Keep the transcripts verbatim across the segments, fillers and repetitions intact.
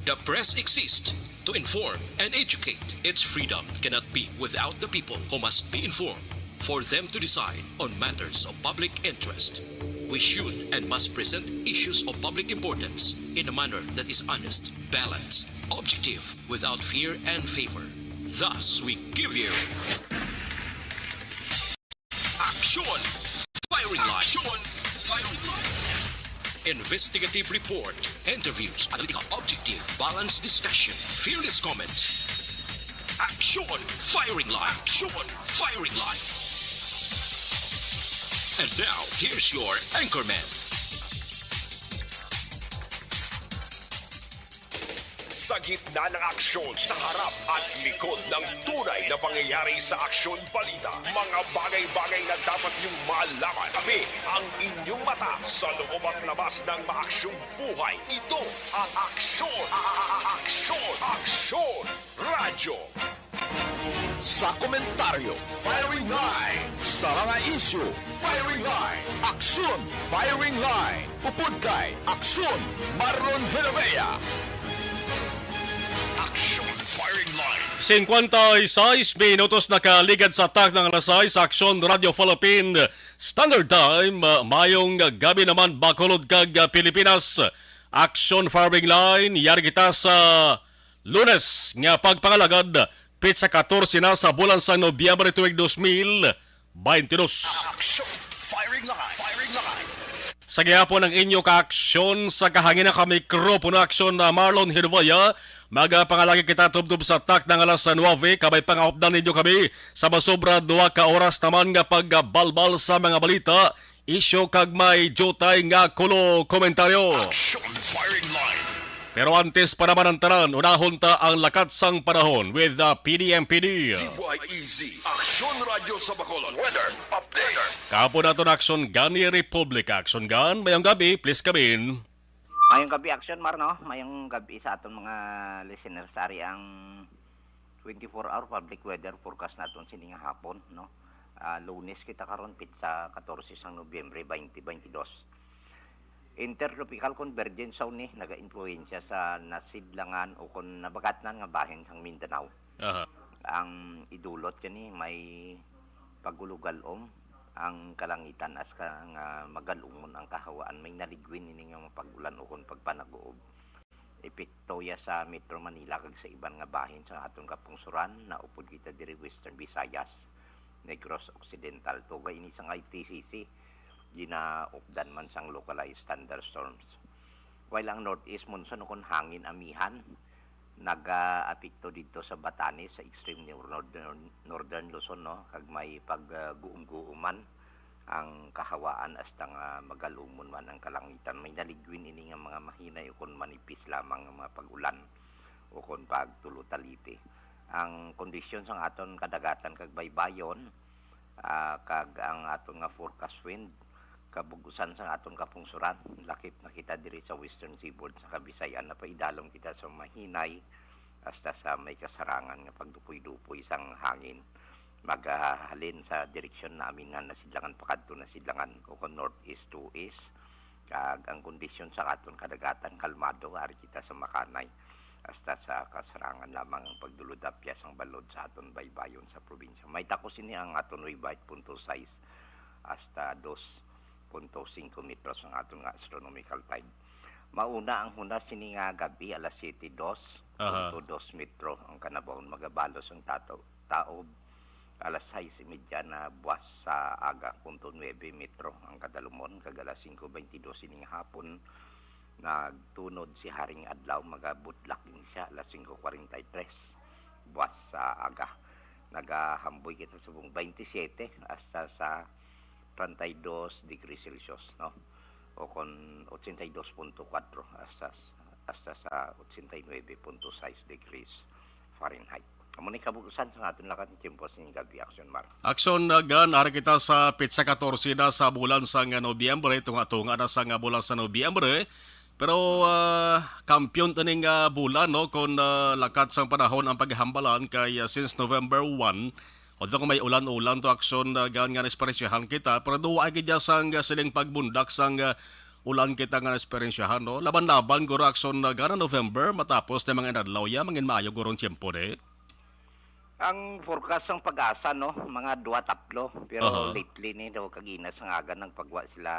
The press exists to inform and educate. Its freedom cannot be without the people, who must be informed for them to decide on matters of public interest. We should and must present issues of public importance in a manner that is honest, balanced, objective, without fear and favor. Thus, we give you Action Firing Line. Action Firing Line. Investigative report, interviews, analytical, objective, balanced discussion, fearless comments. Action Firing Line. Action Firing Line. And now, here's your anchorman. Sa gitna ng aksyon, sa harap at likod ng tunay na pangyayari sa Aksyon Balita, mga bagay-bagay na dapat niyong malaman. Kami ang inyong mata sa loob at labas ng maaksyong buhay. Ito ang Aksyon, Aksyon, Aksyon Radyo. Sa komentaryo, Firing Line. Sa mga isyu, Firing Line. Aksyon, Firing Line. Upod kay Aksyon, Marlon Genovea. Action Firing Line. Cincuenta y seis minutos nakaligad sa takna nga alas sais, Aksyon Radio Philippine Standard Time. Uh, mayong gabi naman, Bacolod kag, uh, Pilipinas. Action Firing Line, yari kita sa Lunes nga pagpangalagad, petsa katorse na sa bulan sang Nobyembre tuig dos mil baynte dos. Action Firing Line. Firing Line. Sa gihapon ang inyo kaaksyon sa kahangin ka mikropono, Aksyon, uh, Marlon Genovea. Magapangalagad kita tubtob sa takna nga alas nuebe, kabay pangaupdan ninyo kami sa masobra duha ka oras naman nga pagbalbal sa mga balita, isyu kag may diutay nga kulo komentaryo. Action Firing Line. Pero antes pa naman ang tanan, unahon ta ang lakat sang panahon with the P D M P D. D Y E Z, Aksyon Radyo sa Bacolod. Weather update. Kahapon naton aksyon gani Republika. Aksyon gan, mayong gabi, please come in. Mayong gabi, Aksyon Mar, no? Mayong gabi sa aton mga listeners. Ari ang twenty-four hour public weather forecast naton sini nga hapon, no? Ah, Lunes kita karon, petsa katorse sang Nobyembre twenty twenty-two. Intertropical convergence zone ni naga-impluwensya sa nasidlangan o kon nabagatnan nga bahin sang Mindanao. Aha. Ang idulot gani may pagulugalom ang kalangitan as ka nga magalumon ang kahawaan, may naligwin ini nga mapag-ulan ukon pagpanag-uob. Epekto ya sa Metro Manila kag sa iban nga bahin sa aton kapungsuran. Naupod kita diri Western Visayas, Negros Occidental. Tuga ini sang I T C C, ginaupdan man sang localized thunderstorms. While ang northeast monsoon ukon hangin amihan, nagaapekto didto sa Batanes, sa extreme nor-, northern, northern Luzon, no, kag may pag, ah, guom-guoman ang kahawaan hasta nga magalumon man ang kalangitan. May naligwin ini nga mga mahinay ukon manipis lamang nga mga pag-ulan ukon pagtulo taliti. Ang kondisyon sang aton kadagatan kag baybayon, ah, kag ang aton nga forecast wind, kabug-usan sang aton kapungsuran, lakip na kita diri sa Western Seaboard sa Kabisayan. Napaidalom kita sa mahinay hasta sa may kasarangan nga pagdupoy-dupoy sang hangin. Magahalin sa direksyon namin nga nasidlangan pakadto nasidlangan, o kon northeast to east, kag ang kondisyon sa aton kadagatan kalmado, ari kita sa Makanay, hasta sa kasarangan lamang ang pagdulod-apyas sang balod sa aton baybayon sa probinsya. May takos ini ang aton wave height, punto sais hasta dos punto singko metros ang aton nga astronomical tide. Mauna ang hunas sini nga gabi, alas siyete dos, aha, punto dos metro ang kanabahon. Magabalos ang tato-, taob alas sais y media na buwas sa aga, punto nuebe metro ang kadalumon, kag alas singko beintidos ining hapon, nagtunod si Haring Adlaw, magabudlak ini siya, alas singko kwarenta y tres, buwas sa aga. Nagahamboy kita subong beintisiyete hasta sa treinta y dos degrees Celsius, no? O kon ochenta y dos punto kuwatro hasta, hasta sa ochenta y nuebe punto sais degrees Fahrenheit. Amo ni kabug-usan sa aton lakat nga tiyempo sining gabi, Aksyon Mar. Aksyon, uh, Gan, ari kita sa petsa katorse na sa bulan sang, uh, Nobyembre, tunga-tunga na sang, uh, bulan sa Nobyembre. Pero, uh, kampiyon ining, uh, bulan, no, kon, uh, lakat sang panahon ang paghambalan kay, uh, since November one, although kung may ulan-ulan to, Aksyon, uh, Gan, nga naesperisyahan kita, pero duwa gid ya sang, uh, siling pagbundak sang, uh, ulan kita nga naeksperyensyahan, no? Laban-laban guro, Akson, na gana November, matapos na mga inadlaw ya, mangin maayo guro ang tiyempo, di? Ang forecast sang PAGASA, no, mga duha, tatlo. Pero Aha. lately ni daw kagina sa nga aga nagpagwa sila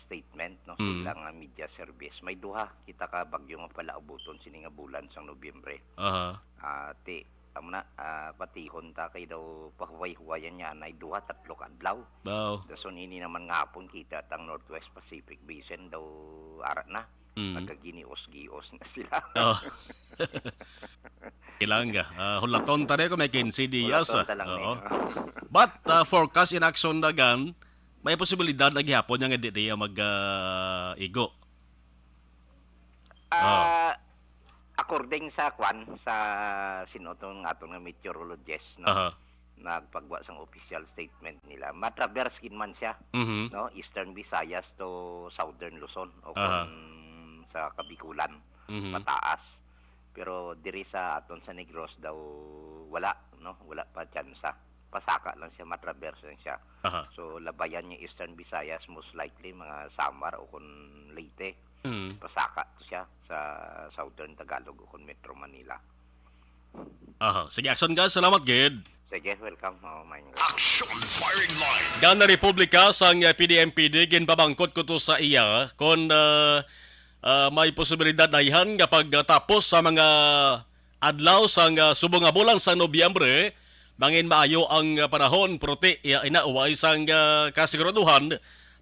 statement, no, sa Mm. ilang, ah, media service. May duha kita ka bagyo nga palaabuton sini nga bulan sang Nobyembre. Aha. Ah, ti, amo na, ah, patihon ta kay daw pahuway-huwayan niya na duha, tatlo ka adlaw. Daw. Dason ini naman nga hapon kita tang Northwest Pacific Basin daw ara na. Mm. Nagkaginios-gios na sila. Oh. Kailangan ka. Ah, hulaton ta rin kung may quince dias, Hulaton ah. ta lang Oo. ni. But, ah, forecast in action na gan, may posibilidad na gihapon nga hindi niya mag, ah, igo. Ah, Oh. according sa kwan, sa sino to nga aton nga meteorologist, no? Aha. Nagpagwa sang official statement nila. Matraverse gid man siya, Mhm. no? Eastern Visayas to Southern Luzon o Aha. kung sa Kabikulan, Mhm. pataas. Pero diri sa aton sa Negros daw wala, no? Wala pa tsansa. Pasaka lang siya, matraverse lang siya. Aha. So, labayan niya Eastern Visayas, most likely mga Samar o kung Leyte. Mm. Pasaka to siya sa Southern Tagalog o kung Metro Manila. Aha. Sige, Akson ka. Salamat gid. Sige, welcome. Oh, my God. Action Firing Line. Gana Republika sang, eh, P D M P D, ginpamangkot ko to sa iya kung, ah, ah, may posibilidad na ihan nga pagtapos sa mga adlaw sang, ah, subong nga bulan sa Nobyembre, mangin maayo ang, ah, panahon, pero ti, iya, ina, way sang, ah, kasiguraduhan,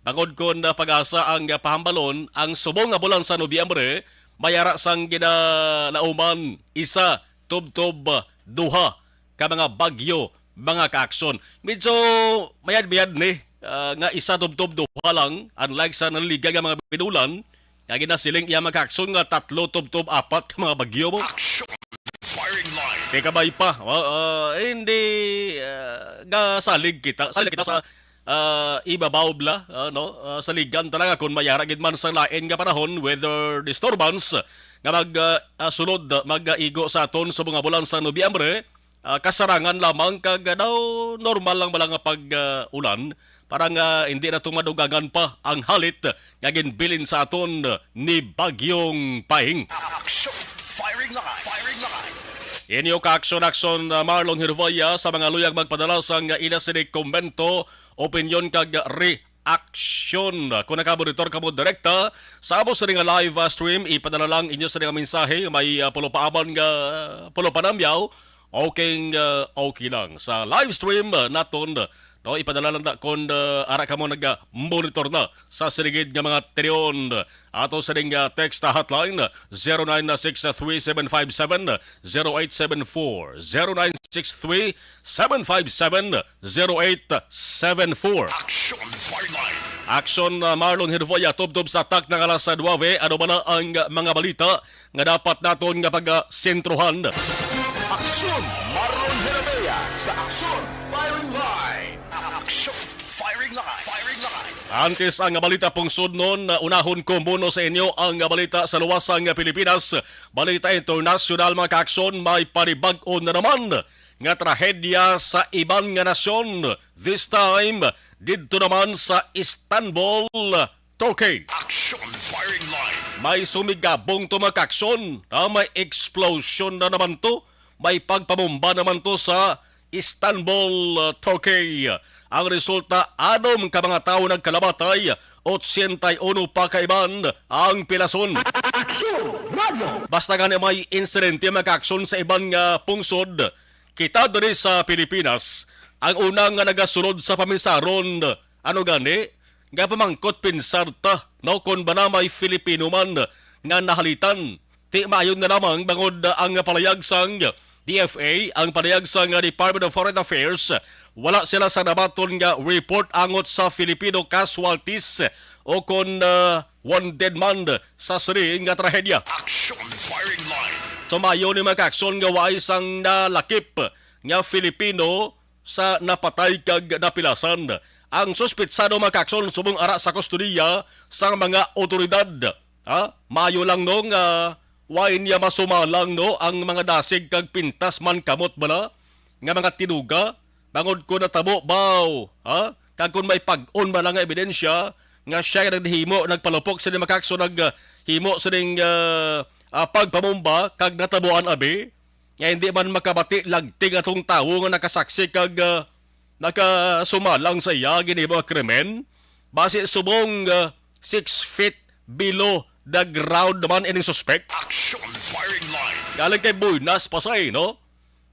bangod kon, ah, PAGASA ang, ah, pahambalon, ang subong nga bulan sa Nobyembre, may ara sang ginalauman, isa, tubtob, ah, duha ka mga bagyo, mga ka-Akson. Medyo mayad-mayad ni, ah, nga isa tubtob duha lang, unlike sa naliligan nga mga binulan, nga ginasiling iya, mga ka-Akson, nga tatlo tubtob apat ka mga bagyo mo. Action Firing Line. Kay kabay pa, wa-, ah, hindi, ah, gasalig kita, salig kita sa, ah, ibabaw bla, ah, no? Ah, saligan talaga kung may ara gid man sa lain nga panahon, weather disturbance, nga mag, ah, ah, sulod, mag-igo sa aton sa mga bulan sa Nobyembre, ah, kasarangan lamang kag, ah, daw normal lang bala nga pag, ah, ulan para nga hindi na tong madugangan pa ang halit nga ginbilin sa aton ni Bagyong Paeng. Action! Firing line! Firing line! Inyo ka-aksyon-aksyon, ah, Marlon Hervaya sa mga luyag magpadala sang ila sini komento, opinyon kag re- aksyon. Kung nakamonitor kamo direkta sa amo sini nga live, ah, stream, ipadala lang inyo sini nga mensahe. May, ah, pulo pa aman nga, pulo pa namyaw. Okay, ah, okay lang. Sa live stream, ah, naton, no, ipadala lang ta kon, ah, ara kamo nag-monitor na sa siligid nga mga terion. Ato sining, ah, text hotline, zero nine six three seven five seven zero eight seven four, zero nine six three seven five seven zero eight seven four. Action Fireline. Action, uh, Marlon Hervoya, tubtob sa atak ng alas nuebe. Ano ba na ang mga balita nga dapat naton nga pag-sentruhan? Action, Marlon Hervoya sa Action Firing Line. Action Firing Line. Firing Line. Antes ang balita pungsod nun, uh, unahon ko muna sa inyo ang balita sa luwasang Pilipinas. Balita internasyonal, mga ka-aksyon, may panibag-o na naman nga trahedya sa iban nga nasyon. This time, didto naman sa Istanbul, Turkey. Action Firing Line. May sumigabong to, mga ka-aksyon, ah, may explosion na naman to, may pagpabomba naman to sa Istanbul, uh, Turkey. Ang resulta, anom ka mga tawo nagkalamatay, otsenta y uno pa ka iban ang pilason. Aksyon! Radyo! Basta gani may insidente, mga ka-aksyon, sa iban nga pungsod, kita diri sa Pilipinas, ang una nga nagasulod sa pamisaron, ano gani, nga pamangkot pinsar ta, no, kon bala may Filipino man nga nahalitan. Ti maayo na lamang bangod ang palayag sang D F A, ang palayag sang Department of Foreign Affairs, wala sila sa nabaton nga report angot sa Filipino casualties o kon, ah, wounded man sa sini nga trahedya. Action Firing Line. Sumayo ni, mga ka-aksyon, nga waay sang nalakip nga Filipino sa napatay kag napilasan. Ang suspitsado, mga ka-aksyon, subong ara sa kustodiya sang mga awtoridad. Ha? Maayo lang, no, nga way niya masumalang, no, ang mga dasig kag pintas man kamot bala nga mga tinuga, bangod kon natabo ba, ha? Kag kon may pag-on man lang nga ebidensya nga siya nga naghimo, nagpalupok sini, mga kaakson, naghimo sining, ah, ah, pagpamumba kag natabuan abi nga hindi man makabati lagting atong tawo nga nakasaksi kag, ah, nakasumalang sa iya ginhimo nga krimen. Basi subong, ah, six feet below the ground naman ining suspek. Action firing line. Galing kay Buenas, Pasay, no?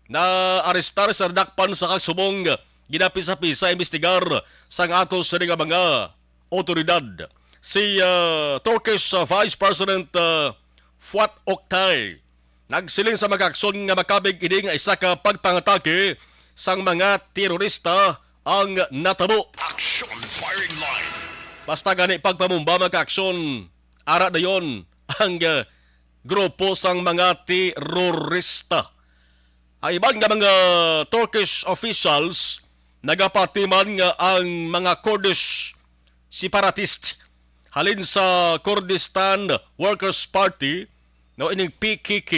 Naarestar sa nadakpan sa kasubong ginapisa-pisa, imbestigar sang ato sini nga mga otoridad. Si, ah, Turkish, ah, Vice President, ah, Fuat Oktay nagsiling sa mga kaakson nga makabig ini nga isa ka pagpangatake sang mga terorista ang natabo. Action firing line. Basta gani pagpamumba, mga kaakson, ara dayon ang, ah, grupo sang mga terorista. Ang iban nga mga Turkish officials nagapati man nga ang mga Kurdish separatist halin sa Kurdistan Workers Party, no, ining P K K,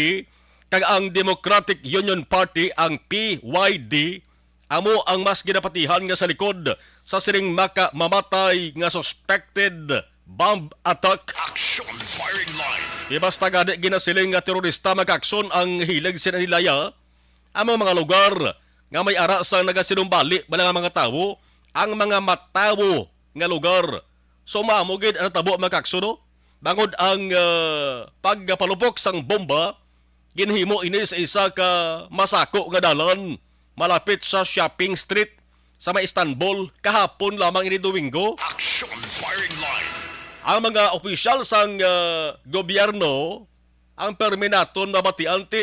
kag ang Democratic Union Party, ang P Y D, amo ang mas ginapatihan nga sa likod sa sining maka-, mamatay nga suspected bomb attack. Action firing line. Di basta gani ginasiling nga terorista, mga kaakson, ang hilig sina nilaya amo mga lugar nga may ara sang nagasinumbali bala nga mga tawo, ang mga matawo nga lugar. So, mao gid ang natabo, mga kaakson, no? Bangod ang, ah, pagpalupok sang bomba, ginhimo ini sa isa ka masako nga dalan malapit sa shopping street sa may Istanbul kahapon lamang ini, Domingo. Action firing line. Ang mga opisyal sang, ah, gobyerno ang permi naton mabatian, ti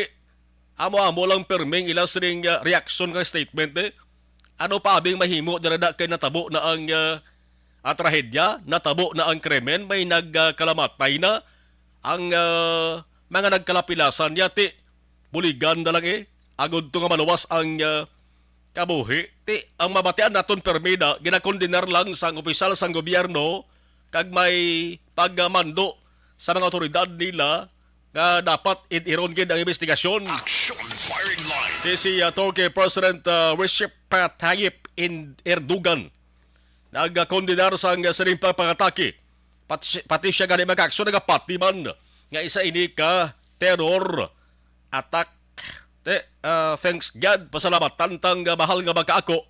amo-amo lang perming ila sining, ah, reaksyon kag statement, eh. Ano pa abing mahimo dira na kay natabo na ang, ah, ah, trahedya, natabo na ang krimen, may nagkalamatay na ang, ah, mga nagkalapilasan niya, ti buligan na lang, eh. Agod to nga maluwas ang, ah, kabuhi. Ti ang mabatian naton permi na ginakondenar lang sang opisyal sang gobyerno kag may pagmando sa mga awtoridad nila nga dapat id-iron gid ang investigasyon. Action firing line. Di si, ah, Turkey President, ah, Recep Tayyip in-, Erdogan nagkondenar sang sining pagpangatake. Pati, pati siya gani, mga kaakson, nagapati man nga isa ini ka terror attack. Te, ah, thanks God, pasalamatan tang, ah, mahal nga magkaako.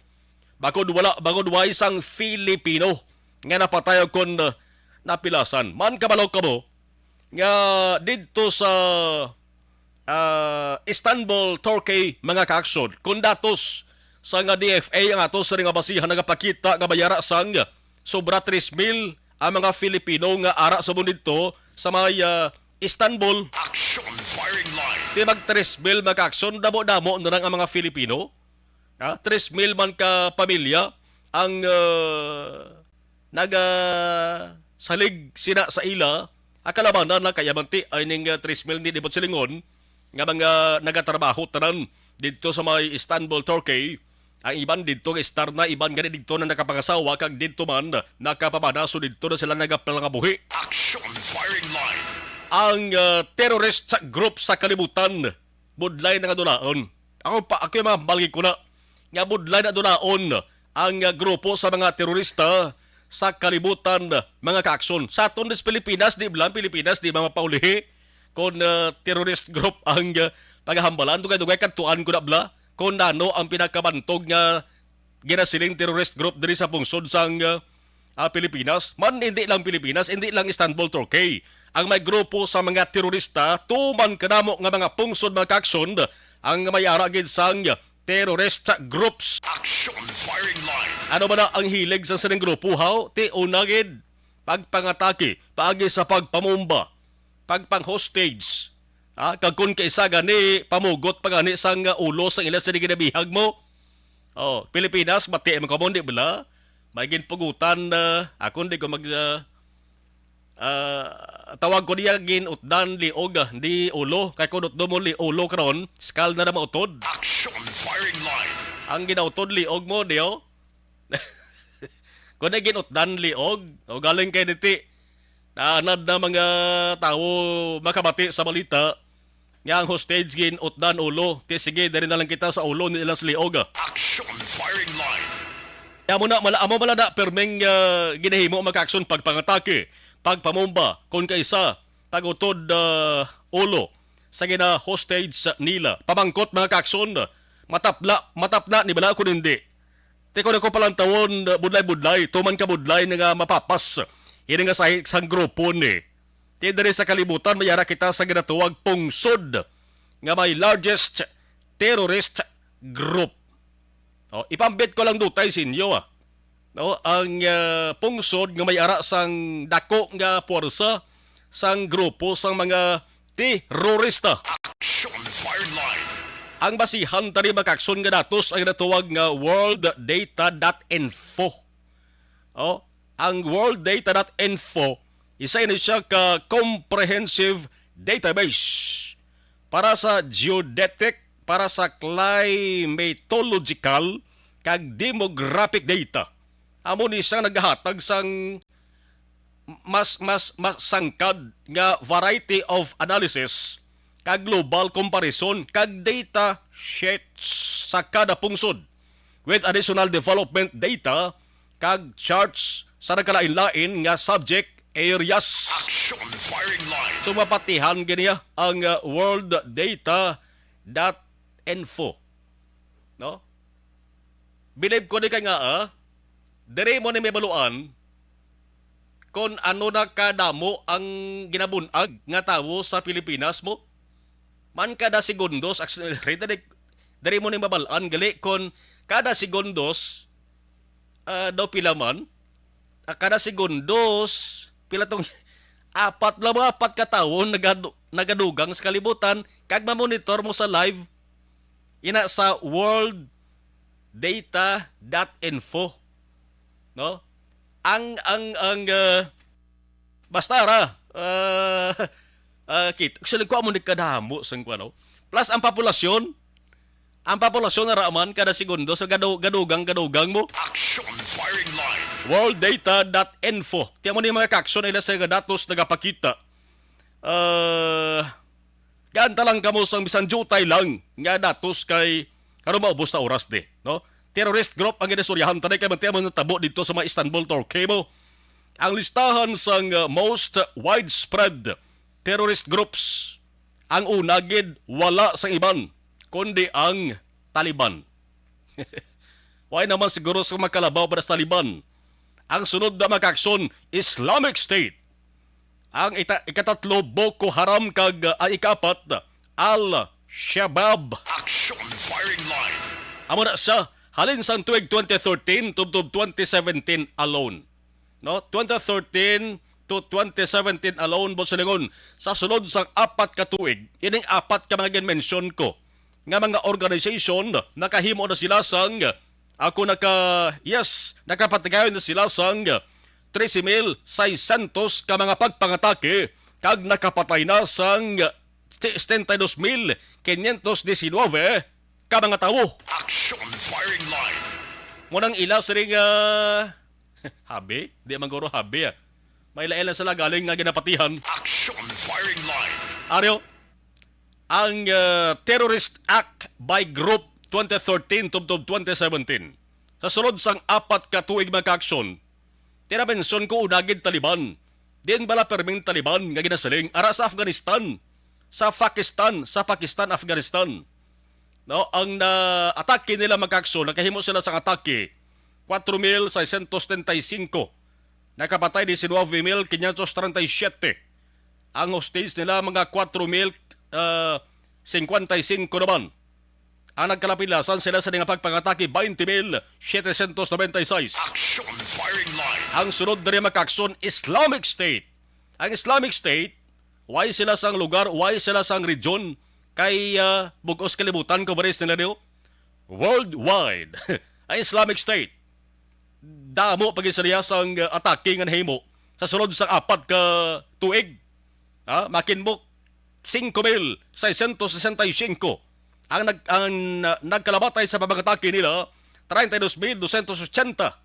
Bakod wala, bakod way sang Filipino nga napatay o kon, ah, napilasan. Man kabalo kamo nga didto sa, ah, Istanbul, Turkey, mga kaakson, kon datos sa nga D F A ang ato sa nga basihan nagapakita nga may ara sang sobra tres mil ang mga Filipino nga ara sa didto sa may, ah, Istanbul. Action firing line. Di mag tres mil, mga kaakson, damo-damo na lang ang mga Filipino. Ha? Tres mil man ka pamilya ang, ah, nagasalig sina sa ila. Ang kalabanan na kaya man ti ay ning, ah, tres mil ni dibot silingon nga mga nagatrabaho tanan didto sa may Istanbul, Turkey. Ang iban didto nga star na, iban gani didto na nakapangasawa, kag didto man nakapamanaso, didto na sila nagapalangabuhi. Action firing line. Ang, ah, terrorist group sa kalibutan, budlay na nga dunaon. Ako pa, ako yung mga balgi ko na, nga budlay na dunaon ang, ah, grupo sa mga terorista sa kalibutan, mga kaakson. Sa aton dis Pilipinas, di ba, Pilipinas, di ba mapaulihi? Kung, ah, terrorist group ang, ah, paghambalan, dugay-dugay kadtuan ko na bla, kung nano ang pinakabantog nga ginasiling terrorist group diri sa pungsod sang, ah, ah, Pilipinas. Man, hindi lang Pilipinas, hindi lang Istanbul, Turkey. Ang may grupo sa mga terorista, tuman kanamo nga mga pungsod, mga kaakson, ang may ara gid sang terrorist groups. Action firing line. Ano ba na ang hilig sa sining grupo, haw? Ti una gid, pagpangatake, paagi sa pagpamumba, pagpang-hostage. Ha? Kag kun kaisa gani, pamugot pa gani sang, ah, ulo sang ila sini ginabihag mo. Oh, Pilipinas, mati mo kamo, di bala? May ginpugutan, ah, ako di ko mag, ah, ah, tawag ko niya ginutdan liog, ah, di ulo. Kay kun utdo mo li ulo karon, skal na na mautod. Action firing line. Ang ginautod liog mo, di, oh. Kung na ginutdan liog, o galing kay diti, naanad na mga tawo makabati sa balita nga ang hostage ginutdan ulo. Ti sige, diri na lang kita sa ulo ni ilang liog. Action firing line. Amo na, mala, amo mala na, perming, ah, ginahimo, mga kaaksyon, pagpangatake, pagpamomba, kon kaisa, pag-utod, ah, ulo sa gina-hostage nila. Pamangkot, mga kaaksyon, matapla, matapna ni bala kon hindi. Ti kon ako palantawon, budlay-budlay, tuman ka budlay na nga mapapas. Ini nga sa sang grupo ni. Ti diri sa kalibutan, may ara kita sa ginatuwag pungsod nga may largest terrorist group. Oh, ipambit ko lang dutay sa inyo, ah. No, ang, ah, pungsod nga may ara sang dako nga puwersa sang grupo sang mga terorista. Action Fire Line. Ang basihan tani, mga kaaksyon, nga datos ang natawag nga world data dot info. Oh, ang world data dot info, isa ini siya ka comprehensive database para sa geodetic, para sa climatological, kag demographic data. Amo ni siyang nagahatag sang mas, mas, mas sangkad nga variety of analysis kag global comparison kag data sheets sa kada pungsod, with additional development data kag charts sa nagkalain-lain nga subject areas. Action Firing Line. So, mapatihan gani ang, uh, world data dot info. No? Believe ko ni kay nga, ah, diri mo ni mabaluan kon ano na kadamo ang ginabun-ag nga tawo sa Pilipinas mo. Man kada segundos, actually, diri, diri mo ni mabal-an gali kon kada segundos, ah, daw pila man, ah, kada segundos, pila tong apat lang, mga apat ka tawo nagadu-, nagadugang sa kalibutan, kag mamonitor mo sa live, ina sa world data dot info, no? Ang, ang, ang, ah, basta ra, ah, ah, kit-, actually, ko amo ni kadamo sang kuwan, no? Plus ang populasyon, ang populasyon na raman kada segundo sa gadu-, gadugang, gadugang mo. Action Firing Line. World data dot info. Tiyan mo ni mga kaaksyon, ila sa nga datos nagapakita. Ah, Gaanta lang kamo sang bisan diutay lang nga datos kay karon maubos na oras di, no? Terrorist group ang ginaistoryahan, tanay kay mantiya man natabo didto sa mga Istanbul, Turkey mo. Ang listahan sang, uh, most widespread terrorist groups, ang una gid wala sang iban kundi ang Taliban. Wala naman siguro sa makalabaw para sa Taliban. Ang sunod na mga kaaksyon, Islamic State. Ang ita-, ikatatlo, Boko Haram, kag, uh, ang ikaapat, Al-Shabaab. Action Firing Line. Amo na siya, halin sang tuig twenty thirteen tubtob twenty seventeen alone. No? Twenty thirteen to twenty seventeen alone, Boss Lingon. Sa sulod sang apat ka tuig, ining apat ka mga ginmention ko, nga mga organization, nakahimo na sila sang, ako naka, yes, nakapatigayon na sila sang trese mil seiscientos ka mga pagpangatake, kag nakapatay na sang setenta y dos mil quinientos diecinueve ka mga tawo. Action Firing Line. Mo nang ila sining, ah, habi? Di man guro habi, ah. May lain lang sila galing nga ginapatihan. Action Firing Line. Aryo, ang, ah, Terrorist Act by Group twenty thirteen tubtob twenty seventeen. Sa sulod sang apat ka tuig, mga kaaksyon, tinabensyon ko unagid Taliban. Din bala perming Taliban nga ginasiling ara sa Afghanistan, sa Pakistan, sa Pakistan, Afghanistan. No, ang na-atake nila, mga kaaksyon, nakahimo sila sang atake kuwatro mil seiscientos setenta y cinco. Nakapatay diecinueve mil quinientos treinta y siete. Ang hostage nila, mga kuwatro mil, ah, cincuenta y cinco naman. Ang nagkalapilasan sila sa nga pagpangatake, twenty mil setecientos noventa y seis. Action Firing Line. Ang sunod diri, mga kaaksyon, Islamic State. Ang Islamic State, why sila sang lugar, why sila sang region, kay, ah, bug-os kalibutan coverage nila niyo. Worldwide. Ang Islamic State, damo pa gid sila sang, ah, atake nga nahimo sa sulod sa apat ka tuig. Ha? Makinbok, cinco mil seiscientos sesenta y cinco ang nag-, ang, ah, nagkalamatay sa pag-atake nila, treinta y dos mil doscientos ochenta.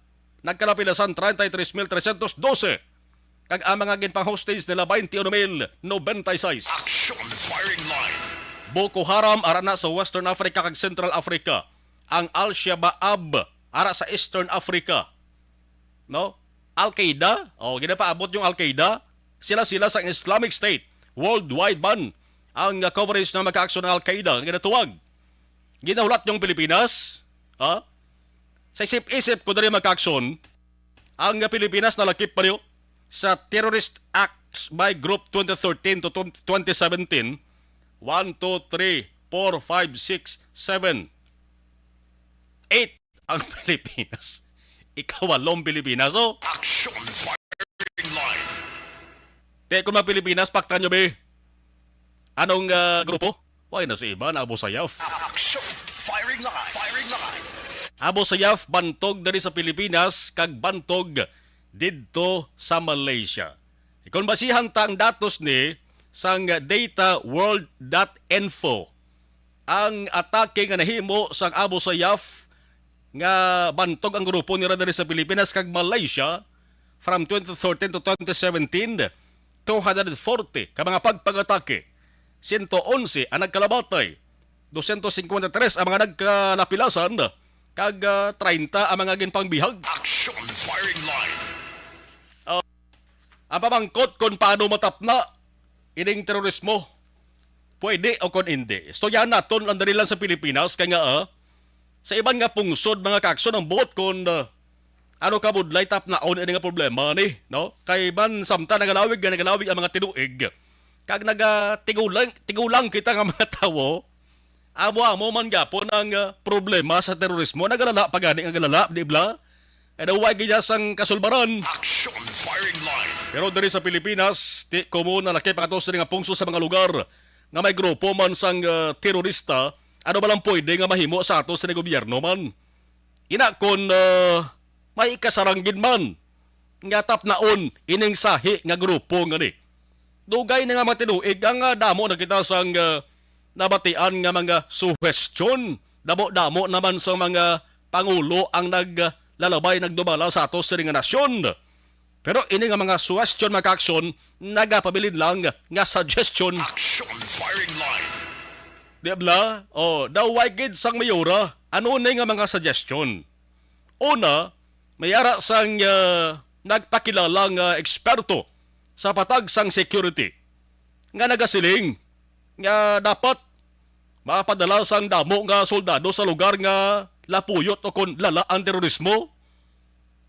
Nagkalapilasan, treinta y tres mil trescientos doce. Kag ang mga ginpang-hostage nila, twenty-uno mil noventa y seis. Action Firing Line. Boko Haram, ara na sa Western Africa kag Central Africa. Ang Al-Shabaab, ara sa Eastern Africa, no? Al-Qaeda, o, ginapaabot yung Al-Qaeda, sila-sila sa Islamic State, worldwide man ang, ah, coverage na magkaaksyon ng Al-Qaeda, ang ginatuwag. Ginahulat yung Pilipinas, ha? Sa isip-isip ko dali magkaaksyon, ang Pilipinas nalakip pa niyo sa terrorist acts by group twenty thirteen to twenty seventeen. One, two, three, four, five, six, seven, eight ang Pilipinas. Ikawalong Pilipinas. So, Action Firing Line. Te, kung mga Pilipinas, paktan nyo, be. Anong, ah, grupo? Why na si Iban, Abu Sayyaf? Action Firing Line. Firing Line. Abu Sayyaf, bantog diri sa Pilipinas, kag bantog didto sa Malaysia. Kung basihan ta ang datos ni sang data world dot info, ang atake nga nahimo sang Abu Sayyaf nga bantog ang grupo nila diri sa Pilipinas kag Malaysia from twenty thirteen to twenty seventeen, two hundred forty ka mga pagpangatake, sento onse ang nagkalamatay, dosyentos singkwenta y tres ang mga nagkalapilasan, kag, ah, treinta ang mga ginpangbihag. Action Firing Line. Ah, ang pamangkot kung paano matapna ining terorismo, pwede o kon hindi. Istoryahan naton ang dali lang sa Pilipinas, kay nga, ah, sa iban nga pungsod, mga kaakson, ang buot kon, ah, ano kabudlay tapnaon ini nga problema ni, no? Kay man samtang nagalawig nga nagalawig ang mga tinuig, kag nagatigulang, tigulang kita nga mga tawo, amo-amo man gyapon ang, ah, problema sa terorismo. Nagalala pa gani nga galala, di bala? Kay daw way gid sang kasulbaran. Action Firing Line. Pero diri sa Pilipinas, ti komo nalakip ang ato sini nga pungsod sa mga lugar nga may grupo man sang, ah, terorista. Ano ba lang pwede nga mahimo sa ato sini gobyerno man? Ina kon, ah, may ikasaranggid man nga tapnaon ining sahi nga grupo nga ni. Dugay na nga mga tinuig ang, ah, damo na kita sang, ah, nabatian nga mga suhestyon. Damo-damo naman sa mga pangulo ang naglalabay, nagdumala sa ato sini nga nasyon. Pero ini nga mga suhestyon, mga kaakson, nagapabilin lang nga suggestion. Action Firing Line. Di bala? O, daw way gid sang mayora. Ano ni nga mga suggestion? Una, may ara sang, ah, nagpakilala nga eksperto sa patag sang security nga nagasiling nga dapat mapadala sang damo nga soldado sa lugar nga lapuyot o kon lala ang terorismo.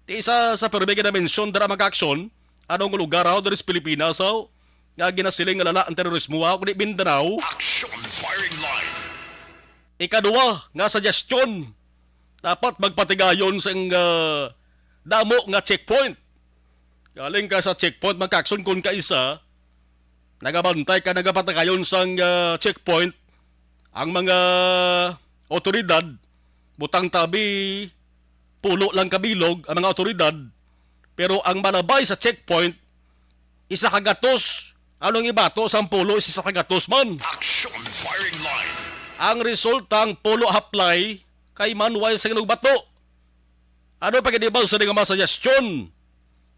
Ti isa sa pirmi nga na-mention dira, mga kaakson, anong lugar, haw, diri sa Pilipinas, haw, nga ginasiling nga lala ang terorismo, haw, kundi Mindanao. Action Firing Line. Ikaduha nga suggestion, dapat magpatigayon sang, ah, damo nga checkpoint. Galing ka sa checkpoint, mga kaakson, kun kaisa, nagabantay ka, nagapatigayon sang, ah, checkpoint, ang mga otoridad, butang tabi, pulo lang kabilog ang mga otoridad, pero ang malabay sa checkpoint, isa ka gatos. Anong ibato sang pulo, isa ka gatos man? Action Firing Line. Ang resulta, ang pulo haplay, kay man way sa ginugbato. Ano pa gid ba sa nga mga suggestion?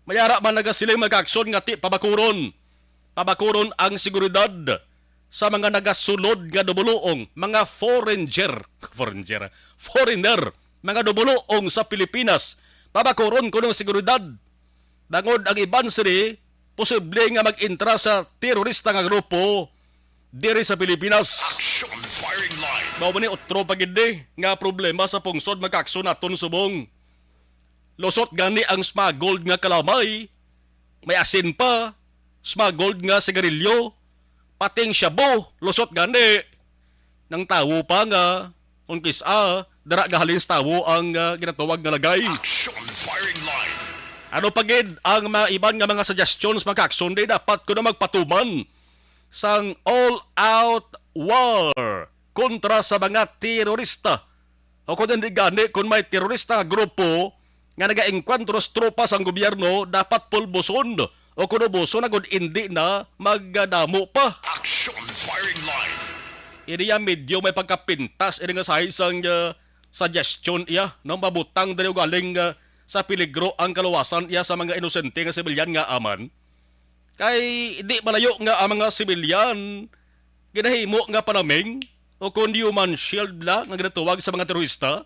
May ara man nagasiling, mga kaakson, nga ti pabakuron. Pabakuron ang seguridad sa mga nagasulod nga dumuluong, mga foreigner, foreigner, foreigner, mga dumuluong sa Pilipinas. Pabakuron kuno ang seguridad. Bangod ang iban sini posible nga mag-entra sa terorista nga grupo diri sa Pilipinas. Action Firing Line. Mao man ni otro pa gid ni nga problema sa pungsod, mga kaakson, naton subong. Lusot gani ang smuggled nga kalamay, may asin pa, smuggled nga sigarilyo, pating shabu, lusot gani. Nang tawo pa nga, kung kis-a, dara gahalin sa tawo ang, ah, ginatawag nga lagay. Action Firing Line. Ano pa gid ang mga iban nga mga suggestions, mga kaakson, di dapat kuno magpatuman sang all-out war kontra sa mga terorista? O kung hindi gani, kung may terorista nga grupo nga nagaengkwentro sa tropa sang gobyerno, dapat pulboson o kuno buson agud indi na magdamo pa. Action Firing Line. Ini ya medyo may pagkapintas ini nga sahi sang, ah, suggestion iya, no? Mabutang diri ugaling, ah, sa peligro ang kaluwasan iya sa mga inosente nga sibilyan nga aman. Kay di malayo nga ang mga sibilyan ginahimo nga panaming o kon human shield bala nga ginatawag sa mga terorista,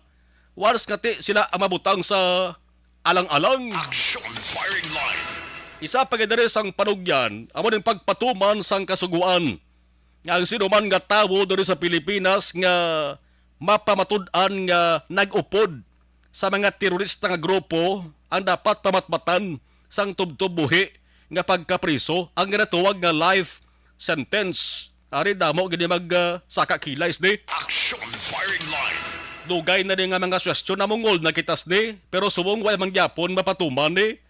Waras nga ti sila ang mabutang sa alang-alang. Action firing line. Isa pa gid diri sang panugyan, amo ning pagpatuman sang kasugoan nga ang sinuman nga tawo diri sa Pilipinas nga mapamatud-an nga nag-upod sa mga terorista nga grupo ang dapat pamatbatan sang tubtob buhi nga pagkapriso, ang ginatawag nga life sentence. Ari, damo gid mag, ah, saka kilay sini. Action firing line. Dugay na ni nga mga suwestyon namungol na kita sini, pero subong wa man gyapon mapatuman ni.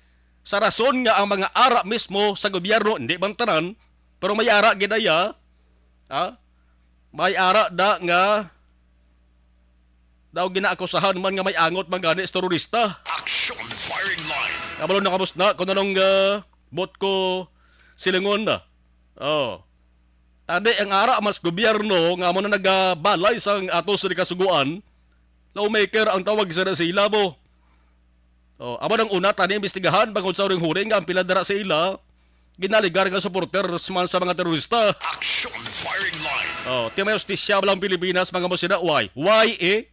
Sa rason nga ang mga ara mismo sa gobyerno, hindi man tanan, pero may ara gid iya, ha? May ara da nga daw ginaakusahan man nga may angot man gani sa terorista. Action firing line. Kabalo na kamo sina kung anong, ah, bot ko silingon na. Oh. Tadi ang ara mas gobyerno nga amo na nagabalay sang ato sa kasugoan, lawmaker ang tawag sa sila mo. Oh, amo nang una tani imbestigahan bangod sa huring-huring nga ang pila dira sa ila ginaligar nga supporters man sa mga terorista. Action firing line. Oh, ti may hustisya ba lang Pilipinas, mga musina? Why? Why eh?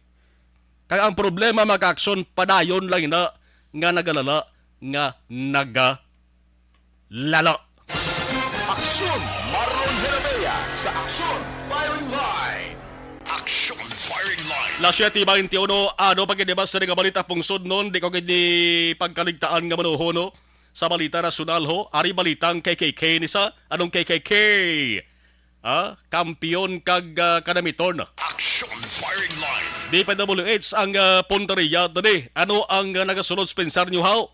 Kay ang problema, mga aksyon, padayon lang ina nga nagalala, nga nagalala. Aksyon, Marlon Herrera sa Aksyon Firing Line. Action firing line. Las siete veintiuno, ano pa gid ba sa nga balita pungsod nun? Di ko gid di pagkaligtaan nga manuho, no? Sa balita nasyonal, ho. Ari balitang K K K ni sa, anong K K K? Ah, kampiyon kag, ah, kanamiton. Action firing line. D P W H ang, ah, punteriya diri. Ano ang, ah, nagasunod sa pensar nyo, haw?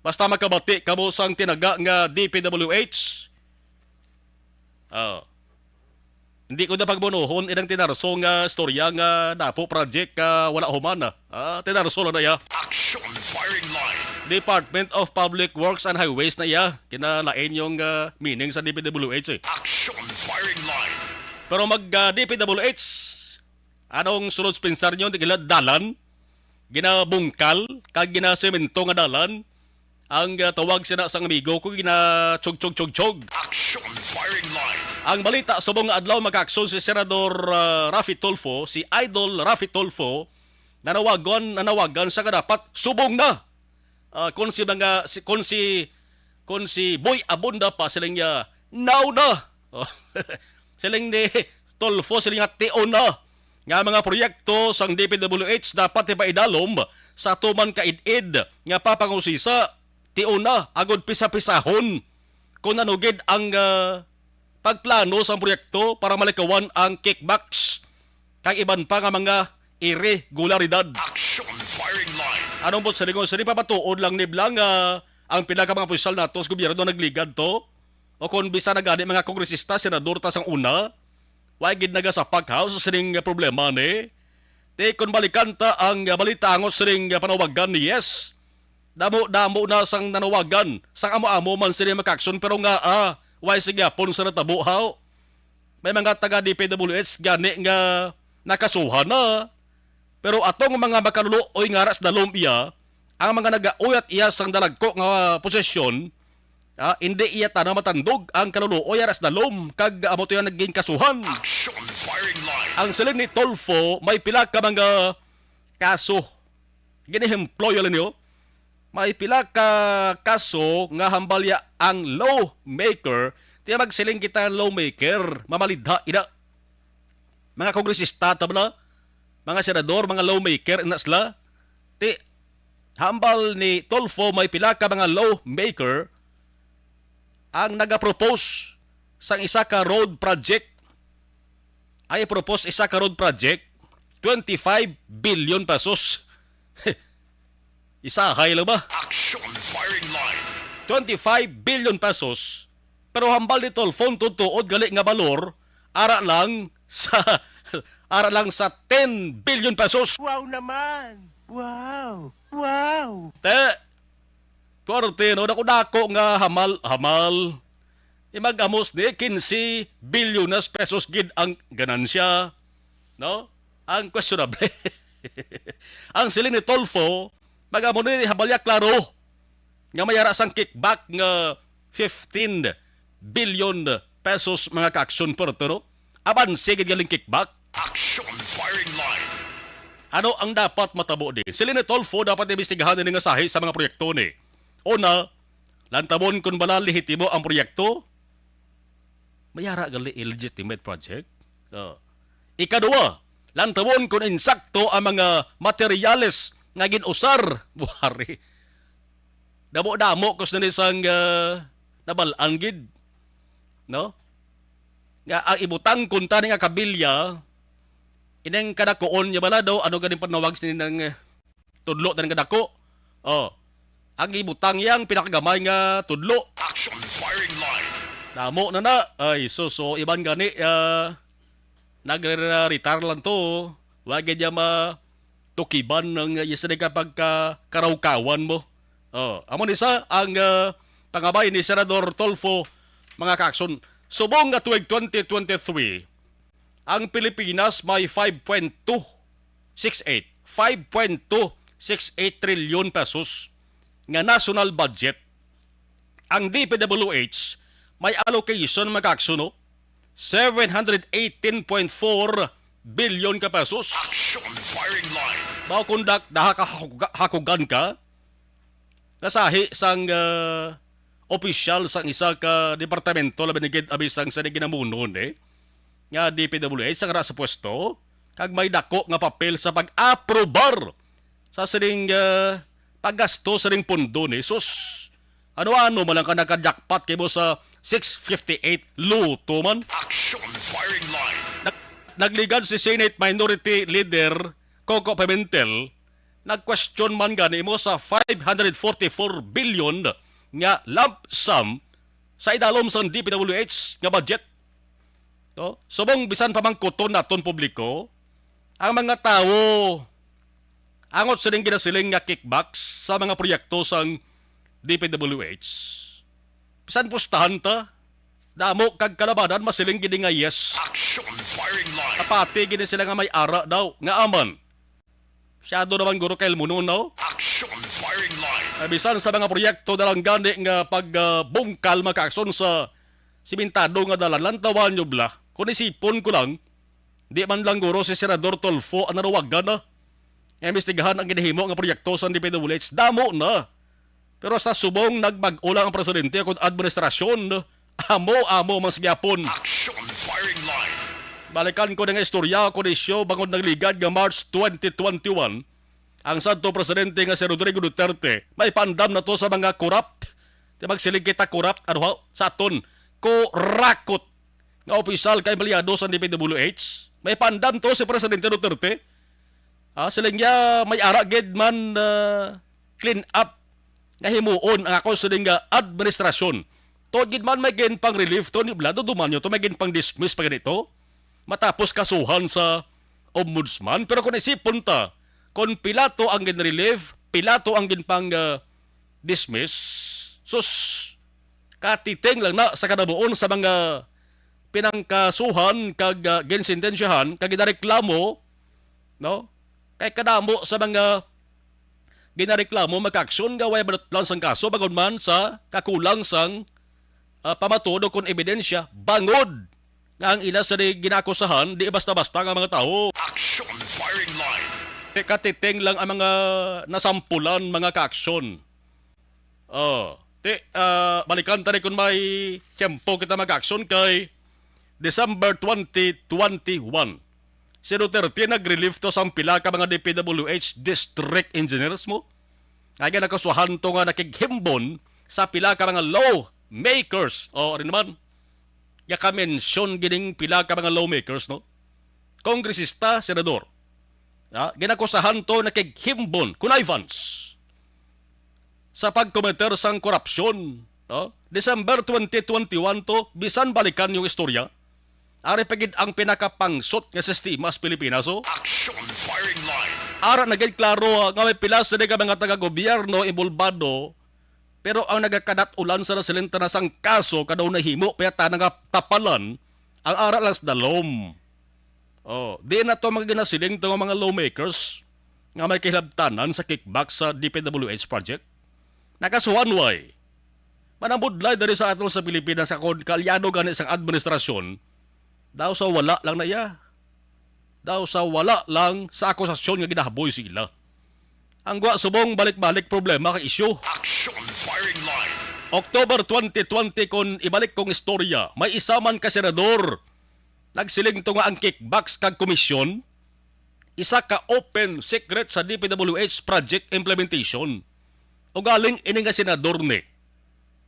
Basta makabati kamo sang tinaga nga D P W H. Ah. Hindi ko na pagbunuhon inang tinarso nga istorya nga napo project ka wala human, ah. Ah, tinarso lang na iya. Action firing line. Department of Public Works and Highways na iya. Kinalain yung, ah, meaning sa D P W H eh. Action firing line. Pero mag, ah, D P W H, anong sulod sa pensar nyo? Di kila dalan? Ginabungkal? Kag ginasemento nga dalan? Ang, ah, tawag sina sang amigo ko, gina-chug-chug-chug-chug. Action firing line. Ang balita subong nga adlaw, magkaaksyon si Senador, ah, Raffy Tulfo, si Idol Raffy Tulfo, nanawagan, nanawagan sa kadapat subong na. Ah, kung si mga, si, kung si, kung si Boy Abunda pa, siling niya, "Now na!" Oh. Siling ni Tulfo, siling nga, "Tion na nga mga proyekto sang D P W H dapat ipaidalom sa atuman kaid-id nga papangusisa. Tion na, agod pisa-pisahon kung ano gid ang, ah, pagplano sang proyekto para malikawan ang kickbacks kag iban pa nga mga irregularidad." Action firing line. Anong buot silingon sini? Papatuod lang nibla nga ang pila ka mga opisyal nato sa gobyerno nagligad to? O kung bisan na gani mga kongresista, senador ta sang una, wa gid nagasapak, ha, sa sining problema ni. Ti, kung balikan ta ang, ah, balita angot sining, ah, panawagan ni Yes, damo-damo na sang nanawagan, sang amo-amo man sini makaaksyon, pero nga, ah, way sa gyapon sa natabo, haw? May mga taga D P W H gani nga nakasuhan na. Pero atong mga makaluluoy nga ara sa dalom iya, ang mga nagauyat iya sang dalagko nga posisyon, ah, indi iya tana matandog ang kaluluoy ara sa dalom, kag amo to yung naging kasuhan. Action firing line. Ang siling ni Tulfo, may pila ka mga kaso. Ginehemplo yun ninyo. May pila ka kaso nga hambal ya ang lawmaker. Tiya magsiling kita lawmaker, mamalidha ina. Mga kongresista ta bala, mga senador, mga lawmaker ina sila. Ti, hambal ni Tulfo may pila ka mga lawmaker ang nagapropose sang isa ka road project. Ay propose isa ka road project, twenty-five billion pesos. Isahay lang ba? Action firing line. Twenty-five billion pesos. Pero hambal ni Tulfo, tuod gali nga balor, ara lang sa, ara lang sa ten billion pesos. Wow naman! Wow! Wow! Te, Puwerte, no? Dako-dako nga hamal, hamal. Imag-amos ni quince bilyones pesos gid ang ganansya, no? Ang questionable. Ang siling ni Tulfo, mag-amo ni habalya klaro nga may ara sang kickback nga fifteen billion pesos, mga ka-aksyon, Puerto, no? Abanse gid galing kickback. Action firing line. Ano ang dapat matabo di? Si Leni Tulfo dapat imbestigahan ini nga sahi sa mga proyekto ni. Una, lantaban kon bala lehitimo ang proyekto, may ara gali illegitimate project. Oh. Ikaduha, lantaban kon insakto ang mga materyales nga gin-usar. Buhari. Damo-damo ko sa nisang, ah, nabal-an gid. No? Nga ang ibutang kunta ni nga kabilya, ining kadakuon niya bala daw, ano ganing panawag sa nang, eh, tudlo na kadako? Oh. Ang ibutang yang pinakagamay nga tudlo. Action firing line. Damo na na. Ay, sus, so, iban gani, ah, nagre-retire lang to. Wa gid niya matukiban ng, ah, isa ka pagka-karawkawan mo. Oh, amo ni sa ang, ah, pangabay ni Senador Tulfo, mga kaakson. Subong nga tuig twenty twenty-three, ang Pilipinas may five point two six eight, five point two six eight trilyon pesos nga national budget. Ang D P W H may allocation, mga kaakson, no? Seven hundred eighteen point four billion ka pesos. Action firing line. Mao kung dak-, daha ka hakuga-, hakugan ka, nasahi sang, ah, opisyal sang isa ka departamento, labi na gid abi sang sa ginamuno ni nga D P W H, sa kara sa pwesto, kag may dako nga papel sa pag-aprobar sa sining, ah, paggasto sining pondo ni. Sus, ano-ano man lang ka naka-jackpot kay mo sa six fifty-eight Lotto man. Action firing line. Nag-, nagligad si Senate Minority Leader Coco Pimentel, nag-question man gani mo sa five hundred forty-four billion nga lump sum sa idalom sang D P W H nga budget. No? Subong bisan pamangkuton naton publiko, ang mga tawo angot sining ginasiling nga kickbacks sa mga proyekto sang D P W H. Bisan pustahan ta, damo kag kalabanan masiling gid nga yes. Action firing line. Kapati gid sila nga may ara daw nga aman. Masyado naman guro kay Elmuno, no? Action firing line. Ay, bisan sa mga proyekto na lang gani nga pag, ah, bungkal, mga kaakson, sa simentado nga dalan, lantawan nyo bala. Kung isipon ko lang, di man lang guro si Senador Tulfo ang nanawagan na nga imbestigahan ang ginahimo nga proyekto sa D P W H. Damo na. Pero sa subong nagbag-o lang ang presidente kung administrasyon, amo-amo man sa gyapon. Action firing line. Balikan ko na nga istorya ko nisyo bangod nagligad nga March twenty twenty-one, ang sadto presidente nga si Rodrigo Duterte may pandam na to sa mga corrupt. Di magsiling kita corrupt, ano ho? Sa aton, kurakot nga opisyal ka empleyado sa D P W H. May pandam to si Presidente Duterte. Ah, siling niya may ara gid man, ah, clean up nga himuon ang ako siling nga administrasyon. Tuod gid man may gin pang relief to ni Vlado Dumanyo to, may gin pang dismiss pa ganito. Matapos kasuhan sa ombudsman, pero kung isipon ta, kung pila to ang gin relief, pila to ang gin pang, ah, dismiss, sus, katiting lang na sa kadabuon sa mga pinangkasuhan kag, ah, ginsentensyahan kag ginareklamo, no? Kay kadamo sa mga ginareklamo, mga kaaksyon, nga way madutlan sang kaso bangod man sa kakulang sang, ah, pamatuod o kon ebidensya bangod nga ang ila sa di ginaakusahan di basta-basta nga mga tawo. Action firing line. Kay katiting lang ang mga nasampulan, mga kaaksyon. Oh, ti, ah, balikan ta ni kung may tiyempo kita mag-action kay December twenty twenty-one. Si Duterte nag-relieve to sang pila ka mga D P W H district engineers mo. Ay nga nakasuhan to nga nakighimbon sa pila ka mga lawmakers. O, rin naman, yaka-mention gining pila ka mga lawmakers, no? Kongresista, senador. Ah, ginakusahan to nakighimbon, connivance sa pagkometer sang korupsyon, no? December twenty twenty-one to, bisan balikan yung istorya. Ari pa gid ang pinakapangsot nga sistema sa Pilipinas, oh. Action firing line. Ara na gid klaro, ah, nga may pila sila ka mga taga-gobyerno involvado, pero ang nagakadat-ulan sa nasilinta na sang kaso kadaw nahimo pa yata nga tapalan ang ara lang sa dalom. Oh, di na to mga ginasiling to nga mga lawmakers nga may kahilabtanan sa kickback sa D P W H project. Nakasuhan way. Manambudlay diri sa aton sa Pilipinas, akon kaalyado gani sang administrasyon, daw sa wala lang na iya. daw sa wala lang sa akusasyon nga ginahaboy sa ila. Ang gwa subong balik-balik problema kay isyu. Action Firing Line. October twenty twenty, kon ibalik kong istorya, may isa man ka senador nagsiling to nga ang kickbacks kag komisyon isa ka open secret sa D P W H project implementation. Ugaling ini nga senador ni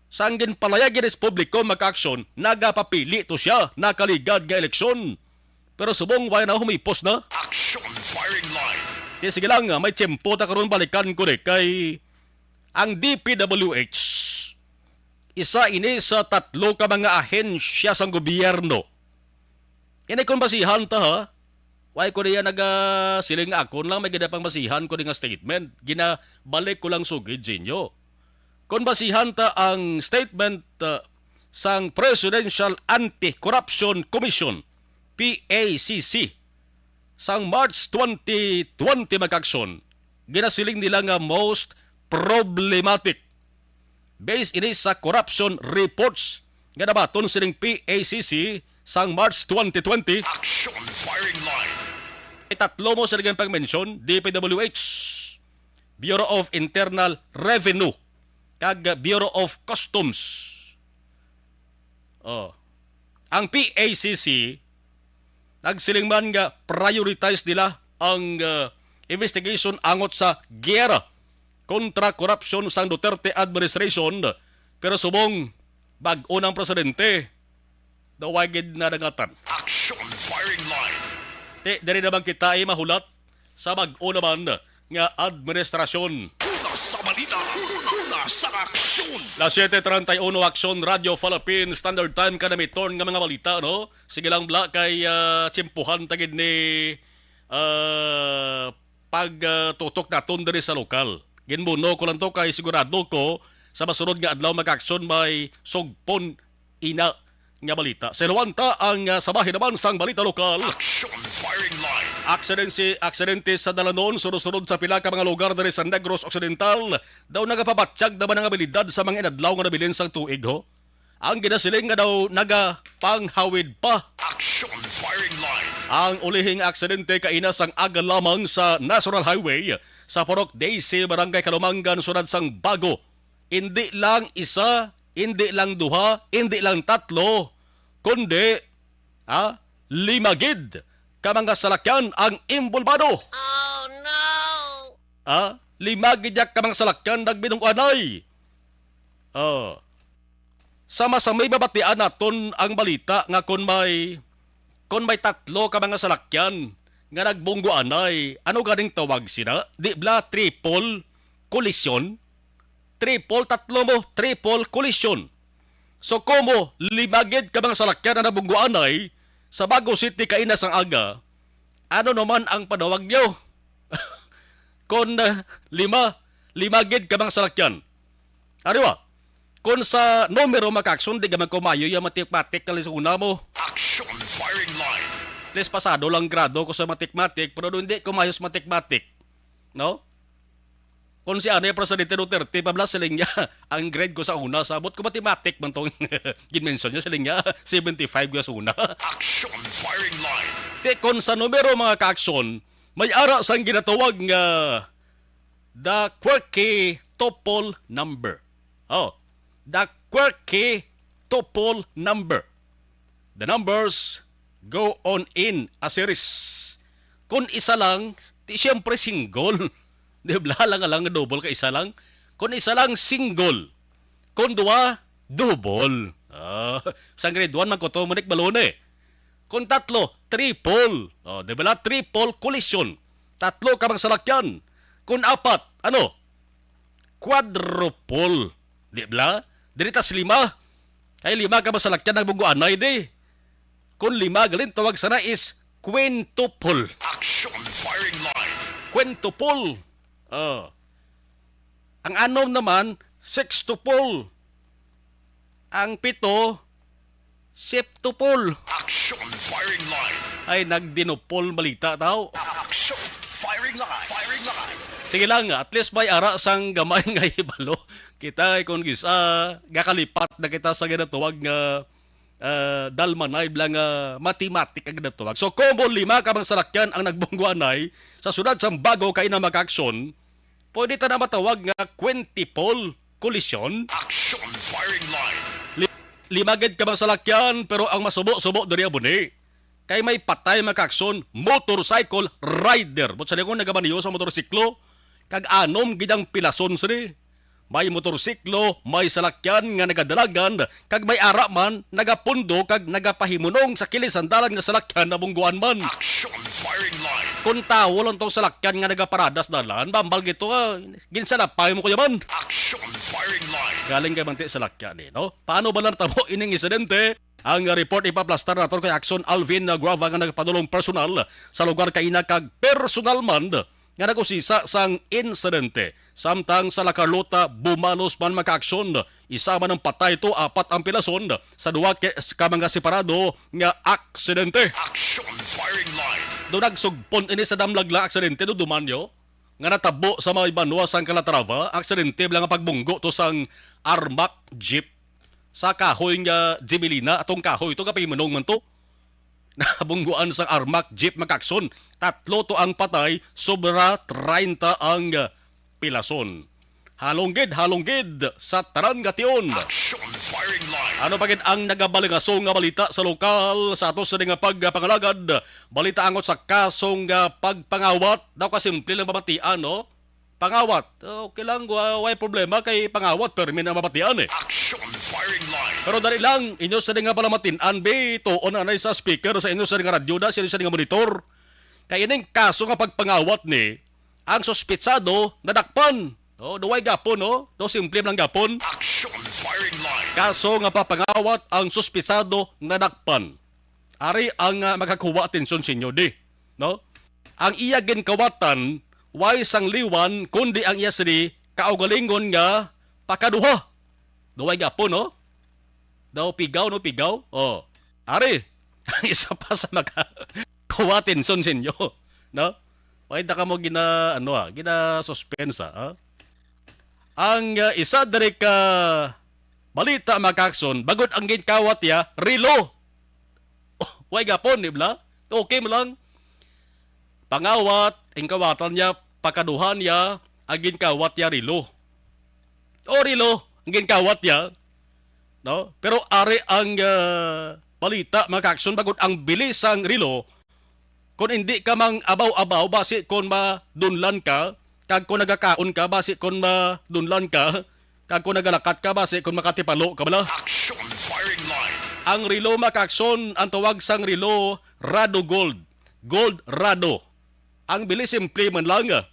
sang ginpalayag gid sa publiko, Makaaksyon, nagapapili to siya nakaligad nga eleksyon. Pero subong wala na humipos na. Action Firing Line. Kaya sige lang, may tiyempo ta karon, balikan ko ni kay ang D P W H. Isa ini sa tatlo ka mga ahensya sang gobyerno. Ini kung basihan ta, ha? Why ko niya nagasiling nga akon lang may ginapang basihan ko ni nga statement. Ginabalik ko lang sugid sa inyo. Kung basihan ta ang statement, uh, sang Presidential Anti-Corruption Commission, P A C C, sang March twenty twenty, Makaaksyon, ginasiling nila nga most problematic based ini sa corruption reports nga nabaton sining P A C C sang March twenty twenty. Action Firing Line. Itatlo mo sila nga pag-mention, D P W H, Bureau of Internal Revenue, kag Bureau of Customs. Oh. Ang P A C C nagsiling man nga prioritize nila ang, uh, investigation angot sa giyera kontra korupsyon sang Duterte administration, pero subong bag-o nang presidente, daw wa gid nadangatan. Action Firing Line. Ti, diri naman kita ay mahulat sa bag-o naman nga administrasyon. Una sa balita, una sa aksyon. Las siete treinta y uno, Aksyon Radio Philippines Standard Time, kanamiton nga mga balita, no? Sige lang, Bla, kay, ah, tsimpuhan ta gid ni, ah, pag, ah, tutok naton diri sa lokal. Ginbuno ko lang to kay sigurado ko sa masunod nga adlaw, Makaaksyon, may sugpon ina nga balita. Sa iluwanta ang, ah, sabahin naman sang balita lokal. Action Firing Line. Aksidente, aksidente sa dalanon, sunod-sunod sa pila ka mga lugar diri sa Negros Occidental. Daw nagapabatyag naman ang abilidad sa mga inadlaw nga nabilin sang tuig, ho. Ang ginasiling nga daw nagapanghawid pa. Action Firing Line. Ang ulihing aksidente kaina sang aga lamang sa National Highway sa Purok Daisy, Barangay Kalumangan, Syudad sang Bago. Indi lang isa, indi lang duha, indi lang tatlo, kundi, ah, lima gid ka mga salakyan ang involbado. Oh, no! Ah, lima gid ya ka mga salakyan nagbinungganay. Oh. Sama sa may mabatian naton ang balita nga kon may, kon may tatlo ka mga salakyan nga nagbungguanay, ano ganing tawag sina? Di bala triple collision? Triple, tatlo mo, triple collision. So, komo, lima gid ka mga salakyan na nabungguanay sa Bago City kaina sang aga, ano naman ang panawag nyo? Kon, ah, lima, lima gid ka mga salakyan. Ariwa, kon sa numero, Makaaksyon, di ka man kumayo yung matik-matik ka sa una mo. Action Firing Line. At least pasado lang grado ko sa matik-matik, pero hindi ko mayo sa matik-matik. No? Kung si ano yung Presidente Duterte, pabla siling niya, ang grade ko sa una, sabot ko mathematic man tong ginmension niya, siling niya, seventy-five ko sa una. Action Firing Line. Di, kung sa numero, mga kaaksyon, may ara sang ginatawag nga the quirky tuple number. Oh, the quirky tuple number. The numbers go on in a series. Kung isa lang, di siyempre single. Di bala lang nga lang double ka isa lang. Kung isa lang, single. Kung duha, double. Ah, sa grade one man ko to, Monique Balone. Kung tatlo, triple. Oh, di bala triple collision? Tatlo ka mga salakyan. Kung apat, ano? Quadruple. Di bala? Diri tas lima. Kay lima ka masalakyan ang bungguanay, di. Kung lima, galin, tawag sana is quintuple. Action Firing Line. Quintuple. Oh. Ang anom naman, sextuple. Ang pito, septuple. Action Firing Line. Ay, nagdinupol balita, tao. Action Firing Line. Firing Line. Sige lang, at least may ara sang gamay nga hibalo. Kita, eh, kung gisa, gakalipat na kita sa ginatawag nga ah, dalmanay lang nga matematik ang ginatawag. So, kung mo lima ka mga salakyan ang nagbungguanay sa siyudad sang Bago kaina, mga ka-aksyon, pwede ta na matawag nga quintuple collision. Action firing line. Li-, lima gid ka mga salakyan, pero ang masubo-subo diri amo ni kay may patay, mga ka-aksyon, motorcycle rider. Buot silingon, nagamaneho sa motorsiklo, kag anom gid ang pilason sini. May motorsiklo, may salakyan nga nagadalagan, kag may ara man nagapundo kag nagapahimunong sa kilid sang dalan nga salakyan nabungguan man. Action firing line. Kung tawo lang tong salakyan nga nagaparada sa dalan, hambal gid to, ah, ginsalapay mo kuya man. Action firing line. Galing kay manti salakyan eh, no? Paano ba natabo ining insidente? Ang report ipaplastar naton kay Action Alvin Guava nga nagpadulong personal sa lugar kaina kag personal man nga nag-usisa sang insidente. Samtang sa La Carlota, bumalos man, mga ka-aksyon, isa man ang patay to, apat ang pilason sa duha ki-, ka mga separado nga aksidente. Action firing line. Do nagsugpon ini sa Damlagla aksidente, do dumanyo nga natabo sa may banwa sang Calatrava, aksidente bala nga pagbunggo to sang Armac jeep sa kahoy nga Jimilina, atong kahoy to, kapimunong man to. Nabungguan sang Armac jeep, mga ka-aksyon. Tatlo to ang patay, sobra treinta ang pilason. Halong gid, halong gid sa tanan nga tion. Action firing line. Ano pa gid ang nagabalingaso nga balita sa lokal sa ato sini nga pagpangalagad? Balita angot sa kaso nga pagpangawat. Daw kasimple lang pamatian, no? Pangawat. Okay lang, wa-, way problema kay pangawat, permi na mabatian eh. Action firing line. Pero dali lang, inyo sa nga palamatian, be, tuon na anay sa speaker sa inyo sa nga radyo na, sa inyo sa nga monitor. Kay ining kaso nga pagpangawat ni, ang suspitsado nadakpan. No, duway gapon, no? Do simple lang gapon. Action firing line. Kaso nga papangawat ang suspitsado nadakpan. Ari ang, ah, makakuha atensyon sa inyo, di, no? Ang iya ginkawatan, way sang liwan, kundi ang iya sini kaugalingon nga pakaduha. Duway gapon, no? Daw pigaw, no? Pigaw. Oh. Ari, ang isa pa sa maka-, kuha atensyon sa inyo, no? Way ta ka mo gina, ano, ah, gina-suspense, ah, ah? Ang, ah, isa diri ka balita, mga ka-aksyon, bangod ang ginkawat niya, relo. Way gapon, di ba? Okay mo lang. Pangawat, ang kawatan niya, pakaduha niya, ang ginkawat niya, relo. O, relo, ang ginkawat niya. No? Pero ari ang, ah, balita, mga ka-aksyon, bangod ang bilis sang relo, kung hindi ka mang abaw-abaw, basi kung madunlan ka, kag kung nagakaon ka, basi kung madunlan ka, kag kung nagalakat ka, basi kung makatipalo ka bala. Action firing line. Ang relo, mga ka-aksyon, ang tawag sang relo, Rado Gold. Gold Rado. Ang bili simple man lang, ah.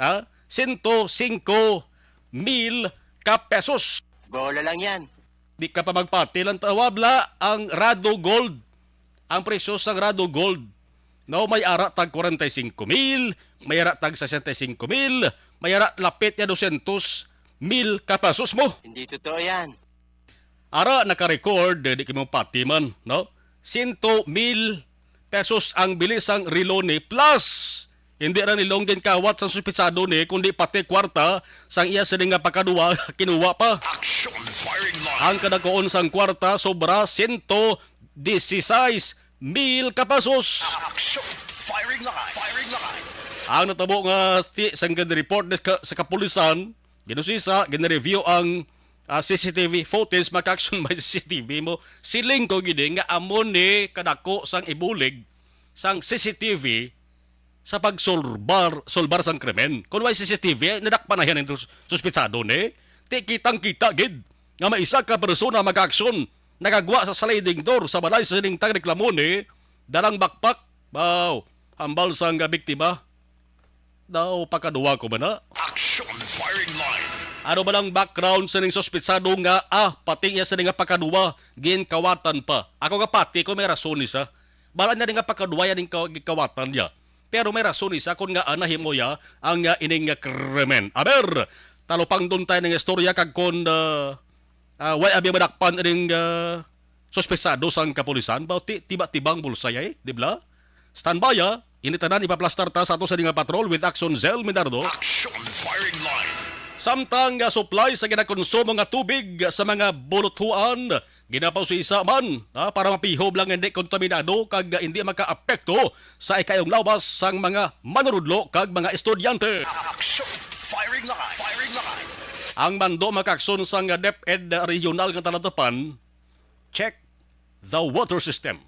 Ha? Sento singko mil ka pesos. Bola lang yan. Di ka pa magpati lang tawab la ang Rado Gold. Ang presyo sang Rado Gold. No, may ara tag kwarenta y singko mil, may ara tag sesenta y singko mil, may ara lapit ya dosyentos mil ka pesos mo. Hindi totoo yan. Ara, naka-record, di kamo pati man, no? Sento mil pesos ang bili sang relo ni, plus hindi ra ni long ginkawat sang suspitsado ni, kundi pati kwarta sang iya sini nga pakaduwa kinuha pa. Action firing line. Ang kadakuon sang kwarta sobra sento disisais mil ka pesos. Action firing line. Firing line. Ang natabo nga sti-, sang gin-report ni ka-, sa kapulisan, ginusisa, gin-review ang, ah, C C T V footage, mga ka-aksyon, may C C T V mo. Siling ko gid eh, nga amo ni kadako sang ibulig sang C C T V sa pagsolbar, solbar sang krimen. Kung way C C T V, nadakpan na yan ang sus-, suspitsado ni. Ti kitang-kita gid nga may isa ka persona, mga ka-aksyon, nagagwa sa sliding door sa balay sa sining tagreklamo ni, dalang backpack. Wow, hambal sang biktima. Daw pakaduwa ko ba na? Action firing line. Ano ba lang background sa ning suspitsado nga, ah, pati iya sa nga pakaduwa, ginkawatan pa? Ako nga pati ko may rason ni sa. Bala niya nga pakaduwa yan yung ka-, ginkawatan niya. Pero may rason ni sa kung nga, ah, nahimo ya ang, ah, ining, ah, krimen. Aber, talupangdon tayo ng istorya kag kung, ah, ah, way abi madakpan ining, ah, suspetsado sang kapulisan, bauti tiba-tibang bulsay ay, di bala? Standby, ah. Ini tanan ipaplastar ta sa ato sa nga patrol with Action Zell Minardo. Action firing line. Samtang, ah, supply sa ginakonsumo nga tubig sa mga buluthuan Ginapausisa man, ha, para mapihob lang hindi kontaminado kag hindi makaapekto sa ikayong lawas sang mga manunudlo kag mga estudyante. Action firing line. Firing line. Ang mando, mga kaakson, sang DepEd Regional nga Talatapan, check the water system.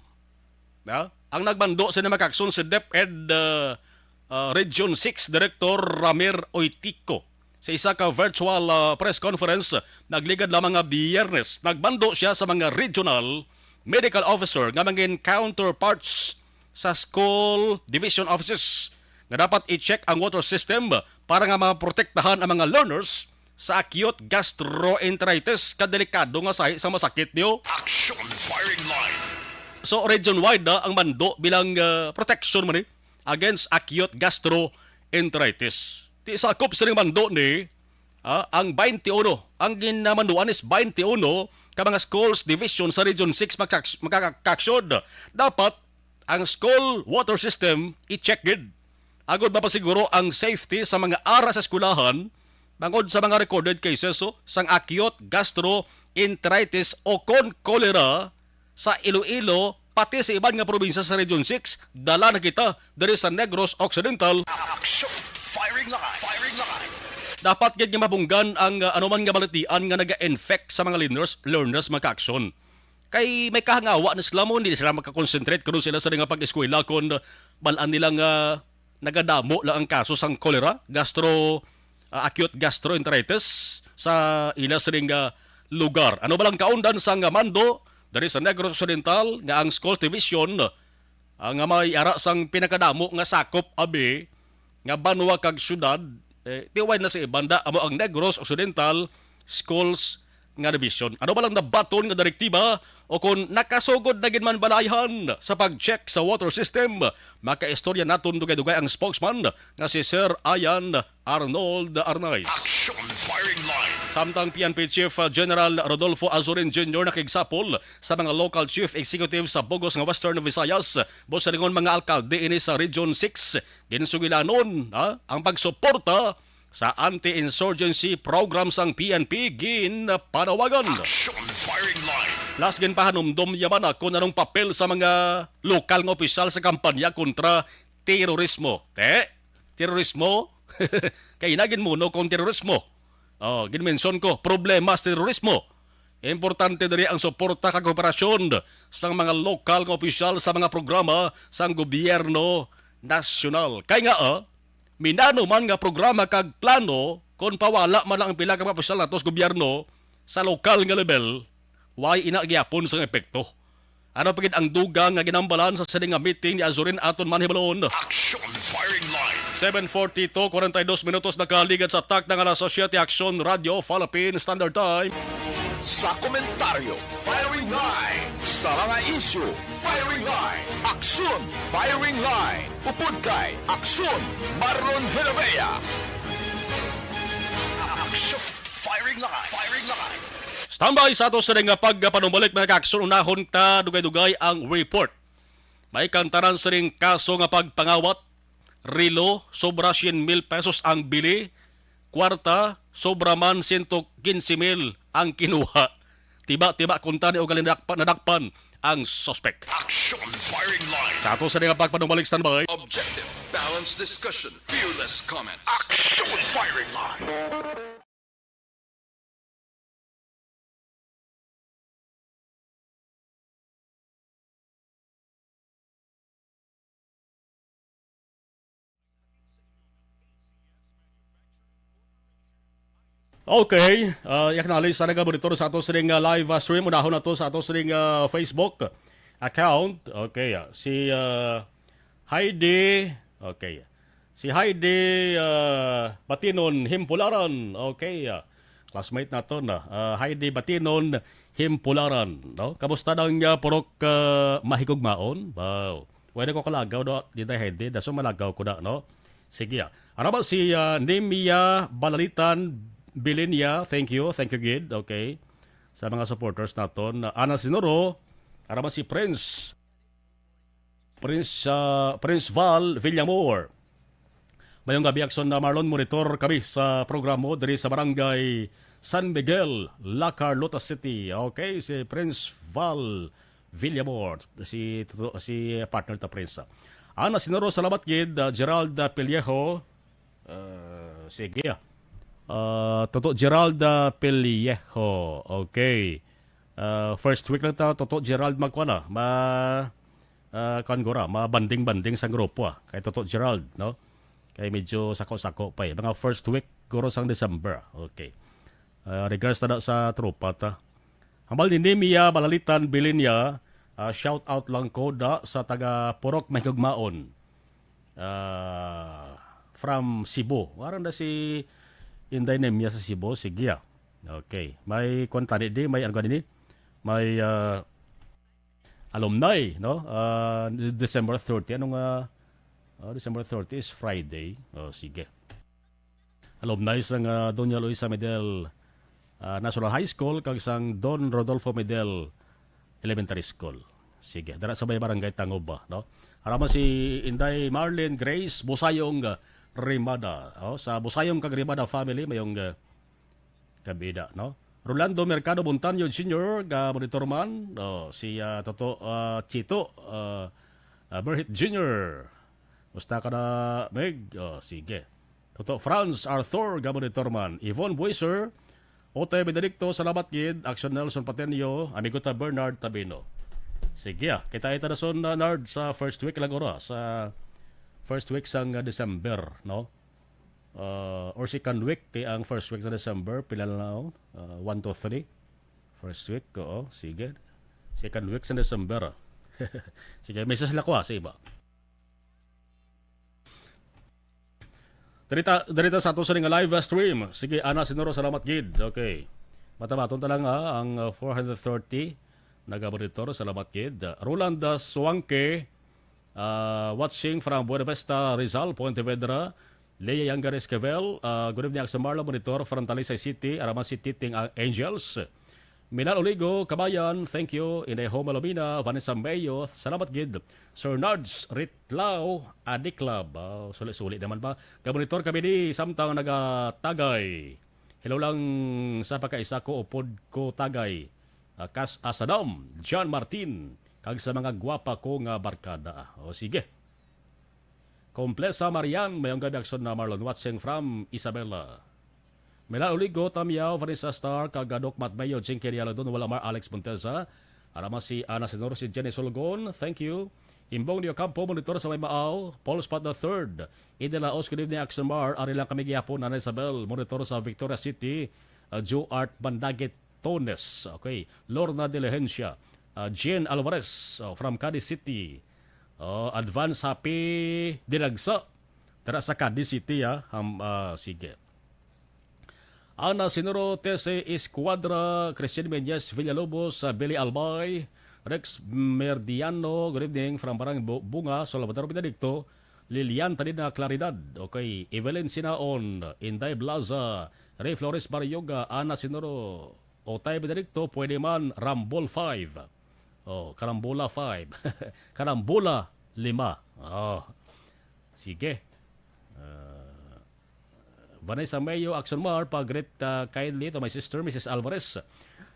Na? Ang nagmando sini, mga kaakson, si DepEd, uh, uh, Region six Director Ramir Oitico. Sa isa ka virtual, uh, press conference nagligad lamang nga Biyernes, nagmando sia sa mga regional medical officer nga mangin counterparts sa school division offices nga dapat i-check ang water system para nga maprotektahan ang mga learners sa acute gastroenteritis, ka delikado nga sahi sa masakit niyo. Action firing line. So, region-wide na ang mando bilang, ah, protection man ni against acute gastroenteritis. Ti sakop sa mando ni, ah, ang twenty-one. Ang ginamanduan is twenty-one ka mga schools division sa Region six magkaks-, magkakaksyon. Dapat ang school water system i-check gid agod mapasiguro ang safety sa mga ara sa eskwelahan bangod sa mga recorded cases, so, sang acute gastroenteritis o kon cholera sa Iloilo, pati sa iban nga probinsya sa Region six, dala na kita diri sa Negros Occidental. Action! Firing line! Firing line! Dapat gid nga mabunggan ang, uh, anuman nga balatian nga naga-infect sa mga learners, learners, mga kaakson. Kay may kahangawa na sila mo, hindi sila makakonsentrate kung sila sa nga pag-eskwela kung balaan nila nga nagadamo lang ang kaso sang cholera, gastro, ah, acute gastroenteritis sa ila sining, ah, lugar. Ano ba lang kaundan sang mando diri sa Negros Occidental nga ang Schools Division, ah, nga may ara sang pinakadamo nga sakop abi nga banwa kag syudad, eh, tiway na sa iban da amo ang Negros Occidental Schools nga Division. Ano ba lang nabaton nga direktiba o kung nakasugod na gid man balayhan sa pag-check sa water system? Makaistorya naton dugay-dugay ang spokesman nga si Sir Ian Arnold Arnaiz. Action firing line. Samtang P N P Chief General Rodolfo Azurin Junior nakigsapol sa mga local chief executive sa bugos nga Western Visayas, busa ringon mga alkalde ini sa Region six, ginsugilanon, ha, ang pagsuporta sa anti-insurgency program sang P N P ginpanawagan. Action firing line. Plus, ginpahanumdom niya man kon anong papel sa mga lokal nga opisyal sa kampanya kontra terorismo. Te, terorismo? Kay nagin muno kung terorismo. Oh, ginmension ko, problema sa terorismo. Importante diri ang suporta kag kooperasyon sang mga lokal nga opisyal sa mga programa sang gobyerno nasyonal. Kay nga, ah, minano man nga programa kag plano, kon pawala man lang ang pila ka mga opisyal nato sa gobyerno sa lokal nga level, way ina gyapon sang epekto. Ano pa gid ang dugang nga ginambalan sa sini nga meeting ni Azurin aton man hibalon? Action firing line. Seven forty-two, forty-two minutos nakaligad sa takna nga alas siyete, Action Radio Philippine Standard Time. Sa komentaryo, firing line. Sa mga isyu, firing line. Action, firing line. Upod kay Action, Marlon Helavea. Action, firing line. Firing line. Standby sa ato sa nga pagpanumbalik, mga ka-Action. Unahon ta dugay-dugay ang report. May kantaran sining kaso nga pagpangawat, relo, sobra cien mil pesos ang bili, kwarta, sobra man sento kinse mil ang kinuha. Tiba-tiba kuntani o galing nadakpa-, nadakpan ang suspect. Action firing line. Sa ato sa nga pagpanumbalik, standby. Objective, balanced discussion, fearless comment. Action firing line. Okay, ah, yaknali sa nagabonitor sa ato sining, ah, live, ah, stream. Unahon nato sa ato sining, ah, Facebook account. Okay, ah, si, ah, Heidi, okay. Si Heidi, ah, Batinon Himpularan. Okay, ah, classmate nato na. Ah, Heidi Batinon Himpularan, no? Kamusta daw ang, ah, purok, ah, mahigugmaon? Wow. Pwede ko kalagaw do, di tayo Heidi. Daso malagaw ko na, no? Sige, ah. Ano ba si, ah, Nimia Balalitan Bilinia? Thank you. Thank you, gid. Okay. Sa mga supporters naton. Ana Sinuro, ano ba si Prince? Prince, ah, Prince Val Villamor. Mayong gabi, Action na Marlon. Monitor kami sa programa diri sa Barangay San Miguel, La Carlota City. Okay, si Prince Val Villamor, si, si partner ta, Prince. Ana Sinoro, salamat gid, ah, Gerald, ah, Pellejo. Ah, sige, ah. Ah, Toto Gerald, ah, Pellejo. Okay. Ah, first week lang ta, Toto Gerald, magkuha na. Ma, ah, kuwan gura, mabanding-banding sa grupo, ah. Kay Toto Gerald, no? Kay medyo sako-sako pa, eh. Mga first week, guro, sang December. Okay. Ah, regards na sa tropa ta. Hambal ni Nemia Malalitan Bilinya, ah, shout out lang ko da sa taga Purok Mahigugmaon. Ah, from Cebu. Waran na si Inday Nemia sa Cebu. Sige, ah. Okay. May kuwan tani di, may ano gani ni? May, ah, alumni, no? Ah, December thirty. Anong, ah, ah, December thirty is Friday. Oh, sige. Alumni sang, ah, Doña Luisa Medel, ah, National High School kag sang Don Rodolfo Medel Elementary School. Sige, dara sa may Barangay Tangob, no? Ara man si Inday Marlene Grace Busayong, ah, Rimada. Oh, sa Busayong kag Rimada family, mayong, ah, kabida, no? Rolando Mercado Montaño Junior, ga monitor man. Oh, si, ah, Toto, ah, Chito, ah, ah, Berhit Junior. Musta ka na, Meg? Oh, sige. Toto Franz Arthur, ga monitor man. Yvonne Buiser, Ote Benedicto, salamat gid. Action Nelson Patenio, amigo ta Bernard Tabino. Sige, ah. Kita-kita na son, ah, Nard, sa first week lang, ora. Sa first week sang, ah, December, no? Uh, or second week, kay ang first week sa December, pila na lang, uh, one to three. First week, oo, sige. Second week sa December, ah. Sige, message lang ko, ah, sa iba. Dirita, dirita sa ato sa nga live stream. Sige, Ana Sinoro, salamat gid. Okay. Matabaton ta lang, ah, ang, ah, four hundred thirty naga-monitor. Salamat gid. Roland, ah, Suangke, ah, watching from Buena Vista, Rizal, Pontevedra. Lea Yangares Cavel, ah, good evening, Axel Marlon, monitor from Talisay City, Araman City, Ting, ah, Angels. Milan Oligo, Kabayan, thank you. Inday Homa Lomina, Vanessa Mayo, salamat gid. Sir Nards Ritlao, Adik Club. Ah, suli-suli naman ba? Kamonitor kami di, samtang nagatagay. Hello lang sa pagkaisa ko, upod ko tagay. Ah, kas Asadam, John Martin, kag sa mga gwapa ko nga barkada. O, sige. Komplesa Marian, mayong gabi, Action na Marlon, watching from Isabela. Mela Oligo, Tamiao, Vanessa Star, kag Doc Matt Mayo, Jinky Rialodon, wala mar Alex Monteza. Arama si Ana Senor, si Jenny Sulgon, thank you. Imbong Neo Campo, monitor sa Maymaaw, Paul Spot the third. Ida Laos, good evening, Action Mar. Ari lang kami gihapon, Ana Isabel, monitor sa Victoria City. Uh, Joe Art Bandagit Tones. Okay. Lorna Diligencia. Uh, Jean Alvarez, uh, from Cadiz City. Uh, advance happy dinagsa. Tara sa Cadiz City, ah. Ham, ah, sige. Ana Sinuro, Tese Escuadra, Christian Menyes, Villalobos, ah, Billy Albay, Rex Merdiano, good evening from Barang Bu-, Bunga, Salvador Benedicto, Lilian Talina Claridad, okay, Evelyn Sinaon, Inday Blaza, Ray Flores Barrioga, Ana Sinuro, Otay Benedicto, pwede man, Rambol five. Oh, Karambola five. Karambola lima. Oh. Sige. Ah, Vanessa Mayo, Action Mar, pag-greet, ah, kindly to my sister, Missus Alvarez.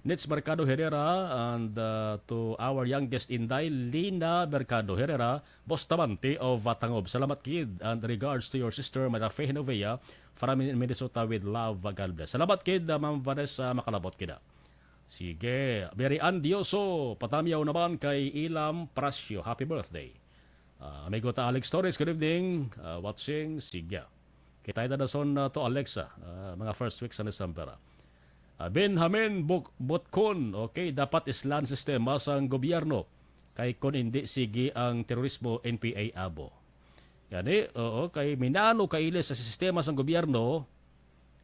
Nits Mercado Herrera, and, ah, to our youngest Inday, Lina Mercado Herrera, Bustamante of Vatangob. Salamat gid, and regards to your sister, Mata Fe Genovea, from Min-, Minnesota with love, God bless. Salamat gid, ah, Ma'am Vanessa, makalabot gid, ah. Sige, Mary Ann Dioso, patamiaw naman kay Ilam Prasyo. Happy birthday. Ah, amigo ta Alex Torres, good evening. Ah, watching, sige. Kita ita dason, ah, to Alexa, ah, mga first week sa December, ah. Ah, Benjamin Buk-, Butkon, okay, dapat islan sistema sang gobyerno. Kay kun hindi, sige ang terorismo, N P A abo. Gani, oo, kay minano kailis sa sistema sang gobyerno,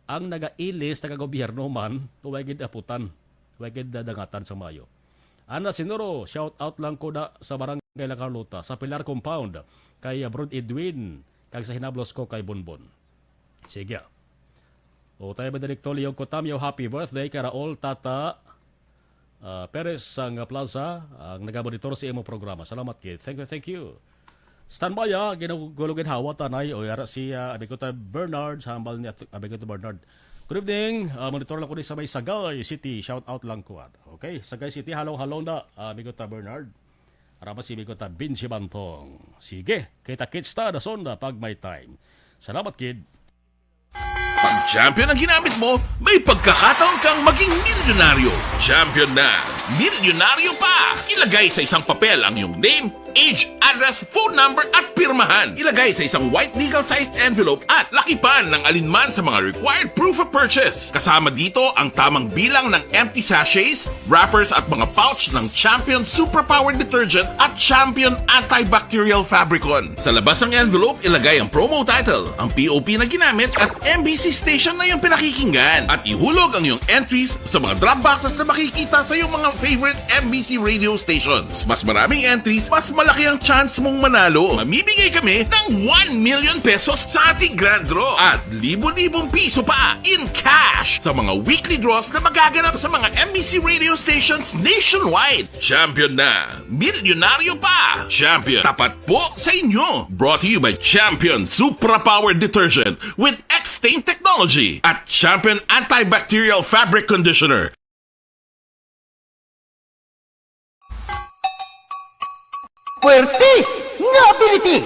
ang nagailis, taga-gobyerno man, way gid aputan, way gid dadangatan sa mayo. Ana Sinuro, shout out lang ko da sa Barangay La Carlota, sa Pilar Compound, kay Brod Edwin, kag sa hinablos ko kay Bonbon. Sige. O tayo ba, Director Leo Cotamio, happy birthday kay Raul Tata, ah, Perez sang Plaza, ang nagamonitor sa imo programa. Salamat gid. Thank you, thank you. Standby, ah, ginugulugin hawa tanay. O, yara si, ah, Abigota Bernard, sa hambal ni At-, Abigota Bernard. Good evening. Ah, monitor lang ko ni sa may Sagay City. Shout out lang ko, ah. Okay, Sagay City, halong-halong na, ah, amigo ta Bernard. Arama si amigo ta Vinci Bantong. Sige, kita-kits ta dason na pag may time. Salamat, kid. Pag Champion ang ginamit mo, may pagkakataon kang maging milyonaryo. Champion na. Milyonaryo pa! Ilagay sa isang papel ang iyong name, age, address, phone number, at pirmahan. Ilagay sa isang white legal-sized envelope at lakipan ng alinman sa mga required proof of purchase. Kasama dito ang tamang bilang ng empty sachets, wrappers, at mga pouch ng Champion Superpower Detergent at Champion Antibacterial Fabricon. Sa labas ng envelope, ilagay ang promo title, ang P O P na ginamit, at M B C station na iyong pinakikinggan. At ihulog ang iyong entries sa mga drop boxes na makikita sa iyong mga favorite M B C radio stations. Mas maraming entries, mas malaki ang chance mong manalo. Mamimigay kami ng one million pesos sa ating grand draw at libo-libong piso pa in cash sa mga weekly draws na magaganap sa mga M B C radio stations nationwide. Champion na! Milyonaryo pa! Champion, tapat po sa inyo! Brought to you by Champion Supra Power Detergent with X-Stain Technology at Champion Antibacterial Fabric Conditioner. Puwerte nga ability!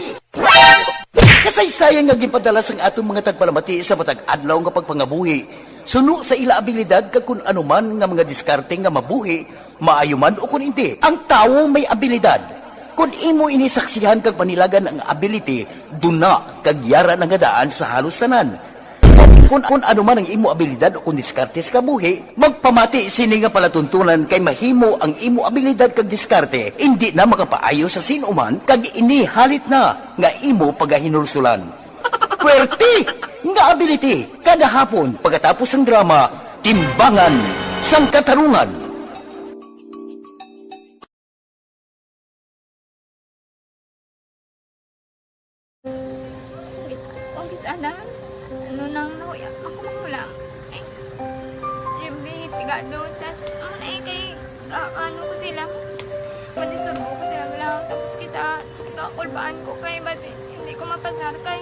Kasaysayan nga ginpadala sang aton mga tagpalamati sa matag adlaw nga pagpangabuhi, suno sa ila abilidad kag kun ano man nga mga diskarte nga mabuhi, maayo man o kun indi, ang tawo may abilidad. Kun imo ini saksihan kag panilagan ang ability, duna kag yara na nga daan sa halos tanan. Kun, kun ano man ang imo abilidad o kun diskarte sa kabuhi, magpamati sini nga palatuntunan kay mahimo ang imo abilidad kag diskarte indi na makapaayo sa sin-o man kag ini halit na nga imo pagahinulsulan. Puwerte nga ability! Kada hapon pagkatapos sang drama, Timbangan sang Katarungan. Kung kis-a na, ano nang nahuya, ako manghulam. Ay, siyempre, pigado, tas, ano na eh, kay, ah, ano ko sila, madisurbo ko sila lang, tapos kita, kakulbaan ko kay, basi, hindi ko mapasar kay.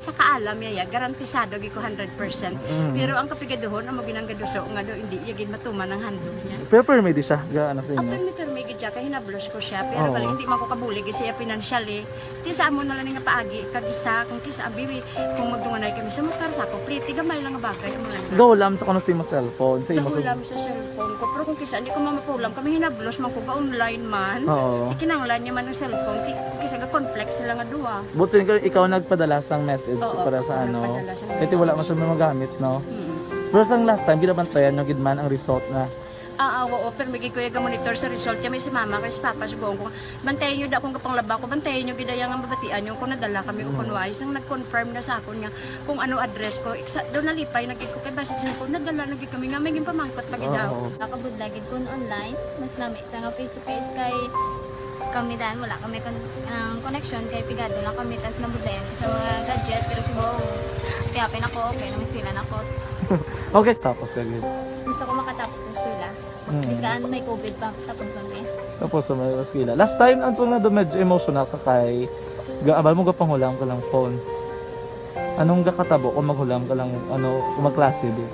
Sa kaalam niya, ya, garantisado gid ko hundred percent. Mm. Pero ang kapigaduhon, amo ginang gaduso nga do, hindi iya gid matuman ang handog niya. Pero permi di siya, ga, ano sa inyo? Ang permi, permi gid siya, kay hinablos ko siya. Pero Oo. Bali, hindi man ko kabulig siya financially. Ti sa amo na lang nga paagi, kag isa, kung kis-a, abi, kung magdunganay kami sa motor, sa kupliti, gamay lang nga bagay, amo lang. Gahulam sa kuno sa imo cellphone, sa imo sa Gahulam sa cellphone ko. Pero kung kis-a, hindi ko mamapulam, kami hinablos man ko, ga-online man. Oo. Ti kinahanglan niya man ang cellphone, ti, kis-a, ga-conflict sila nga duha. But so, ikaw, ikaw nagpadala sang message Oo, para sa ako ano? Nagpadala sang Kaya ti wala message. Man siya magamit, no? Mm. Pero sang last time, ginabantayan nyo gid man ang result na Ah, ah, oo, pero may gid ko iya ga-monitor sa result. Kaya may si mama, kay si papa, sugoon ko, bantayan nyo da akong gapanglaba ko, bantayan nyo gid iya nga mabatian nyo kung nadala kami o kung Mm. wala. Isang nag-confirm na sa akon nga kung ano address ko. Iksa, daw nalipay na gid ko kay basi siya ko, nadala na gid kami nga may ginpamangkot pa gid Oo, daw. Oo. Nakabudlay gid kun online, mas nami sa nga face to face kay kami dan wala kami kon-, ang connection kay pigado lang kami tas nabudlayan ko sa mga gadget pero si Bong, happy na ko, okay na, may eskwela na ko. Okay, tapos ka gid. Gusto ko makatapos sa eskwela. Mm. Biskan may covid pa, tapos ang eh. Tapos sa mga eskwela. Last time, ang tunga do medyo emotional ka kay ga-, abal mo gapanghulam ka lang phone. Anong gakatabo kung maghulam ka lang, ano, kung magklase, be?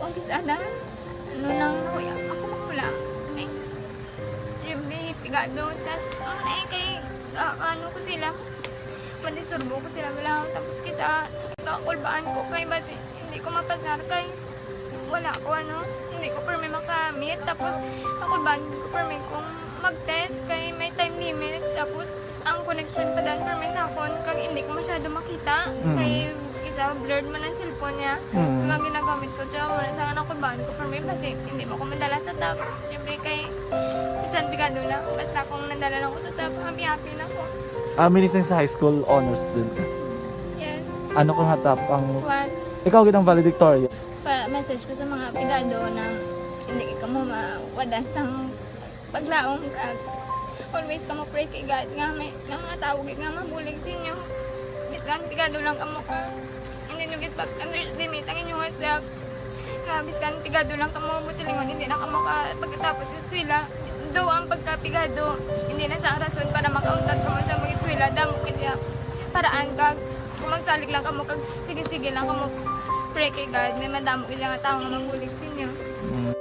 Kung kis-a na, ano nang nahuya ako maghulam? Ay, yung may pigado, tas, ano na eh, kay, ah, ano ko sila, madisturbo ko sila, wala. Tapos kita, kakulbaan ko kay basi, hindi ko mapasar kay wala ko, ano, hindi ko permi makamit. Tapos, kakulbaan ko permi kung mag-test kay may time limit. Tapos, ang connection pa dan permi sa akon, kag hindi ko masyado makita. Mm. Kay, isa, blurred man ang cellphone niya. Mm. Kag ang ginagamit ko, siya, wala sa nakulbaan ko permi, basi hindi mo ko madala sa top. Siyempre, kay, bisan pigado na, basta kung nadala lang ko sa top, happy-happy na ko. Ah, meaning sa high school, honors student ka? Yes. Ano ka nga top ang One. Ikaw gid ang valedictorian? Pa-message ko sa mga pigado na hindi kamo mawadan sang paglaom, kag always kamo pray kay God nga may, nga mga tawo gid nga mabulig sa inyo. Bisan pigado lang kamo ka, hindi nyo gid pag-underestimate ang inyong self. Nga bisan pigado lang kamo, mo silingon, hindi na kamo ka pagkatapos sa eskwela. Though ang pagkapigado, hindi na sa rason para makauntat kamo sa mag-eskwela. Damo gid nga paraan, kag kung magsalig lang kamo, kag sige-sige lang kamo, pray kay God, may madamo gid nga tawo nga mabulig sa inyo. Mm.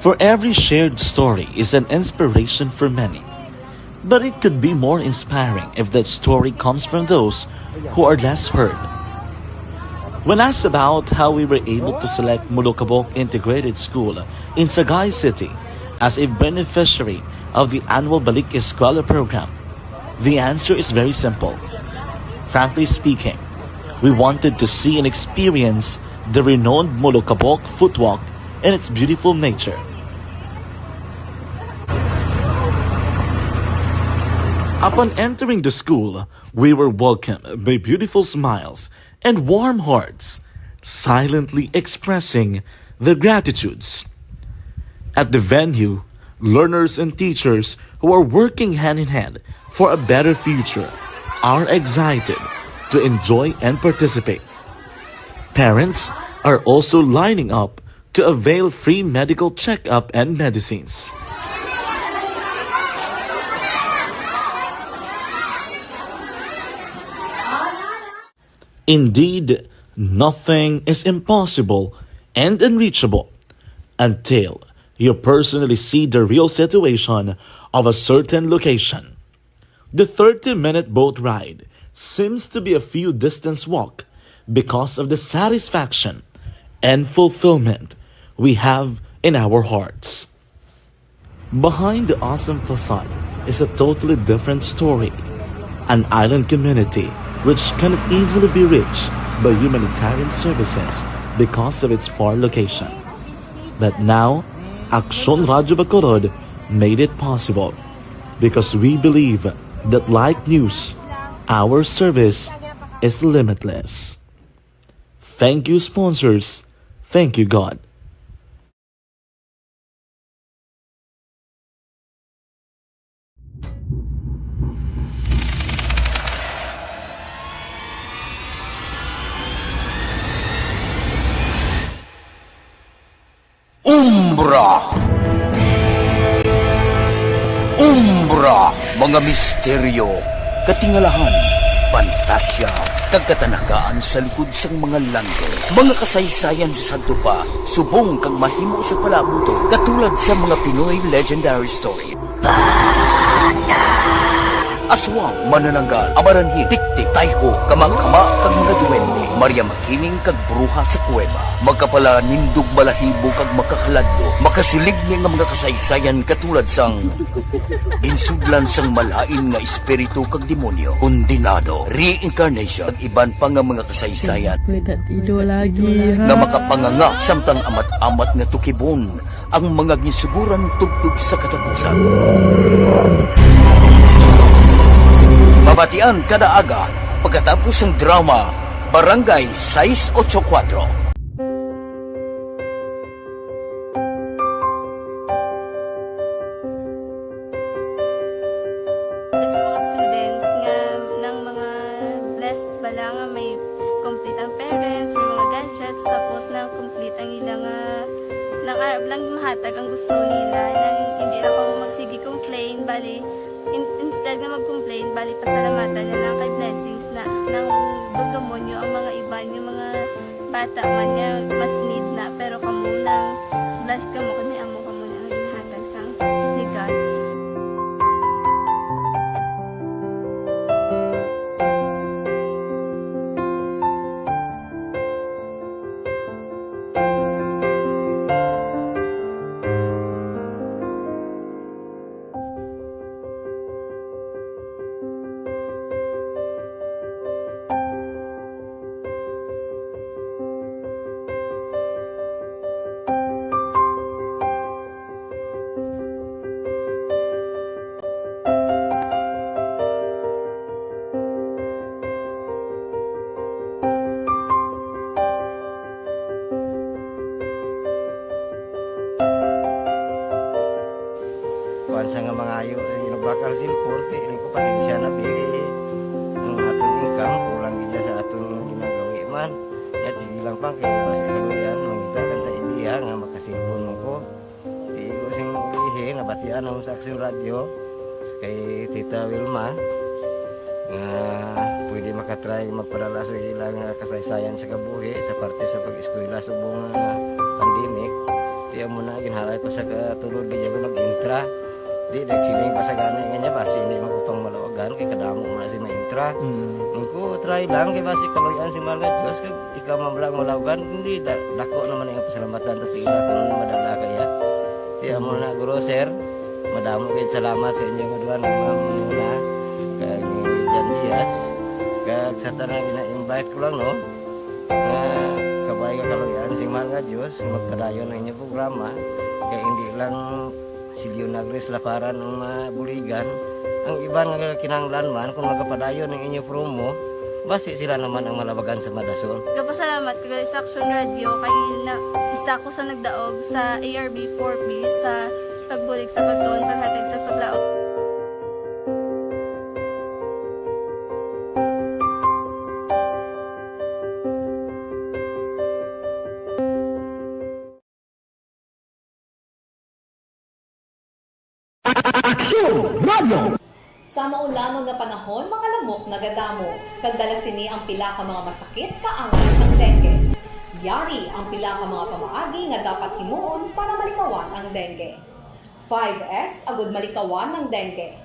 For every shared story is an inspiration for many. But it could be more inspiring if that story comes from those who are less heard. When asked about how we were able to select Molokabok Integrated School in Sagay City as a beneficiary of the annual Balik Eskwela program, the answer is very simple. Frankly speaking, we wanted to see and experience the renowned Molokabok Footwalk and its beautiful nature. Upon entering the school, we were welcomed by beautiful smiles and warm hearts, silently expressing their gratitudes. At the venue, learners and teachers who are working hand in hand for a better future are excited to enjoy and participate. Parents are also lining up to avail free medical checkup and medicines. Indeed, nothing is impossible and unreachable until you personally see the real situation of a certain location. The thirty-minute boat ride seems to be a few distance walk because of the satisfaction and fulfillment we have in our hearts. Behind the awesome facade is a totally different story, an island community which cannot easily be reached by humanitarian services because of its far location. But now, Aksyon Radyo Bacolod made it possible because we believe that like news, our service is limitless. Thank you, sponsors. Thank you, God. Umbra. Umbra, mga misteryo, katingalahan, pantasya, kag katanagaan sa likod sang mga langgam. Mga kasaysayan sa sadto pa, subong kag mahimo sa palabuton, katulad sa mga Pinoy legendary story. Aswang, manananggal, amaranhil, tiktik, tayho, kamakama, kag mga duwende, Maria Makiling kag bruha sa kuweba, makapalanindog balahibo kag makahaladlo, makasiligni nga mga kasaysayan katulad sang ginsudlan sang malain nga espiritu kag demonyo, kondenado, reincarnation, kag iban pa nga mga kasaysayan May tatido lagi, ha? Nga makapanganga samtang amat-amat nga tukibon ang mga ginsuguran tubtob sa katapusan. Mabatian kada aga pagkatapos sang drama Barangay sais ocho kuwatro. Sa mga students nga, nang mga blessed bala nga may complete ang parents, may mga gadgets, tapos nang complete ang ila nga, nang arab lang mahatag ang gusto nila, nang hindi lang kamo magsige complain, bali, in-, instead nga mag-complain, bali, pasalamatan na lang kay blessings na, nang dugdumon nyo ang mga iban, yung mga bata man nga mas need na, pero kamo nang blessed kamo kay may amo kamo na nga ginhatag sang ni God. Kuan sa nga mangayo sa ginabakal sa import, ini ko pasensya na, pili ang aton income, kulang gid sa aton ginagawi man. Yat, sige lang pang kay basi kaluyan, mangita lang ta idea nga makasilpon mo ko. Di ko sing ulihi, nabatian ako sa Aksyon Radyo, sa kay Tita Wilma, nga pwede makatry magpadala sa ila nga kasaysayan sa kabuhi sa parte sa pag-eskwela subong nga pandemic. Di amo na, ginhalay ko sa katulod, di ako nag-intra. Di, nagsiling pa sa gani nga niya, basi hindi man ko pang malawagan, kay kadamo mo na si ma-intra. Mm. Ang ko, try lang, kay basi kaluyan si Mahal nga Diyos, kag ikaw man lang malawagan, hindi, da-, dako naman ang pasalamatan ta sa ila kung ano madala kaya. Di amo na, guro, sir, madamo kayo salamat sa inyo nga duha, ni Ma'am Muna, kag ni Jan Diaz, kag sa tanan gina-invite ko lang, no, nga kabay nga kaluyan si Mahal nga Diyos, magpadayon ang inyong programa, kay hindi lang si Leonagres Laparan ang mabuligan, ang iban nga kinahanglan man, kung magapadayon ang inyo promo, basi sila naman ang malabagan sa madasol. Gapasalamat ko gali sa Action Radio kay na, isa ko sa nagdaog sa A R B four B sa pagbulig sa pagtuon, paghatag sa paglaom. Aksyon Radio! Sa maulanon nga panahon, mga lamok nagadamo, kag dala sini ang pila ka mga masakit kaangay sang dengue. Yari ang pila ka mga pamaagi nga dapat himuon para malikawan ang dengue. Five S agud malikawan ang dengue.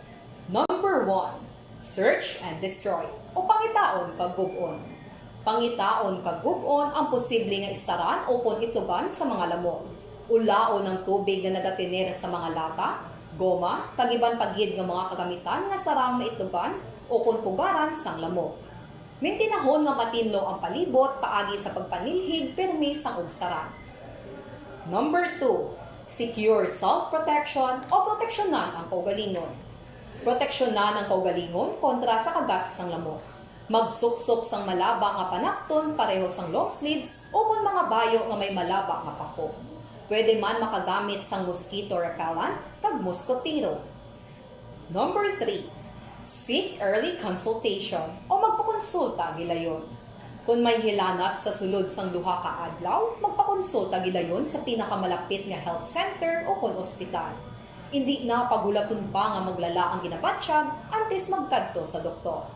Number one, search and destroy, o pangitaon kag gub-on. Pangitaon kag gub-on ang posible nga istaran ukon itlogan sa mga lamok. Ulaon ang tubig nga nagatener sa mga lata, goma, kag iban pa gid nga mga kagamitan nga sarang maitlogan ukon pugaran sang lamok. Mintinahon nga matinlo ang palibot paagi sa pagpanilhig pirmi sang ugsaran. Number two, secure self-protection o proteksyonan ang kaugalingon. Proteksyonan ang kaugalingon kontra sa kagat sang lamok. Magsuksok sang malaba nga panakton pareho sang long sleeves ukon mga bayo nga may malaba nga pako. Pwede man makagamit sang mosquito repellent kag moskotero. Number three, seek early consultation o magpakonsulta gilayon. Kon may hilanat sa sulod sang duha ka adlaw, magpakonsulta gilayon sa pinakamalapit nga health center ukon ospital. Indi na paghulaton pa nga maglala ang ginabatyag antes magkadto sa doktor.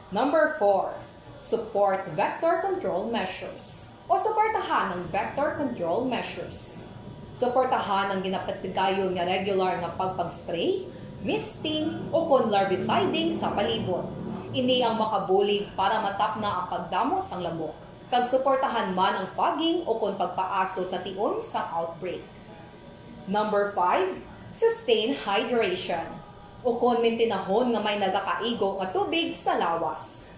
Number four, support vector control measures o suportahan ang vector control measures. Suportahan ang ginapatigayon nga regular nga pagpag-spray, misting, o kon larviciding sa palibot. Ini ang makabulig para matapna ang pagdamo sang lamok, kag suportahan man ang fogging o kon pagpaaso sa tion sang outbreak. Number five, sustain hydration, o kon mintinahon nga may nagakaigo nga tubig sa lawas.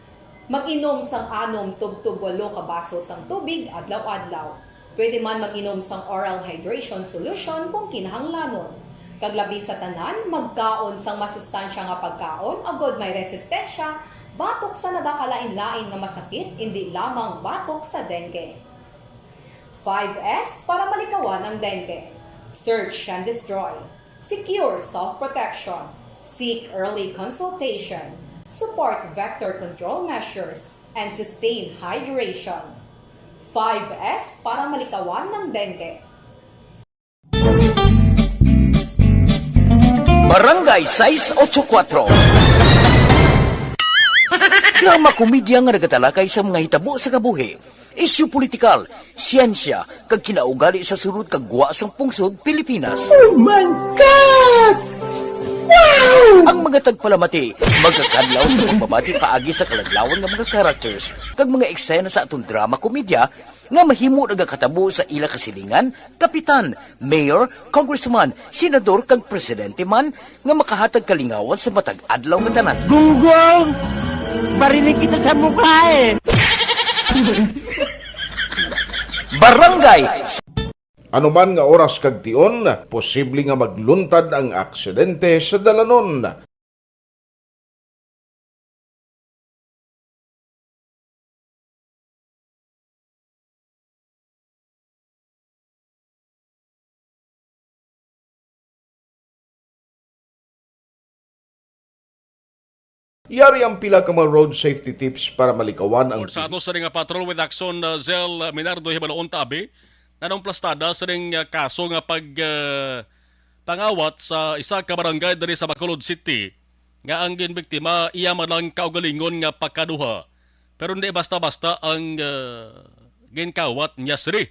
Mag-inom sang anom tubtob walo ka baso sang tubig adlaw-adlaw. Pwede man mag-inom sang oral hydration solution kung kinahanglanon. Kag labi sa tanan, magkaon sang masustansya nga pagkaon agod may resistensya batok sa nagakalain-lain nga masakit, indi lamang batok sa dengue. Five S para malikawan ang dengue. Search and destroy. Secure self-protection. Seek early consultation. Support vector control measures and sustain hydration. Five S para malikawan ng dengue. Barangay sais ocho kuatro. Drama komedya nga nagatalakay sa mga hitabo sa kabuhi, isyu politikal, siyensya, kag kinaugali sa sulod kag gwa sang pungsod Pilipinas. Oh my God! Wow! Ang mga tagpalamati magakadlaw sa pagpamati paagi sa kalaglawan nga mga characters kag mga eksena sa aton drama komedya nga mahimo nagakatabo sa ila kasilingan, kapitan, mayor, congressman, senador kag presidente man nga makahatag kalingawan sa matag adlaw nga tanan. Gunggong! Barinig kita sa mukha eh! Barangay Anuman nga oras kag tion, posible nga magluntad ang aksidente sa dalanon. Yari ang pila ka mga road safety tips para malikawan ang Sa ato sa nga patrol with action, uh, Zell Minardo, hibaloon ta abi nganong plastada sa ning, uh, kaso nga pag, uh, pangawat sa isa ka barangay diri sa Bacolod City nga ang ginbiktima iya man lang kaugalingon nga pakaduha, pero hindi basta-basta ang, uh, ginkawat niya sini.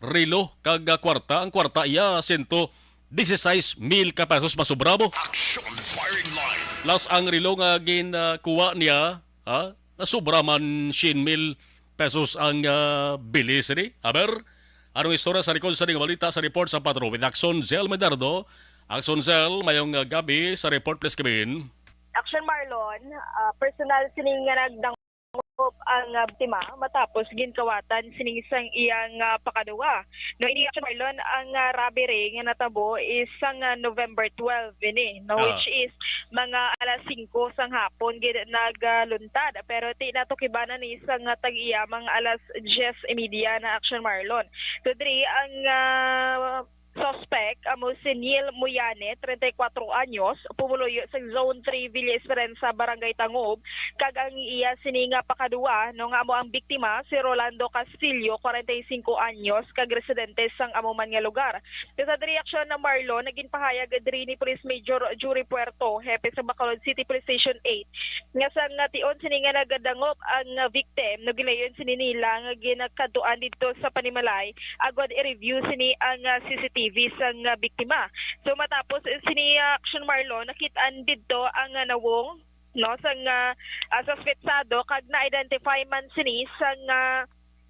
Relo kag, ah, kwarta. Ang kwarta iya sento disisais mil ka pesos, masubra mo. Action firing line. Plus ang relo nga ginkuha niya, ha? Nasubra man syen mil pesos ang, ah, bili sini. Aber, anong istorya sa likod sa ning balita sa report sa Patrol with Action Zell Medardo? Action Zell, mayong, ah, gabi sa report, please, Kevin. Action Marlon, ah, personal sini nga nagdang Hop ang, ah, biktima matapos ginkawatan sini sang iyang, ah, pakaduwa. No, ini, Marlon, ang, ah, robbery nga natabo is sang, ah, November twelve ini, no, Ah. which is mga alas singko sang hapon gid nagaluntad. Pero ti natukibanan ni sang, ah, tag-iya mga alas diyes y media na, Action Marlon. So, diri ang, ah, suspect amo si Neil Muyane, treinta y cuatro anyos, pumuluyo sa Zone three, Villa Esperanza, Barangay Tangub, kag ang iya sini nga pakaduwa, no, nga amo ang biktima, si Rolando Castillo, kwarenta y singko anyos, kag residente sang amo man nga lugar. Sa reaksyon na Marlon, naging pahayag diri ni Police Major Jury Puerto, hepe sa Bacolod City Police Station eight, nga sang tion sini nga nagadangop ang victim, no, gilayon sini nila nga ginakadtuan didto sa panimalay agod i-review sini ang, ah, C C T V sang, ah, biktima. So, matapos sini, ah, action, Marlon, nakit-an didto ang, ah, nawong, no, sang, ah, ah, suspetsado kag na-identify man sini sang, ah,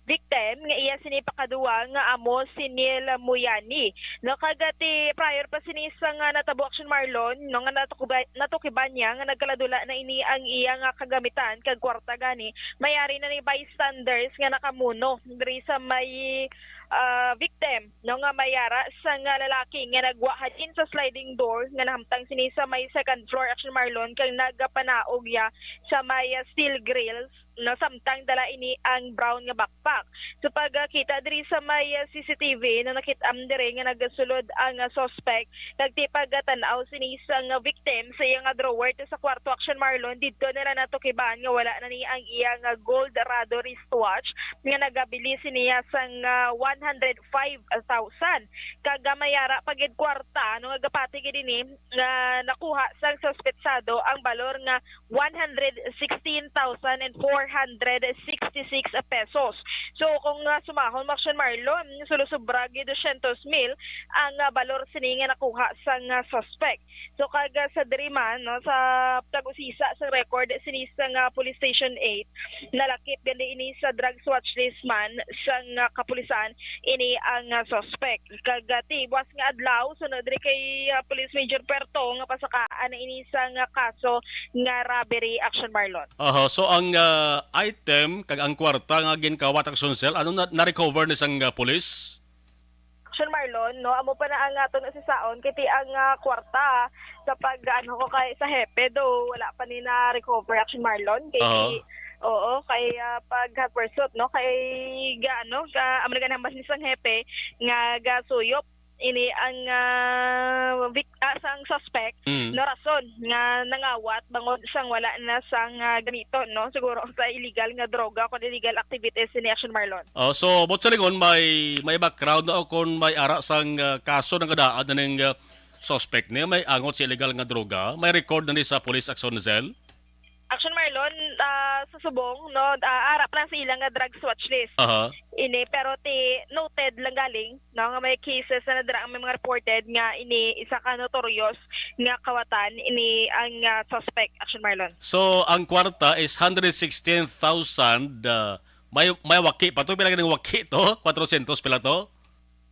victim nga iya sini pakaduwa nga amo si Neil Muyani. No, kag, ah, ti prior pa sini sang, ah, natabo, action, Marlon, no, nga natukuba-, natukiban niya nga nagkaladula na ini ang iya nga kagamitan kag kwarta gani, mayari na ni bystanders nga nakamuno diri sa may, ah, victim, no, nga mayara sang lalaki nga nagwa halin sa sliding door nga nahamtang sini sa may second floor, action, Marlon, kag nagapanaog ya sa may, ah, steel grills, no, samtang dala ini ang brown nga backpack. Sa pagkita diri sa may, ah, C C T V, no, nakit-am diri nga nagasulod ang, ah, suspect kag ti pagkatan-aw sini sang, ah, victim sa iya nga drawer ti sa kwarto, action, Marlon, didto nila natukiban nga wala na ni ang iya nga gold Rado wristwatch nga nagabili siniya sang, ah, one hundred five thousand. Kag, ah, mayara pa gid kwarta, no, nga gapati gid ini nga nakuha sang suspetsado ang balor nga one hundred sixteen thousand and four hundred sixty-six pesos. So kung ah, sumahon mo, Action Marlon, sulo-sobra gid dosyentos mil ang ah, balor sini nga nakuha sang ah, suspect. So kag ah, sa diri man, no, sa pag-usisa sang record sini sang ah, Police Station eight, nalakip gani ini sa drugs watch list man sang ah, kapulisan ini ang ah, suspect. Kag ah, ti buwas nga adlaw, sunod diri kay ah, Police Major Puerto nga pasakaan na ini sang ah, kaso nga robbery, Action Marlon. Aha, so ang ah, item kag ang kwarta nga ginkawat, Action Cell, ano na, na-recover ni sang ah, pulis? Action Marlon, no, amo pa na ang aton usisaon kay ti ang ah, kwarta sa pag ano ko kay sa hepe do wala pa ni na-recover, Action Marlon, kay Aha. Ti, oo, kay ah, pag hot pursuit, no, kay ga ano ga amo na ganang ni sang hepe nga gasuyop ini ang ah, vic- ah, sang suspect Mm. no rason nga nangawat bangod sang wala na sang ah, gamiton, no, siguro sa illegal nga droga kung illegal activities ni, Action Marlon. Oh, so, buot silingon, may, may background o kung may ara sang ah, kaso nga daan na ning ah, suspect niya, may angot sa illegal nga droga, may record na ni sa Police Action Cell? Action Marlon, ah, sa subong, no, ah, ara pa lang sa ilang nga drugs watch list. Aha. Ini, pero ti noted lang galing, no, nga may cases na nadara ang may mga reported nga ini isa ka notorious nga kawatan ini ang ah, suspect, Action Marlon. So, ang kwarta is hundred sixteen thousand, ah, may, may waki pa to. Pila ganing waki to? Kwatrosyentos pila to?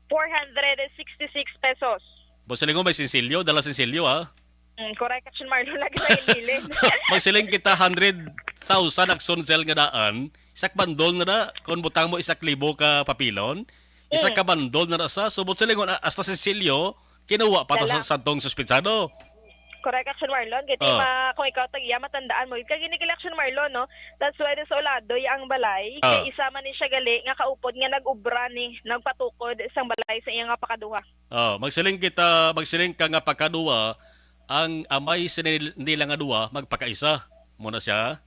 Four hundred sixty-six pesos. Buot silingon, may sinsilyo, dala sinsilyo, ha? Mm, correct, Action Marlon, lagi sa ililin. Magsiling kita hundred thousand, Action Cell, nga daan, isak bandol na na, kung butang mo isak libo ka papilon, isak ka Mm. bandol na na sa, so buot silingon, a- hasta sinsilyo, kinuha pa ta sa, Dala. sa tong suspitsado. Correct, Action Marlon. Kaya Oh. ma, kung ikaw tag-iya, matandaan mo. Kag ini kay Action Marlon, no? That's why sa Uladoy ang balay, Ah. kay isa man ni siya gali nga kaupod nga nag-ubra ni, nagpatukod sang balay sa iya nga pakaduha. Oh, magsiling kita, magsiling ka nga pagkaduwa, ang amay sa nil- nila nga duwa magpakaisa. Mo na siya?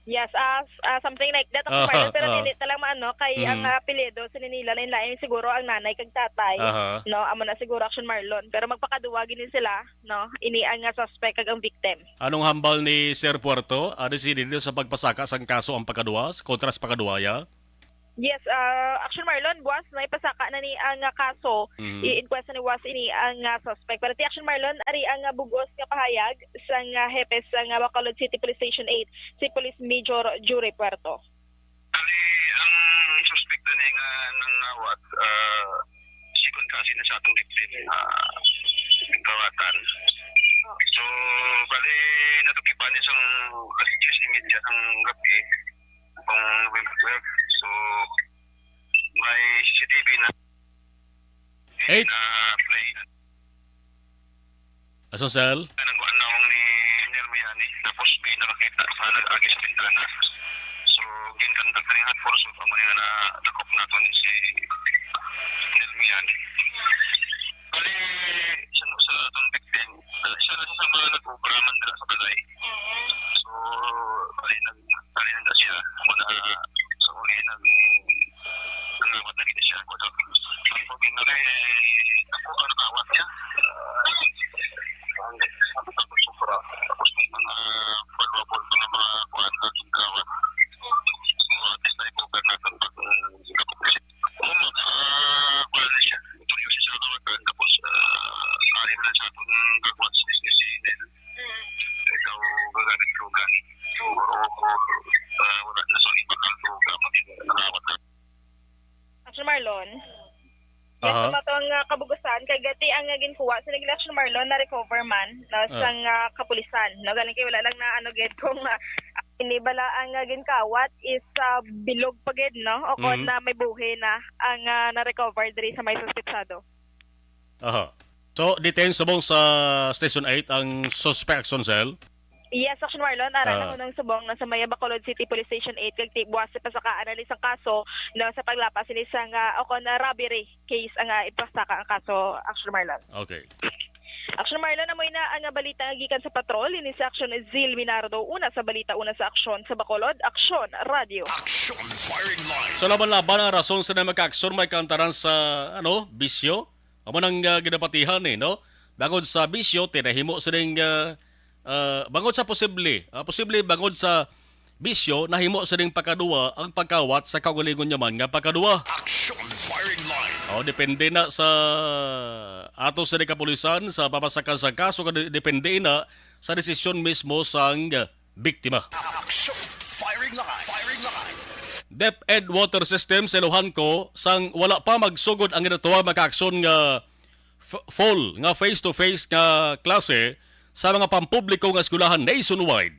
Yes, ah, s- ah, something like that, Action Ah, Marlon, pero ah. dili ta lang maano kay ang Mm. apelyido sa nila lain-lain, siguro ang nanay kag tatay, Aha. no, amo na siguro, Action Marlon, pero magpakaduwa gini sila, no, ini ang ah, suspect kag ang victim. Anong hambal ni Sir Puerto? Ano si dito sa pagpasaka sang kaso ang pagkaduwa, kontra sa pagkaduwa ya? Yes, ah, Action Marlon, buwas na ipasaka na ni ang ah, kaso. Mhm. I-inquest na ni buwas ini ang ah, suspect. Pero ti Action Marlon, ari ang ah, bugos nga pahayag sang ah, hepe sang ah, Bacolod City Police Station eight, si Police Major Jury Puerto. Ali, ang suspect na ni nga nangawat, ah, second cousin na sa atong victim, ah, kawatan. So, bali, natukipan niya sang alas diyes y media sang gabi, kung November twelve. So, may C C T V na Eight. na play. Aso, Sel? Nagkuan na akong ni Engineer Miani, tapos may nakakita sa nag-agi sa bintana. So, ginkandak na rin at force of amo nga na dakop nato ni si Engineer Miani. Bali, sa, sa atong victim, siya na sa mga nag-obra man dira sa balay. So, bali, nag-, bali na siya. Muna, sa uli, nag-, nangawat na gid siya. Ang problema kay, ako, ang nakawat niya. Ang, ang, ang sobra. Tapos may mga valuable pa nga mga kuwan na gawat. So, at least, na-recover natin pag, um, ah, kuwan na siya. Ito yung sa kawatan. Tapos, ah, kaya na sa atong gagawat sa business, eh, ikaw gagamit ko gani. Pero, ah, wala na sa iba ka, so, dapat nangawat na. Action Marlon. Yes, Aha. Sa matong ah, kabugusan, kay gati ang ah, ginkuha sa nag-election Marlon na recover man, no, Ah. sang ah, kapulisan, no, galing kay wala lang na ano gid kung ah, ini bala ang ah, ginkawat is ah, bilog pa gid, no, o kung Mhm. na may buhi na ang ah, na-recover diri sa may suspetsado. Aha. So, detain subong sa Station eight ang suspect, Action Cell? Yes, Action Marlon, ara Ah. na hunong subong na sa may Bacolod City Police Station eight kag ti buwas sa pasakaan na ni sang kaso, no, sa paglapas sini sang ah, o kon, ah, robbery case ang ah, ipasaka ang kaso, Action Marlon. Okay. Action Marlon, amoy na ang ah, balita nga gikan sa patrol. Ini sa Action, Zil Minardo, una sa balita, una sa aksyon sa Bacolod, Aksyon Radio. Action Firing Line. So, laban-laban ang rason sa mga ka-aksyon may kantaran sa, ano, bisyo. Amo nang ah, ginapatihan eh, no? Bangod sa bisyo, tinahimo sining ah, ah, bangod sa posible, ah, posible bangod sa bisyo, nahimo sining pakaduwa ang pagkawat sa kaugalingon niya man nga pakaduwa. Action firing line. O, depende na sa ato sa kapulisan, sa papasakan sa kaso, kag de-, depende na sa desisyon mismo sang biktima. Action firing line. Firing line. DepEd water system sa Ilohanco sang wala pa magsugod ang ginatawag makaaksyon nga f-, full nga face-to-face nga klase sa mga pampubliko nga eskwelahan nationwide.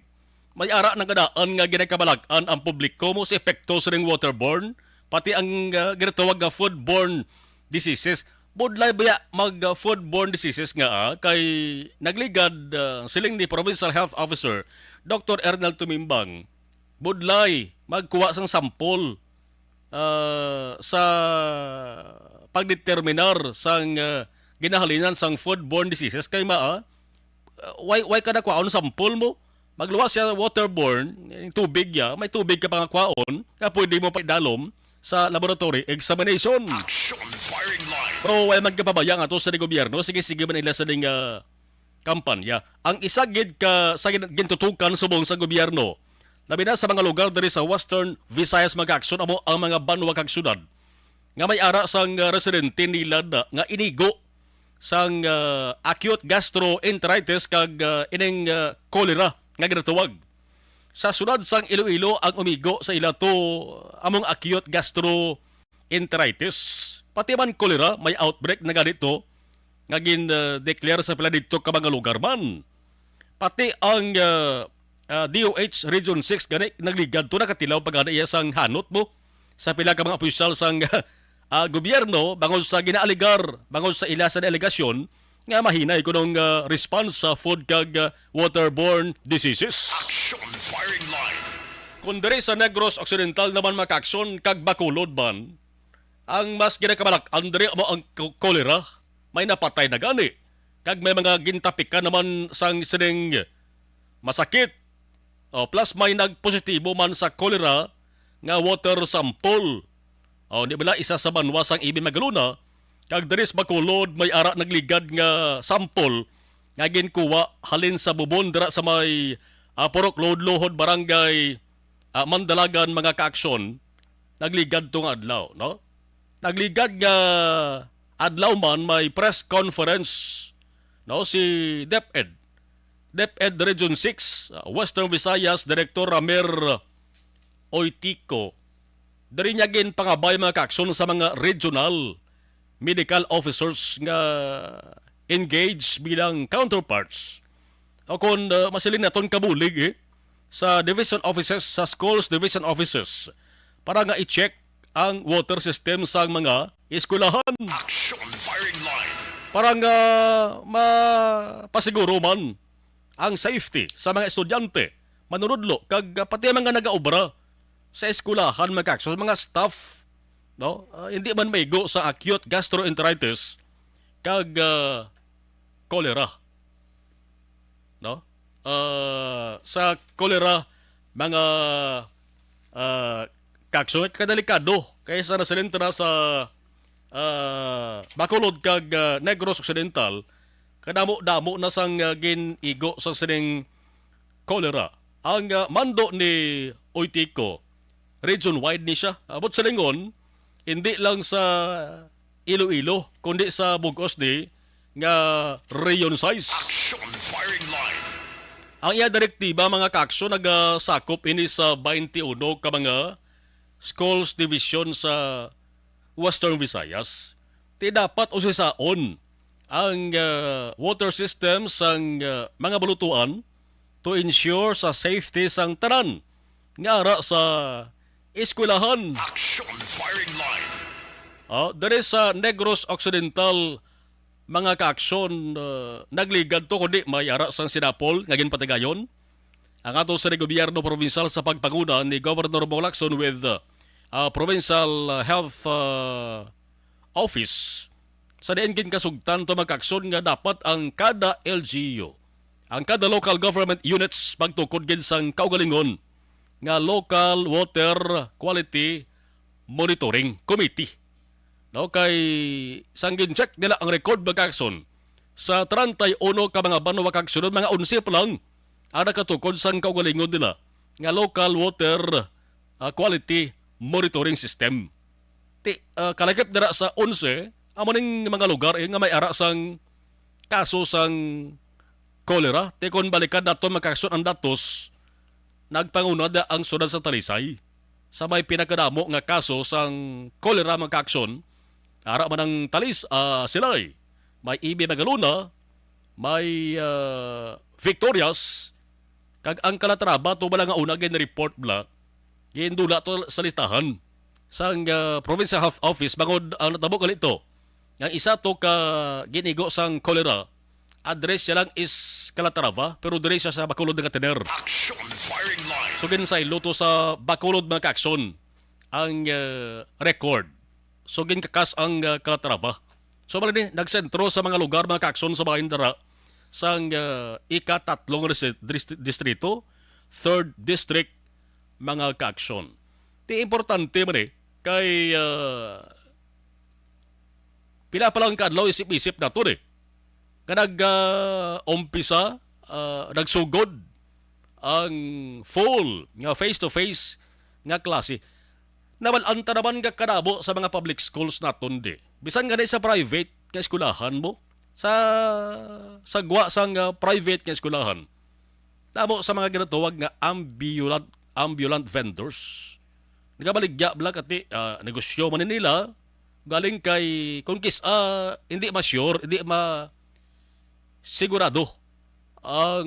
May ara na kadaan nga ginakabalag-an ang publiko mo sa epekto sa ning waterborne, pati ang, ah, ginatawag nga foodborne diseases. Budlay baya mag, ah, foodborne diseases nga, ah, kay nagligad, ah, siling ni Provincial Health Officer Doktor Ernel Tumimbang, budlay magkuha sang sample, ah, sa pagdeterminar sang, ah, ginahalinan sang foodborne diseases kay maa, ah, why, why ka nagkuhaon sample mo? Magluwas siya waterborne, yung tubig ya, may tubig ka pa nga kwaon, nga pwede mo pa idalom sa laboratory examination. Action firing line. Pero wala man kapabaya nga to sa gobyerno, sige-sige man nila sa ning, ah, kampanya. Ang isa gid ka sa gin-, gintutukan subong sa gobyerno, labi na sa mga lugar diri sa Western Visayas, mga kaaksyon, amo ang mga banwa kag syudad nga may ara sang, ah, residente nila na nga inigo sang, ah, acute gastroenteritis kag, ah, ining, ah, cholera nga ginatawag. Sa sulod sang Iloilo ang umigo sa ila to among acute gastroenteritis. Pati man cholera may outbreak na gani to nga gin, ah, declare sa pila didto ka mga lugar man. Pati ang, ah, ah, D O H Region six gani nagligad to, nakatilaw pa gani iya sang hanot mo sa pila ka mga opisyal sang, ah, gobyerno bangod sa ginaaligar, bangod sa ila sa alegasyon nga mahinay kunong, ah, response sa food kag, ah, waterborne diseases. Action firing line. Kung diri sa Negros Occidental naman, mga kaaksyon, kag Bacolod man, ang mas ginakabalak-an diri amo ang ko-, kolera. May napatay na gani, kag may mga gintapikan naman sang sining masakit. O, plus may nagpositibo man sa kolera nga water sample. O, di bala isa sa banwa sang Ibi Magalona, kag diri sa Bacolod may ara nagligad nga sample nga ginkuha halin sa Bubon dira sa may, ah, Purok Luhod-Luhod, Barangay, ah, Mandalagan, mga kaaksyon. Nagligad to nga adlaw, no? Nagligad nga adlaw man may press conference, no, si DepEd. DepEd Region six, uh, Western Visayas, Director Ramir Oitico. Diri niya ginpangabay, mga kaaksyon, sa mga regional medical officers nga engaged bilang counterparts, o kon, uh, masiling naton kabulig, eh, sa division offices, sa schools division offices, para nga i-check ang water system sang mga eskwelahan. Action firing line. Para nga mapasiguro man ang safety sa mga estudyante, manunudlo, kag, ah, pati ang mga nagaobra sa eskwelahan, mga kaaksyon, mga staff, no? Ah, hindi man maigo sa acute gastroenteritis kag, ah, cholera, no? Ah, sa cholera, mga, ah, kaaksyon, kadelikado kay sa nasilin ta na sa, ah, Bacolod kag, ah, Negros Occidental, kadamo-damo na sang, ah, gin-igo sa sining cholera. Ang, ah, mando ni Oitico, region-wide ni siya. Abot sa lingon, hindi lang sa Iloilo, kundi sa bug-os ni nga Region six. Action firing line. Ang iya direktiba, mga kaaksyon, nagasakop ini sa twenty-one ka mga schools division sa Western Visayas. Ti dapat usisaon ang, ah, water system sang, ah, mga balutuan to ensure sa safety sang tanan nga ara sa eskwelahan. Action firing line. Ah, diri sa Negros Occidental, mga kaaksyon, ah, nagligad to kundi may ara sang sinapol nga ginpatigayon ang ato sa gobyerno probinsyal sa pagpanguna ni Governor Bong Lacson with, ah, Provincial Health, ah, Office, sa diin ginkasugtan to, mga kaaksyon, nga dapat ang kada L G U, ang kada local government units magtukod gid sang kaugalingon nga Local Water Quality Monitoring Committee, no? Kay sang gin-check nila ang record, mga kaaksyon, sa treinta y uno ka mga banwa kag syudad, mga onse pa lang ang nakatukod sang kaugalingon nila nga local water, ah, quality monitoring system. Ti, ah, kalakip dira sa onse, amo ning mga lugar, eh, nga may ara sang kaso sang cholera. Ti kon balikan naton, mga kaigsuonan, ang datos, nagpanguna da ang siyudad sa Talisay sa may pinakadamo nga kaso sang cholera, mga kaigsuonan. Ara man ang Talis-, ah, Silay, may E B Magalona, may, ah, Victorias, kag ang Calatrava, tuod lang nga una gin-report bala, gindula to sa listahan sang, ah, Provincial Health Office bangod ang natabo gali to. Ang isa to ka ginigo sang cholera, address siya lang is Calatrava, pero diri siya sa Bacolod nga tener. Action Firing Line. So, ginsaylo to sa Bacolod, mga kaigsuonan, ang, ah, record. So, ginkakas ang, ah, Calatrava. So, mali ni, nagsentro sa mga lugar, mga kaigsuonan, sa bahin dira sang, ah, ikatatlo nga distri-, distri-, distrito, third district, mga kaigsuonan. Ti importante man ni, kay, ah, pila pa lang ka adlaw, isip-isip naton ni, nga nag, ah, umpisa, ah, nagsugod ang full nga face-to-face nga klase. Nabal-an ta naman nga kadamo sa mga public schools naton di. Bisan gani sa private nga eskwelahan mo, sa, sa gwa sang, ah, private nga eskwelahan, damo sa mga ginatawag nga ambulant, ambulant vendors. Nagabaligya bala kati, ah, negosyo man nila, galing kay, kung kis-, ah, hindi ma-sure, hindi ma-, sigurado ang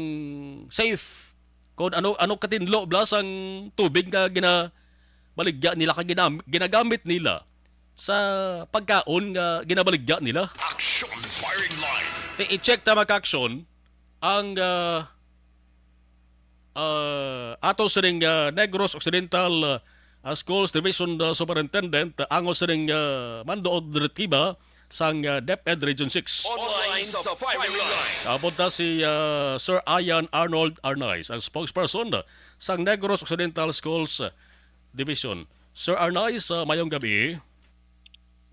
safe. Kung ano, ano katinlo bala sang tubig nga ginabaligya nila, kag ginam-, ginagamit nila sa pagkaon nga ginabaligya nila. Action Firing Line. I-, i-check ta, mga kaigsuonan, ang, ah, ah, ato sining, ah, Negros Occidental, ah, Schools Division, ah, Superintendent, ah, ango sining, ah, mando o direktiba sang, ah, DepEd Region six. Online sa Firing Line. Abot na si, ah, Sir Ian Arnold Arnaiz, ang spokesperson sang Negros Occidental Schools Division. Sir Arnaiz, ah, mayong gabi.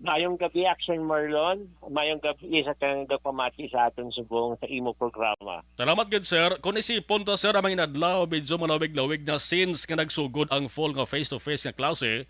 Mayong gabi, Action Marlon. Mayong gabi sa kang nagpamati sa aton subong sa imo programa. Salamat gid, sir. Kung isipon ta, sir, ang mga inadlaw, medyo malawig-lawig na since nga nagsugod ang full nga face-to-face nga klase,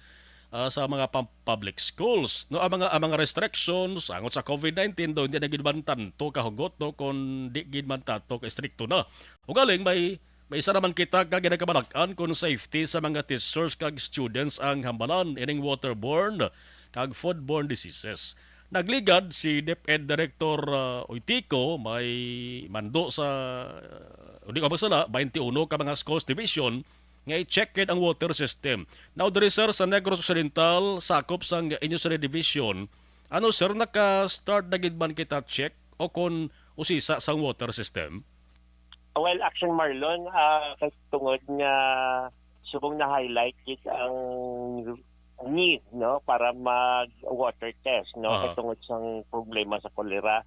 ah, sa mga pam-, public schools. No, ang mga, ang mga restrictions angot sa COVID nineteen daw hindi na gid man tanto kahugot, no, kung di gid man tanto ka estrikto na. Ugaling may May isa naman kita ka ginakabalakan kon safety sa mga teachers kag students ang hambalan ining waterborne kag foodborne diseases. Nagligad si DepEd Director, uh, Uytico, may mando sa, uh, di ko magsala, twenty-one ka mga schools division nga i-check gid ang water system. Now, diri, sir, sa Negros Occidental, sakop sang inyo sa division, ano, sir, naka-start na gid man kita check o kon usisa sang water system? Well, Action Marlon, ah, kay tungod nga subong na-highlight gid ang need, no, para mag-water test, no, Aha. kay tungod sang problema sa kolera.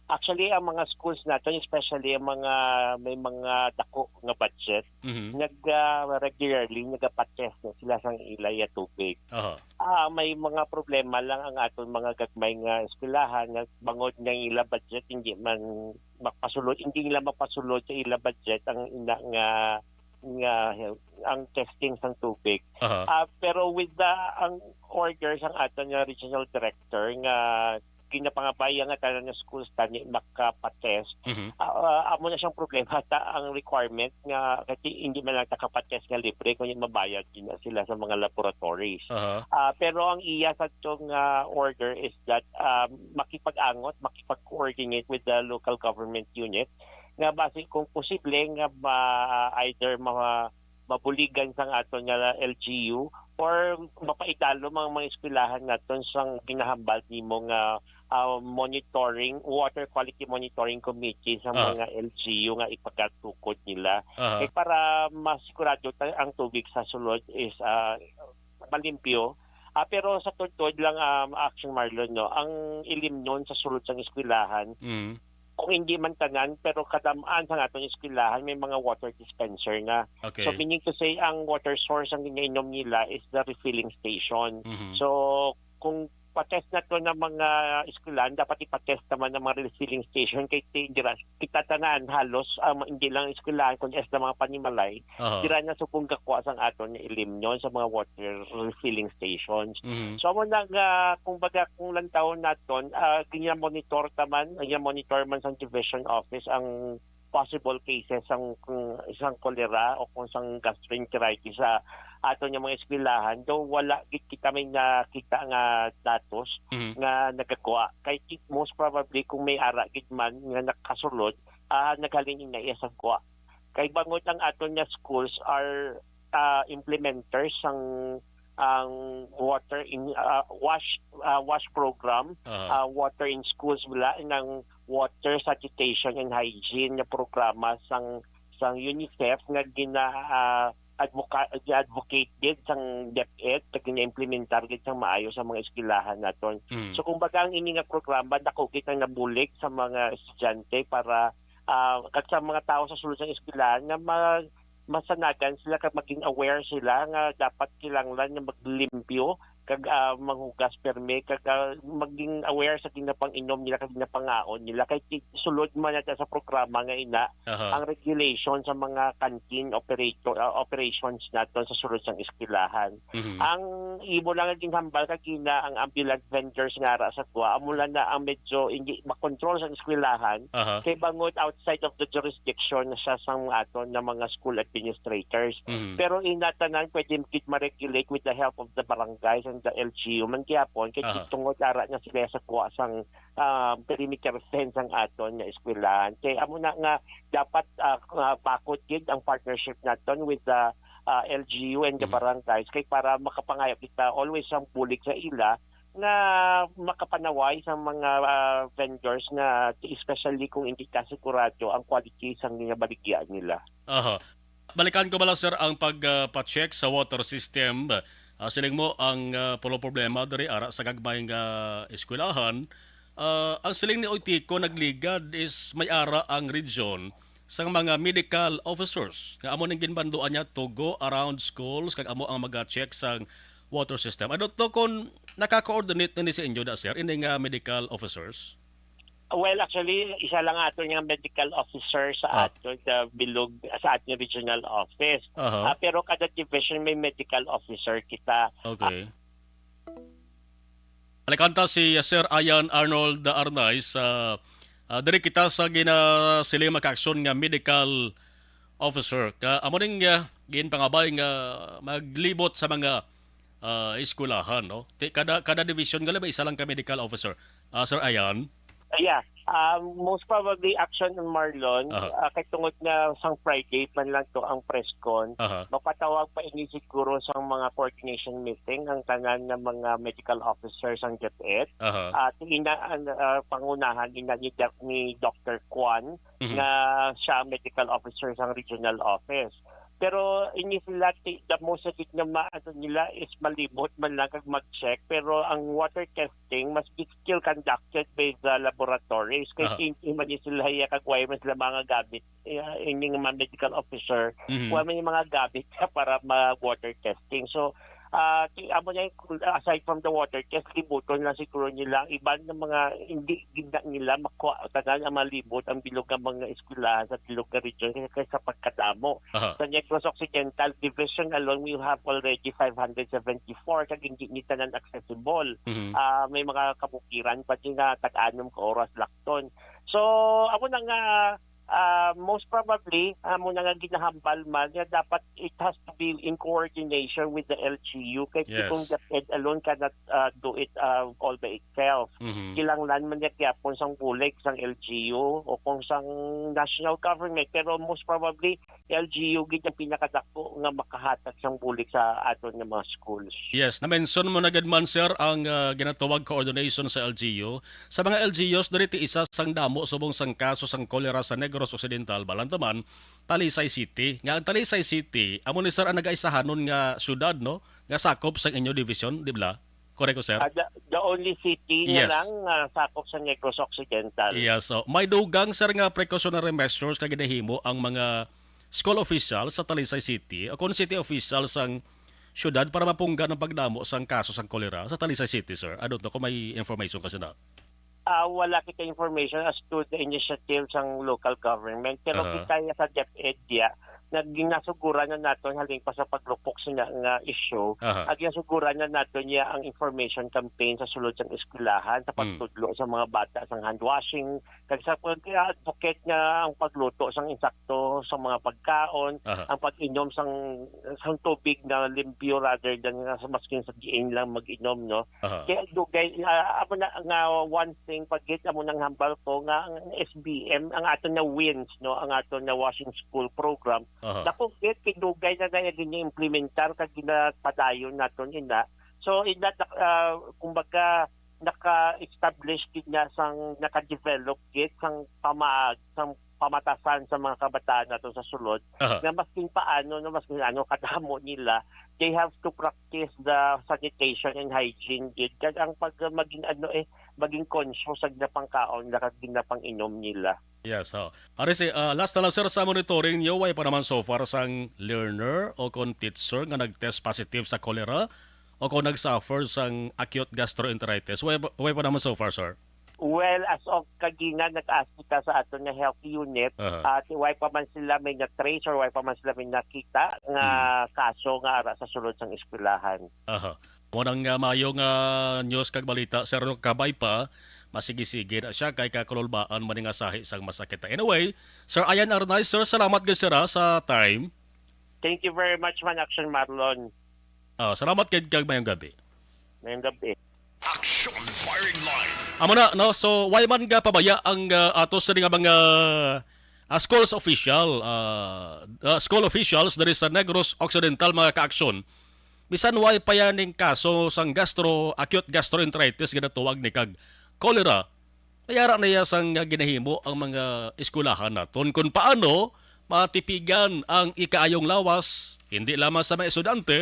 Actually, ang mga schools naton, especially ang mga may mga dako nga budget, Mhm. nag, ah, regularly nagapatest na sila sang ila ya tubig. Aha. Ah, may mga problema lang ang aton mga gagmay nga eskwelahan nga bangod nga ila budget hindi man mapasulod, hindi nila mapasulod sa ila budget ang ina nga, nga ang testing sang tubig. Aha. Ah, pero with the, ang order sang aton nga regional director nga ginapangabay nga tanan nga schools tani makapatest. Mhm. Ah, ah, amo na siyang problema ta ang requirement nga kasi hindi man lang nakapatest nga libre kundi mabayad din na sila sa mga laboratories. Aha. Ah, pero ang iya sa tong, ah, order is that, ah, makipag-angot, makipag-coordinate with the local government unit nga basi kung posible nga ma-, either ma-, mabuligan sang aton nga L G U or mapaidalom ang mga eskwelahan naton sang ginahambal nimo nga, ah, monitoring, water quality monitoring committee sa Ah. mga L G U nga ipagatukod nila. Aha. Eh, para masigurado ta ang tubig sa sulod is, ah, malimpyo. Ah, pero sa tuod-tuod lang, um, Action Marlon, no, ang ilimnon sa sulod sang eskwelahan, Mm. kung hindi man tanan, pero kadam-an sa aton eskwelahan may mga water dispenser na. Okay. So, meaning to say, ang water source ang ginainom nila is the refilling station. Mhm. So, kung pa-test naton ang mga eskwelahan, dapat ipa-test naman ang mga refilling station kay ti-, dira kita tanan halos, um, hindi lang eskwelahan kundi sa mga panimalay, Aha. dira na subong gakuha sang aton nga ilimnon sa mga water refilling stations. Mhm. So, amo na nga, kumbaga, kung lantawon naton, ah, gina-monitor ta man, gina-monitor man sang division office ang possible cases sang, kung sang kolera o kung sang gastroenteritis sa aton nga mga eskwelahan, though wala gid kita may nakita nga datos Mhm. nga nagakuha. Kay ti-, most probably, kung may ara gid man nga nakasulod, ah, naghalin ina iya sa kuha. Kay bangod ang aton nga schools are, ah, implementers sang, ang water in, ah, wash, ah, wash program, Aha. ah, water in schools, wala nang water sanitation and hygiene nga programa sang, sang UNICEF nga gina, ah, advoca-, gina-advocate gid sang DepEd, nga gina-implementar gid sang maayo sa mga eskwelahan naton. Mm. So, kumbaga, ang ini nga programa, dako gid ang nabulig sa mga estudyante para, ah, kag sa mga tawo sa sulod sang eskwelahan nga ma-, masanagan sila kag maging aware sila nga dapat kinahanglan nga maglimpyo kag, ah, manghugas pirmi kag, ah, maging aware sa ginapang-inom nila kag ginapangaon nila kay ti-, sulod man nato sa programa nga ina Aha. ang regulation sa mga canteen operator, ah, operations naton sa sulod sang eskwelahan. Mhm. Ang imo lang nga ginhambal kagina ang ambulant vendors nga ara sa kuha, amo lang na ang medyo hindi makontrol sa eskwelahan Aha. kay bangod outside of the jurisdiction na siya sang aton na mga school administrators. Mhm. Pero ina tanan pwede gid ma-regulate with the help of the barangays and the L G U man gyapon kay Aha. tungod ara nga sila sa kuha sang, ah, perimeter fence ang aton nga eskwelahan. Kay amo na nga dapat, ah, ah, bakod gid ang partnership naton with the, ah, L G U and the Mhm. barangays kay para makapangayo kita always sang bulig sa ila nga makapanaway sa mga, ah, vendors nga especially kung hindi ka sigurado ang quality sang ginabaligya nila. Aha. Balikan ko bala, sir, ang pag, ah, pa-check sa water system. Ah, siling mo ang, ah, pulo problema diri ara sa gagmay nga eskwelahan. Ah, ang siling ni Oy Tico nagligad is may ara ang region sang mga medical officers nga amo ning ginbanduan niya to go around schools kag amo ang maga-check sang water system. I don't know kung naka-coordinate na ni sa inyo da, sir, ini nga medical officers? Well, actually, isa lang ato nga medical officer sa Ah. ato, sa bilog, sa ating regional office. Aha. Ah, pero kada division may medical officer kita. Okay. Alikanta si Sir Ian Arnold Arnaiz, ah, ah, diri kita sa ginasiling makaaksyon nga medical officer. Ka, amo ning, ah, ginpangabay nga maglibot sa mga, ah, eskwelahan, no? Ti-, kada, kada division gali may isa lang ka medical officer. Ah, Sir Ian? Yeah. Ah, most probably, action on Marlon, Aha. ah, kay tungod nga sang Friday man lang to ang press con, Aha. mapatawag pa ini siguro sang mga coordination meeting ang tanan nga mga medical officers sang DepEd. Aha. At ina, an-, ah, pangunahan ina ni Doc-, ni Doctor Kwan Mhm. nga siya ang medical officer sang regional office. Pero ini sila, ti-, the most gid nga ma-, ano nila is malibot man lang kag mag-check. Pero ang water testing must be still conducted by the laboratories. Kay Aha. Hindi man ni sila iya kag wala man sila mga gamit. Eh, ini nga mga medical officer, Mhm. wala man yung mga gamit para mag-water testing. So, ah, ti-, amo na yung, aside from the water test, libuton lang siguro nila ang iban nga mga hindi gid na nila makuha tanan ang malibot ang bilog nga mga eskwelahan sa bilog nga region kay, kay sa pagkadamo. Aha. Sa Negros Occidental Division alone, we have already five hundred seventy-four kag hindi ni tanan accessible. Mhm. Ah, may mga kabukiran pa din nga tag-anom ka oras lakton. So, amo na nga, ah, most probably, amo na nga ginahambal man nga dapat it has to be in coordination with the L G U kay Yes. kung the Fed alone cannot, ah, do it, ah, all by itself. Mhm. Kinahanglan man niya gyapon sang bulig sang L G U o kung sang national government. Pero most probably, L G U gid ang pinakadako nga makahatag sang bulig sa aton nga mga schools. Yes, na-mention mo na gid man, sir, ang, ah, ginatawag coordination sa L G U. Sa mga L G Us, diri ti isa sang damo subong sang kaso sang kolera sa Negros Occidental, balantaman, Talisay City. Nga ang Talisay City, amo ni, sir, ang nagaisahanon nga syudad, no? Nga sakop sang inyo division, di ba? Korek ko, sir? Ah, the, the only city nga Yes. lang, ah, sakop sa Negros Occidental. Yes, so may dugang, sir, nga precautionary measures nga ginahimo ang mga school officials sa Talisay City o kon city officials sang syudad para mapunggan ang pagdamo sang kaso sang kolera sa Talisay City, sir? I don't know kung may information ka sina. Ah, wala kita information as to the initiative sang local government, pero Aha. kita ya sa DepEd diya, nag-, ginasuguran na naton halin pa sa paglupok sina nga issue, Aha. ag ginasuguran na naton niya ang information campaign sa sulod sang eskwelahan, sa Mm. pagtudlo sa mga bata sang hand washing, kag sa pag-advocate nga ang pagluto sang insakto sa mga pagkaon, Aha. ang pag-inom sang, sang tubig na limpyo rather than nga sa maskin sa diin lang mag-inom, no? Aha. Kaya dugay, ah, amo na nga one thing, pagit amo nang hambal ko nga ang S B M, ang aton na wins, no, ang aton na washing school program, Aha. dako gid kay dugay na na gini implementar kag ginapadayon naton ina. So, ina, ah, kumbaga, naka-establish gid na sang, naka-develop gid sang pamaag, sang pamatasan sa mga kabataan nato sa sulod, Aha. nga maskin paano, no, maskin ano kadamo nila, they have to practice the sanitation and hygiene gid. Kag ang pag maging ano, eh, maging conscious sa ginapangkaon nila kag ginapang-inom nila. Yes, ho. Ari si, ah, last na lang, sir, sa monitoring niyo, way pa naman so far sang learner o kon teacher nga nag-test positive sa cholera o kon nag-suffer sang acute gastroenteritis? Way pa, way pa naman so far, sir? Well, as of kagina, nag-ask kita sa aton nga health unit, Aha. at way pa man sila may na-trace or way pa man sila may nakita nga Hmm. kaso nga ara sa sulod sang eskwelahan. Aha. Mo nang, ah, mayo nga news kag balita, sir, no, kabay pa, masigi-sige na siya kay kakululbaan man nga sahi sang masakit. Anyway, Sir Ian Arnay, sir, salamat gid, sir, ah, sa time. Thank you very much, man, Action Marlon. Ah, salamat kay kag mayong gabi. Mayong gabi. Action Firing Line. Amo na, no? So, way man nga pabaya ang, ah, ato sa nga mga, ah, schools official, ah, ah, school officials diri sa Negros Occidental, mga ka-aksyon. Bisan way pa yan ning kaso sang gastro, acute gastroenteritis nga natawag ni kag cholera, may ara na iya sang ginahimo ang mga eskwelahan naton kung paano matipigan ang ikaayong lawas, hindi lamang sa mga estudyante,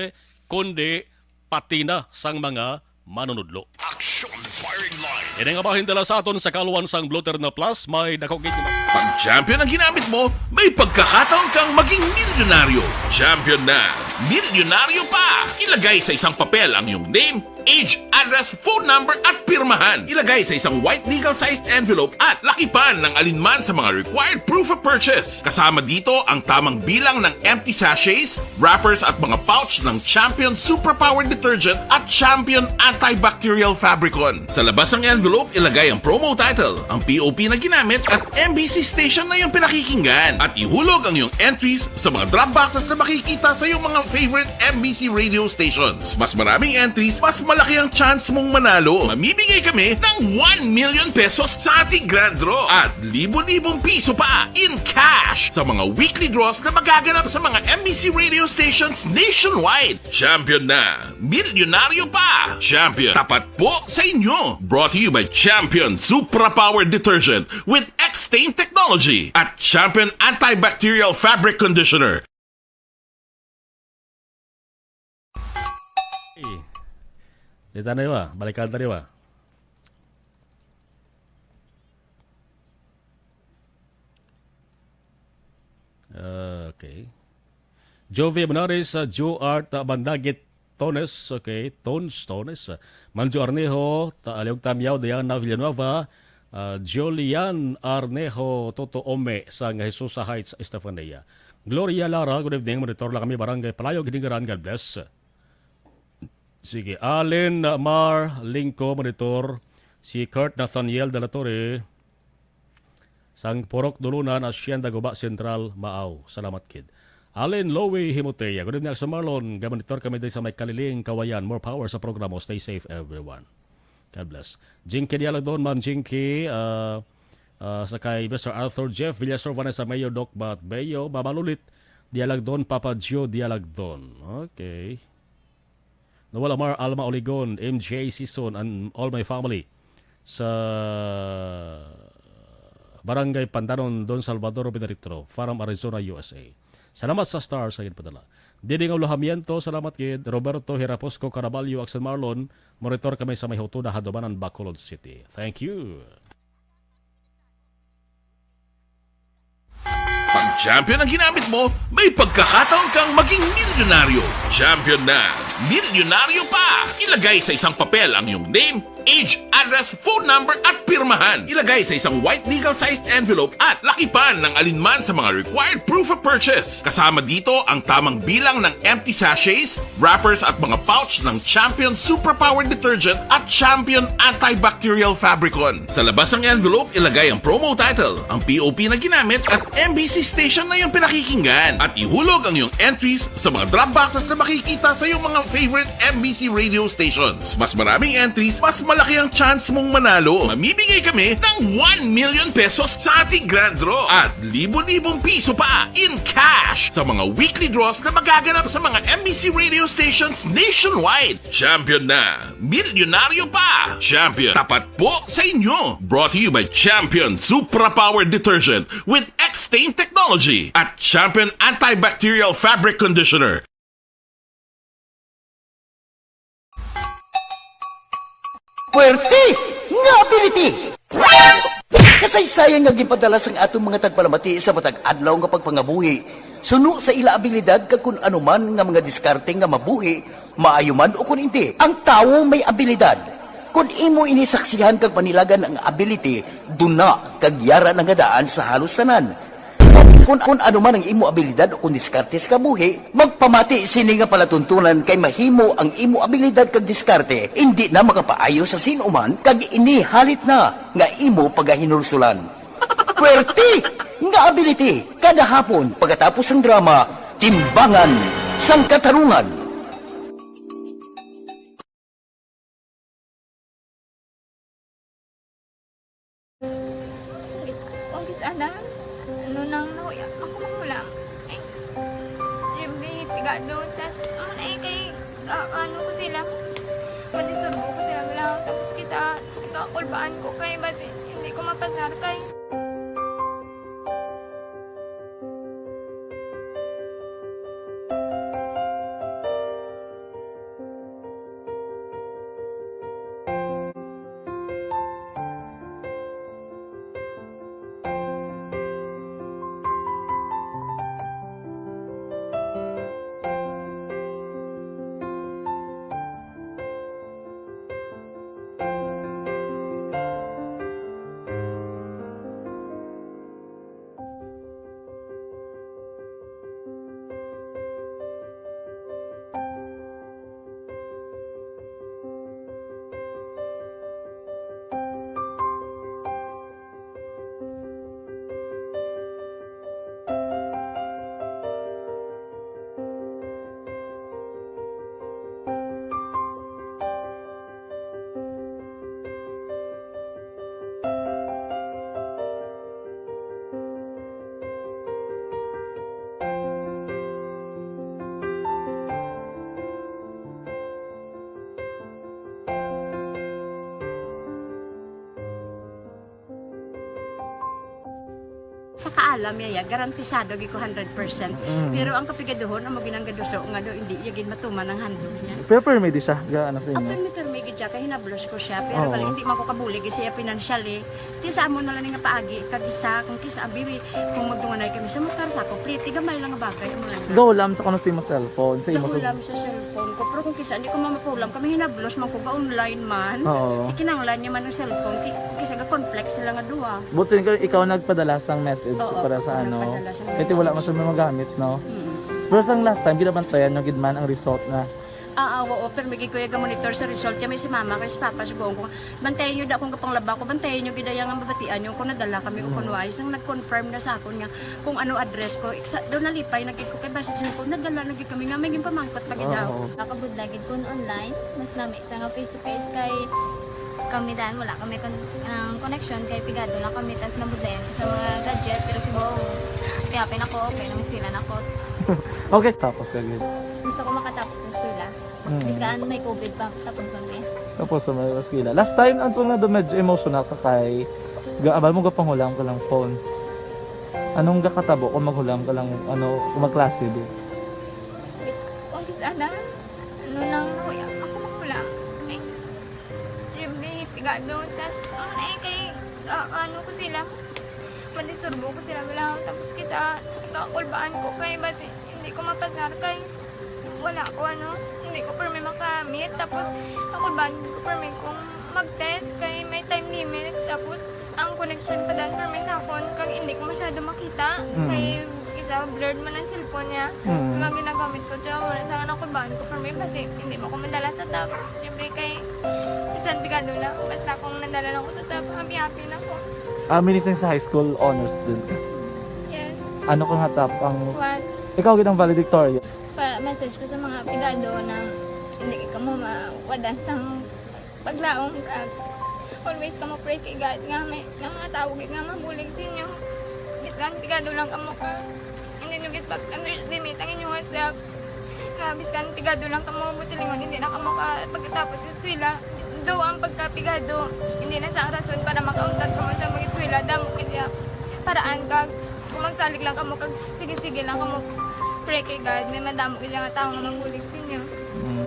kundi pati na sang mga manunudlo. Action Firing Line. Ini nga bahin dala sa aton sa kaluan sang Blue Terno Plus, may dako gid. Pag champion ang ginamit mo, may pagkakataon kang maging milyonaryo. Champion na, milyonaryo pa! Ilagay sa isang papel ang iyong name, age, address, phone number, at pirmahan. Ilagay sa isang white legal-sized envelope at lakipan ng alinman sa mga required proof of purchase. Kasama dito ang tamang bilang ng empty sachets, wrappers, at mga pouch ng Champion Superpower Detergent at Champion Antibacterial Fabricon. Sa labas ng envelope, ilagay ang promo title, ang P O P na ginamit, at M B C station na iyong pinakikinggan. At ihulog ang iyong entries sa mga drop boxes na makikita sa iyong mga favorite M B C radio stations. Mas maraming entries, mas malaki ang chance mong manalo. Mamimigay kami ng one million pesos sa ating grand draw at libo-libong piso pa in cash sa mga weekly draws na magaganap sa mga M B C radio stations nationwide. Champion na! Milyonaryo pa! Champion, tapat po sa inyo! Brought to you by Champion Supra Power Detergent with X-Stain Technology at Champion Antibacterial Fabric Conditioner. Eh, di tayo ba? Balikan tayo ba? Okay. Jovi Monares, uh, Joe Art, uh, Bandagit Tones, okay, Tones, Tones, uh, Manjo Arnejo, ta-, Aliog Tamyaw, Diana Villanueva, uh, Julian Arnejo, Toto Ome, sang Jesusa Heights, Estefania. Gloria Lara, good evening, monitor lang kami, Barangay Palayo, Ginigaran, God bless. Sige, Allen Mar Lingco, monitor, si Kurt Nathaniel de la Torre, sang Purok Dulunan, Hacienda Guba Central, Maaw. Salamat, kid. Allen Lowy Himotea, good evening, Action Marlon. Gamonitor kami diri sa may Kaliling, Kawayan. More power sa programa. Stay safe, everyone. God bless. Jinky Dialagdon, Ma'am Jinky, ah, ah, sa kay Mister Arthur Jeff Villasor, Vanessa Mayo, Doc Bat Bayo, Mama Lulit Dialagdon, Papa Gio Dialagdon. Okay. Noel Amar, Alma Oligon, M J Season, and all my family sa Barangay Pandanon, Don Salvador, Binaritro, Faram, Arizona, U S A. Salamat sa stars sa ginpadala. Diding Ulahamiento, salamat gid. Roberto Hiraposco Caraballo, Action Marlon, monitor kami sa may Hutuda, Hadumanan, Bacolod City. Thank you. Pag Champion ang ginamit mo, may pagkakataon kang maging milyonaryo. Champion na, milyonaryo pa! Ilagay sa isang papel ang iyong name, age, address, phone number, at pirmahan. Ilagay sa isang white legal-sized envelope at lakipan ng alinman sa mga required proof of purchase. Kasama dito ang tamang bilang ng empty sachets, wrappers at mga pouch ng Champion Superpower Detergent at Champion Antibacterial Fabricon. Sa labas ng envelope, ilagay ang promo title, ang P O P na ginamit at M B C station na iyong pinakikinggan. At ihulog ang iyong entries sa mga drop boxes na makikita sa iyong mga favorite M B C radio stations. Mas maraming entries, mas malaki ang chance mong manalo. Mamimigay kami ng one million pesos sa ating grand draw at libo-libong piso pa in cash sa mga weekly draws na magaganap sa mga M B C radio stations nationwide. Champion na! Milyonaryo pa! Champion, tapat po sa inyo! Brought to you by Champion Supra Power Detergent with X-Stain Technology at Champion Antibacterial Fabric Conditioner. Puwerte nga ability! Kasaysayan nga ginpadala sang aton mga tagpalamati sa matag adlaw nga pagpangabuhi, suno sa ila abilidad kag kun ano man nga mga diskarte nga mabuhi, maayo man ukon indi. Ang tawo may abilidad. Kon imo ini saksihan kag panilagan ang ability, duna kag yara na nga daan sa halos tanan. Kon, kon ano man ang imo abilidad o kon diskarte sa kabuhi, magpamati sini nga palatuntunan kay mahimo ang imo abilidad kag diskarte indi na makapaayo sa sin-o man kag ini halit na nga imo pagahinulsulan. Puwerte nga ability kada hapon pagkatapos sang drama, Timbangan sang Katarungan. Ang kis-, ana, ano nang nahuya ako manghulam. Ay, Jimmy, pigado, tas, ano na eh, kay, ah, ano ko sila, madisturbo ko sila, wala, tapos kita, kakulbaan ko kay, basi, hindi ko mapasar kay. Sa kaalam niya, ya, garantisado gid ko hundred percent. Mm. Pero ang kapigaduhon, amo gid ang gaduso nga daw hindi iya gid matuman ang handog niya. Pero permi di siya, ga, ano sa inyo? Ah, permi, permi gid siya, kay hinablos ko siya. Pero Oo. bali, hindi man ko kabulig siya financially. Ti sa amo na lang nga paagi, kag isa, kung kisa, abi, kung magdunganay kami sa motor, sa ako, pliti, gamay lang nga bagay, amo lang. Gahulam sa kuno sa imo cellphone, sa imo sa Gahulam sa cellphone ko, pero kung kisa, hindi ko mamapulam, kami hinablos man ko, ga-online man. Oo. Ikinanglan niya man ang cellphone, ti, kung kisa, ga-conflict sila nga duha. But so, ikaw, ikaw nagpadala sang message Oo, para sa ako ano? nagpadala sang Kaya ti wala message. man siya magamit, no? Mm. Pero sang last time, ginabantayan nyo gid man ang result na Ah, ah, oo, pero may gid ko iya ga-monitor sa result. Kaya may si mama, kay si papa, sugoon ko, "Bantayan niyo da akong gapanglaba ko, bantayan niyo gid iya nga mabatian niyo kung nadala kami o Mm. kung wala." Sang nag-confirm na sa akon nga kung ano address ko, iksa, daw nalipay na gid ko, kay basi siya ko, nadala na gid kami nga, may ginpamangkot pa gid Oo. ako. Nakabudlay gid kun online, mas lami sa nga face to face kay kami dan, wala kami kon-, ang connection kay pigado lang kami, tas nabudlayan ko sa mga gadget, pero si Bong, piyapin ako, okay na, mas pila na ako. Okay, tapos ka gid. Gusto ko makatapos sa eskwela. Mm. Biskan may covid pa, tapos na eh. Tapos na may eskwela. Last time, ang tunga na medyo emotional ka kay, ga-, abal mo gapanghulam ka lang phone. Anong gakatabo kung maghulam ka lang, ano, kung magklase, di? Wait, kung kis-, ana? Ano nang nahuya? Ako maghulam. Ay, Jimmy, pigado. Tas, ano na eh, kay, ah, ano ko sila? Madisturbo ko sila, wala. Tapos kita, kakulbaan ko kay basi hindi ko mapasar kay wala ko, ano, hindi ko permi makamit. Tapos kakulbaan ko permi kung mag-test kay may time limit. Tapos ang connection pa dan permi sa akon kag hindi ko masyado makita. Mm. Kay isa, blurred man ang cellphone niya. Mm. Ang ginagamit ko, siya wala sa nakulbaan ko permi basi hindi mo ko madala sa top. Siyempre kay bisan pigado lang, basta kung nadala lang ko sa top, happy-happy na ko. Ah, minising sa high school, honor student ka? Yes. Ano ka nga top ang One. Ikaw gid ang valedictorian? Pa-message ko sa mga pigado na hindi ka mo mawadan sang paglaom kag always ka mo pray kay God nga may nga mga tawo gid nga mabulig sa inyo. Bisan pigado lang kamo ka, hindi nyo gid pag-underestimate ang inyong self. Nga biskan pigado lang kamo, buot silingon, hindi na kamo ka pagkatapos sa eskwela. Daw ang pagkapigado, hindi na sa rason para makauntat kamo sa mag-eskwela. Damo gid ya paraan kag kung magsalig lang kamo kag sige-sige lang kamo pray kay God, may madamo gid nga tawo nga mabulig sa inyo. Mm.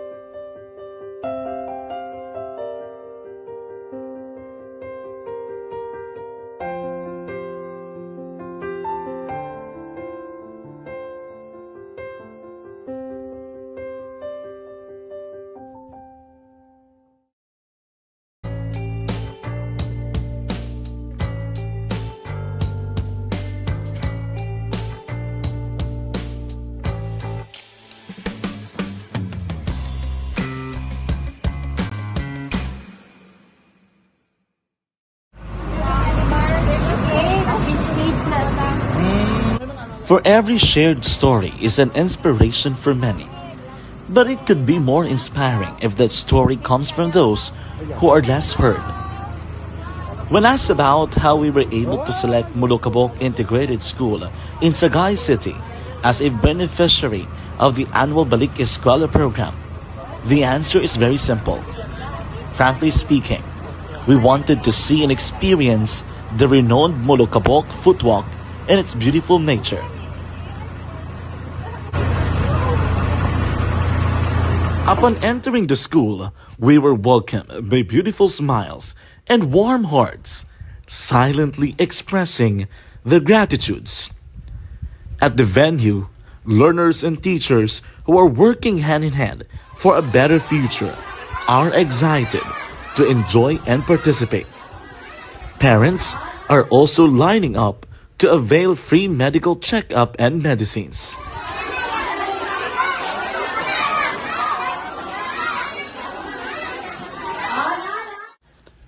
For every shared story is an inspiration for many. But it could be more inspiring if that story comes from those who are less heard. When asked about how we were able to select Molokabok Integrated School in Sagay City as a beneficiary of the annual Balik Eskwela program, the answer is very simple. Frankly speaking, we wanted to see and experience the renowned Molokabok footwalk and its beautiful nature. Upon entering the school, we were welcomed by beautiful smiles and warm hearts, silently expressing their gratitudes. At the venue, learners and teachers who are working hand in hand for a better future are excited to enjoy and participate. Parents are also lining up to avail free medical checkup and medicines.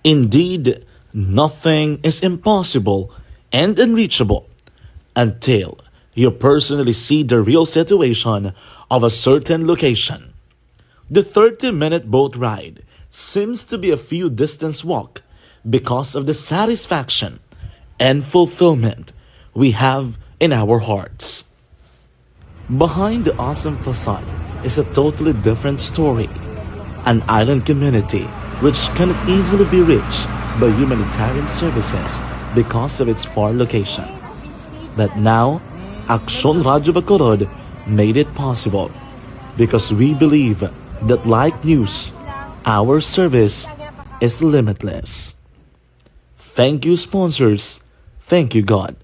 Indeed, nothing is impossible and unreachable until you personally see the real situation of a certain location. The thirty-minute boat ride seems to be a few distance walk because of the satisfaction and fulfillment we have in our hearts. Behind the awesome facade is a totally different story, an island community which cannot easily be reached by humanitarian services because of its far location. But now, Aksyon Radyo Bacolod made it possible because we believe that like news, our service is limitless. Thank you, sponsors. Thank you, God.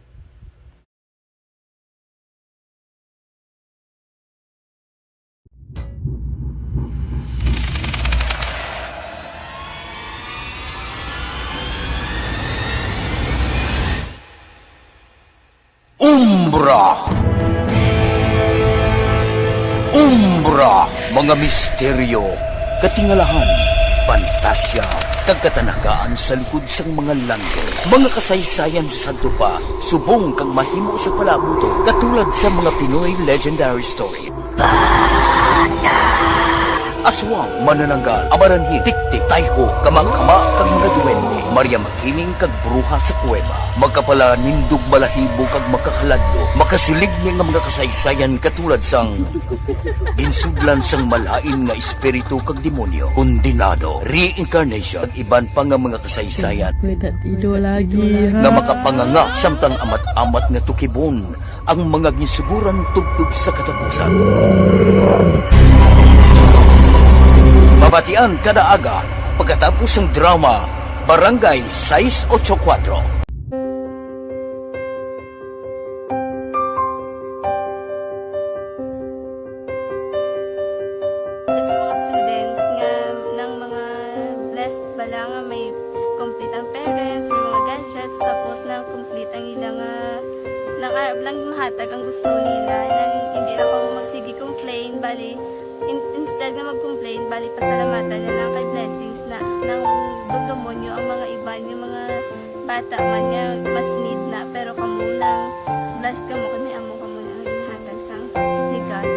Umbra. Umbra, mga misteryo, katingalahan, pantasya, kag katanagaan sa likod sang mga langgam. Mga kasaysayan sa sadto pa, subong kag mahimo sa palaabuton, katulad sa mga Pinoy legendary story. Aswang, manananggal, amaranhit, tiktik, tayho, kamakama, kag mga duwende, Maria Makiling, kag bruha sa kuweba. Makapalanindog, balahibo, kag makahaladlok, makasiligni nga mga kasaysayan katulad sang ginsudlan sang malain nga espiritu kag demonyo, kondenado, reincarnation, kag iban pa nga mga kasaysayan May tatido lagi, ha? nga makapanganga samtang amat-amat nga tukibon ang mga ginsuguran tubtob sa katapusan. Mabatian kada aga pagkatapos sang drama Barangay Sais Ocho Kuatro. Complete ang parents, may mga gadgets, tapos na complete ang ilang, ah, nang arab lang mahatag ang gusto nila. Nang hindi lang kamo magsige complain, bali, in-, instead nga mag-complain, bali, pasalamatan na lang kay blessings na nang dumdumon nyo ang mga iban, yung mga bata man nga mas need na, pero kamo lang, blessed kamo kay may amo kamo nga ginhatag sang ni God.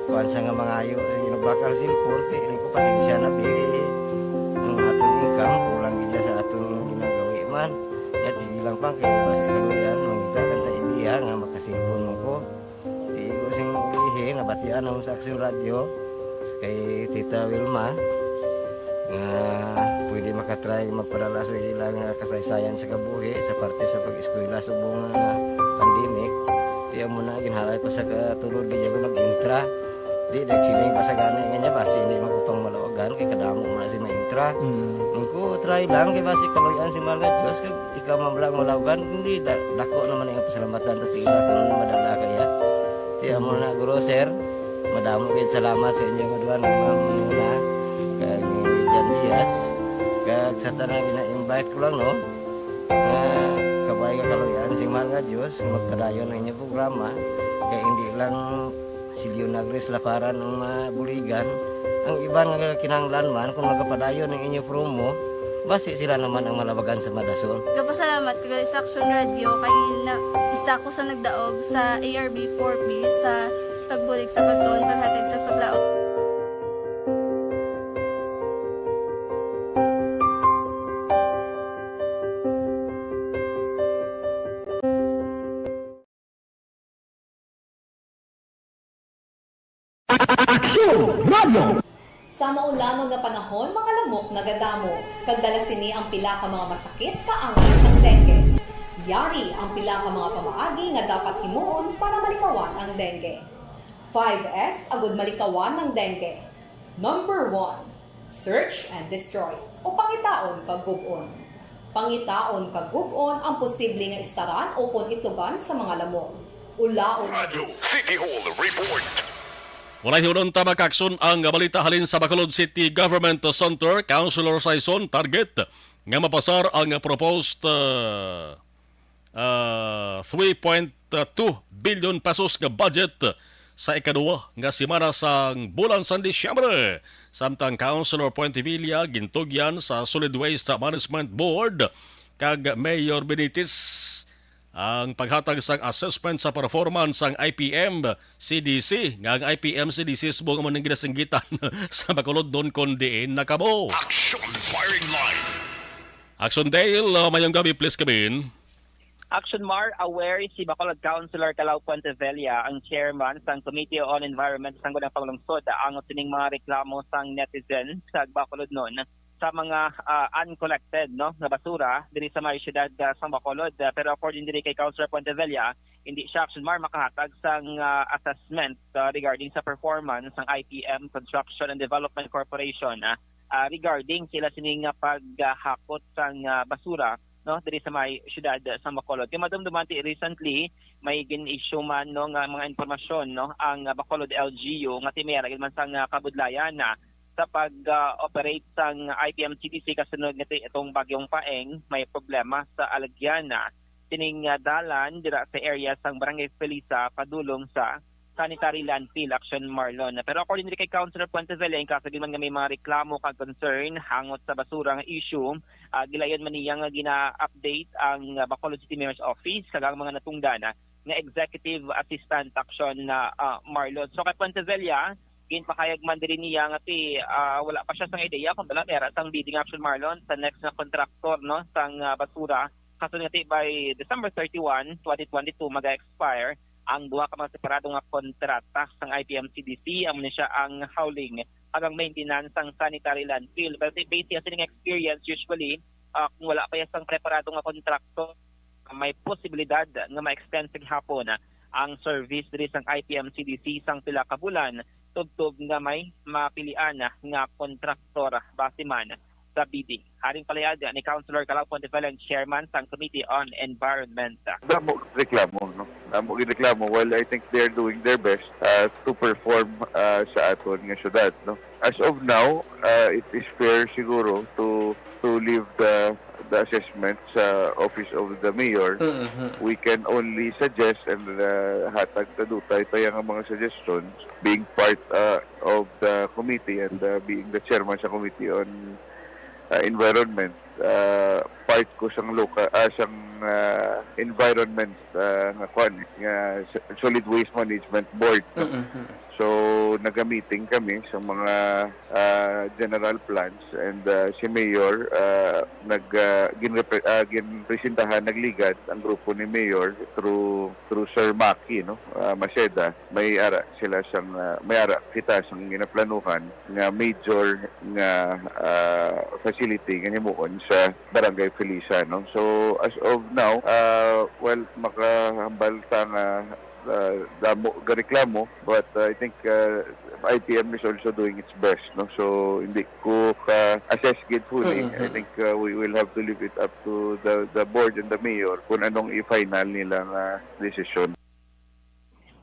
Kuwan siya nga mangayo, sige, nagbakal cellphone, kay ini ko, pasensya na, bili. Ang aton income, kulang gid sa aton ginagawi man. Yat, sige lang, pang, kay basi kaluyan, mangita lang ta ideya nga magka-cellphone man ko. Di ko sing ulihi, nabatian ako sa Aksyon Radyo, kay Tita Wilma, nga pwede makatry magpadala sa ilang, ah, kasaysayan sa kabuhi sa parte sa pag-eskwela subong nga pandemic. Di amo na, ginhalay ko sa katulod, di ako nag-intra. Di, nagsiling pa sa gani nga niya, basi hindi man ko pang malawagan, kay kadamo man si maintra. Mm. Ang ko, try lang, kay basi kaluyan si Mahal nga Diyos, kag ikaw man lang malawagan, hindi, da-, dako naman ang pasalamatan ta sa ila kung madala kaya. Di amo na, guro, sir, madamo gid salamat sa inyo nga duha nga mga muna, kag ni Jan Diaz, kag sa tanan gina-invite ko lang, no, nga kabay nga kaluyan si Mahal nga Diyos, nga magpadayon ang inyong programa, kay hindi lang si Leonagris Laparan ang mabuligan, ang iban nga kinahanglan man, kung magapadayon ang inyo promo, basi sila naman ang malabagan sa madason. Gapasalamat ko gali sa Action Radio kay na, isa ko sa nagdaog sa A R B four B sa pagbulig sa pagtuon, paghatag sa paglaom. Aksyon Radio. Sa maulanon nga panahon, mga lamok nagadamo, kag dala sini ang pila ka mga masakit kaangay sang dengue. Yari ang pila ka mga pamaagi nga dapat himuon para malikawan ang dengue. Five S agud malikawan ang dengue. Number one, search and destroy, o pangitaon kag gub-on. Pangitaon kag gub-on ang posible nga istaran ukon itlugan sa mga lamok. Ulaon. Radyo City Hall Report. Walay hiunon ta, mga kaakson, ang balita halin sa Bacolod City Government Center. Councilor Sison target nga mapasar ang proposed, uh, ah, three point two billion pesos nga budget sa ikaduha nga semana sang bulan sang Disyembre. Samtang Councilor Puentevilla gintugyan sa Solid Waste Management Board kag Mayor Benitez ang paghatag sang assessment sa performance sang I P M C D C, nga ang I P M C D C subong amo ning ginasinggitan sa Bacolod, non kon diin nakabo. Action Firing Line. Action Dale, uh, mayong gabi, please come in. Action Mar, aware si Bacolod Councilor Calao Puentevella, ang chairman sang Committee on Environment sang Sangguniang Panglungsod, angot sining mga reklamo sang netizen sa Bacolod non sa mga, ah, uncollected, no, nga basura diri sa may siyudad, ah, sang Bacolod. Ah, pero according diri kay Councilor Puentevella, hindi siya, Action Mar, makahatag sang, ah, assessment, ah, regarding sa performance sang I P M Construction and Development Corporation, ah, ah, regarding sila sining, ah, paghakot sang, ah, basura, no, diri sa may siyudad sa Bacolod. Kay madumduman ti recently, may gin-issue man, no, nga mga impormasyon, no, ang, ah, Bacolod L G U nga ti may ara gid man sang, ah, kabudlayan na sa pag, ah, operate sang I P M C D C kasunod nga ti-, itong Bagyong Paeng, may problema sa alagyan na sining, ah, dalan dira sa area sang Barangay Felisa padulong sa sanitary landfill, Action Marlon. Pero according diri kay Councilor Puentevella, in case gid man nga may mga reklamo kag concern hangot sa basura nga issue, ah, gilayon man niya nga gina-update ang, ah, Bacolod City Mayor's Office kag ang mga natungdan, ah, nga executive assistant, Action na, ah, Marlon. So kay Puentevella, Ginpahayag man diri niya nga ti, ah, wala pa siya sang ideya kung bala may ara sang bidding action, Marlon, sa next nga kontraktor, no, sang, ah, basura. Kaso nga ti by December thirty-one, twenty twenty-two, maga-expire ang duha ka mga separado nga kontrata sang I P M C D C, amo ni siya ang hauling kag ang maintenance sang sanitary landfill. Pero ti, based siya sining experience, usually, ah, kung wala pa iya sang preparado nga kontraktor, may posibilidad nga ma-extend sa gihapon ang service diri sang I P M C D C sang pila ka bulan, tubtob nga may mapilian nga kontraktor base man sa bidding. Haring palayag ni Councilor Calao Pontevella, ang chairman sang Committee on Environment. Damo reklamo, no? Damo gid reklamo. While I think they're doing their best, uh, to perform, uh, sa aton nga syudad, no? As of now, uh, it is fair siguro to to leave the the assessment sa Office of the Mayor. Mhm. We can only suggest and, uh, hatag ta dutay pa yang mga suggestions being part, uh, of the committee and, uh, being the chairman sa Committee on, uh, Environment. Uh, part ko sang local, ah, sang, uh, environment, uh, nga kuan, eh, nga s-, solid waste management board, no? Mhm. So, naga-meeting kami sa mga, ah, general plans and, ah, si Mayor, ah, nag, ah, ginrepre-, ah, ginpresentahan, nagligad ang grupo ni Mayor through, through Sir Maki, no, ah, Maceda. May ara sila sang, ah, may ara kita sang ginaplanuhan nga major nga, ah, facility nga himuon sa Barangay Felisa, no. So, as of now, ah, well, makahambal ta nga, ah, damo gareklamo, but, ah, I think, ah, I P M is also doing its best, no. So, hindi ko ka-assess gid fully. Mm-hmm. I think, ah, we will have to leave it up to the, the board and the mayor kung anong i-final nila nga desisyon.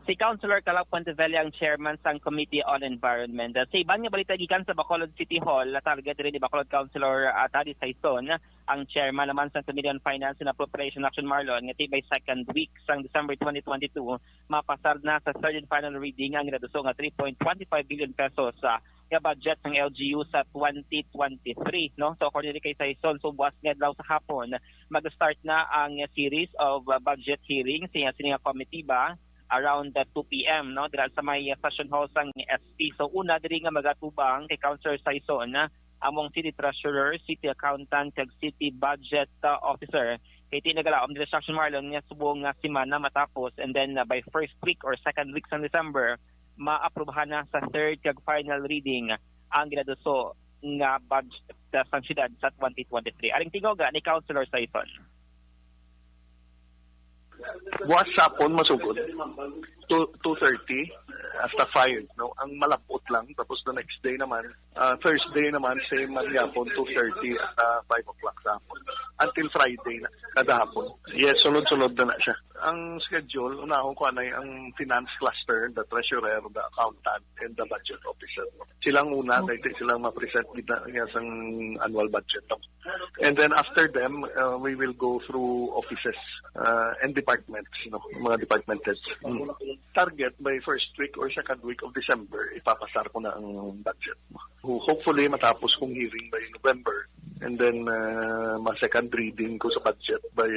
Si Councilor Calao Pontevella ang chairman sang Committee on Environment. Sa iban nga balita gikan sa Bacolod City Hall, na target diri ni Bacolod Councilor, ah, Taddy Saison, ang chairman naman sang Committee on Finance and Appropriation Action, Marlon, nga ti by second week sang December twenty twenty-two, mapasar na sa third and final reading ang ginaduso nga three point twenty-five billion pesos, ah, nga budget sang L G U sa twenty twenty-three, no? So, according kay Saison, so buwas nga adlaw sa hapon, mag-start na ang series of, uh, budget hearings sa sini nga komitiba around the two P M, no, dira sa may, uh, session hall sang S P. So, una diri nga magatubang kay Councilor Saison, uh, among city treasurer, city accountant, kag city budget, uh, officer. Kay ti nagalaom diri sa action, Marlon, nga subong nga semana matapos, and then, uh, by first week or second week sang December, maaprubahan na sa third kag final reading ang ginaduso nga budget, uh, sang siyudad sa twenty twenty-three. Aring tingog, uh, ni Councilor Saison. Buwas sapon masugod. Two, two thirty hasta five, no? Ang malabot lang. Tapos the next day naman, ah, Thursday naman, same man yapon, two thirty hasta five o'clock sa hapon. Until Friday na, kada hapon. Yes, sunod-sunod na na siya. Ang schedule, unahon ko anay ang finance cluster, the treasurer, the accountant, and the budget officer. Silang una, okay, kay silang ma-present gid na niya sang annual budget. And then after them, uh, we will go through offices, uh, and departments, you know, mga department heads. Mm. Target by first week or second week of December, ipapasar ko na ang budget. Ho-, hopefully, matapos kong hearing by November. And then, uh, ma-second reading ko sa budget by,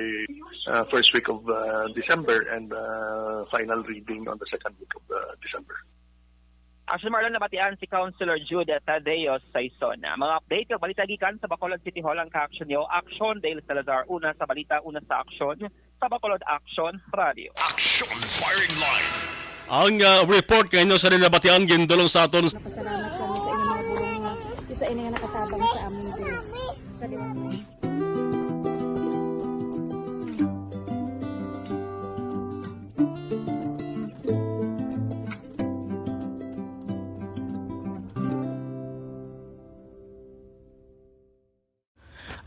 uh, first week of, uh, December and, uh, final reading on the second week of, uh, December. Actually, Marlon, nabatian si Councilor Jude Tadeo Saison. Mga update kag balita gikan sa Bacolod City Hall ang ka-action niyo. Action, Dale Salazar, una sa balita, una sa aksyon, sa Bacolod Action Radio. Action Firing Line. Ang, ah, report nga inyo sa nabatian gindulong sa aton. Napasalamat kami sa inyong mga bulong nga isa ini nga nakatabang sa amon diri. Sa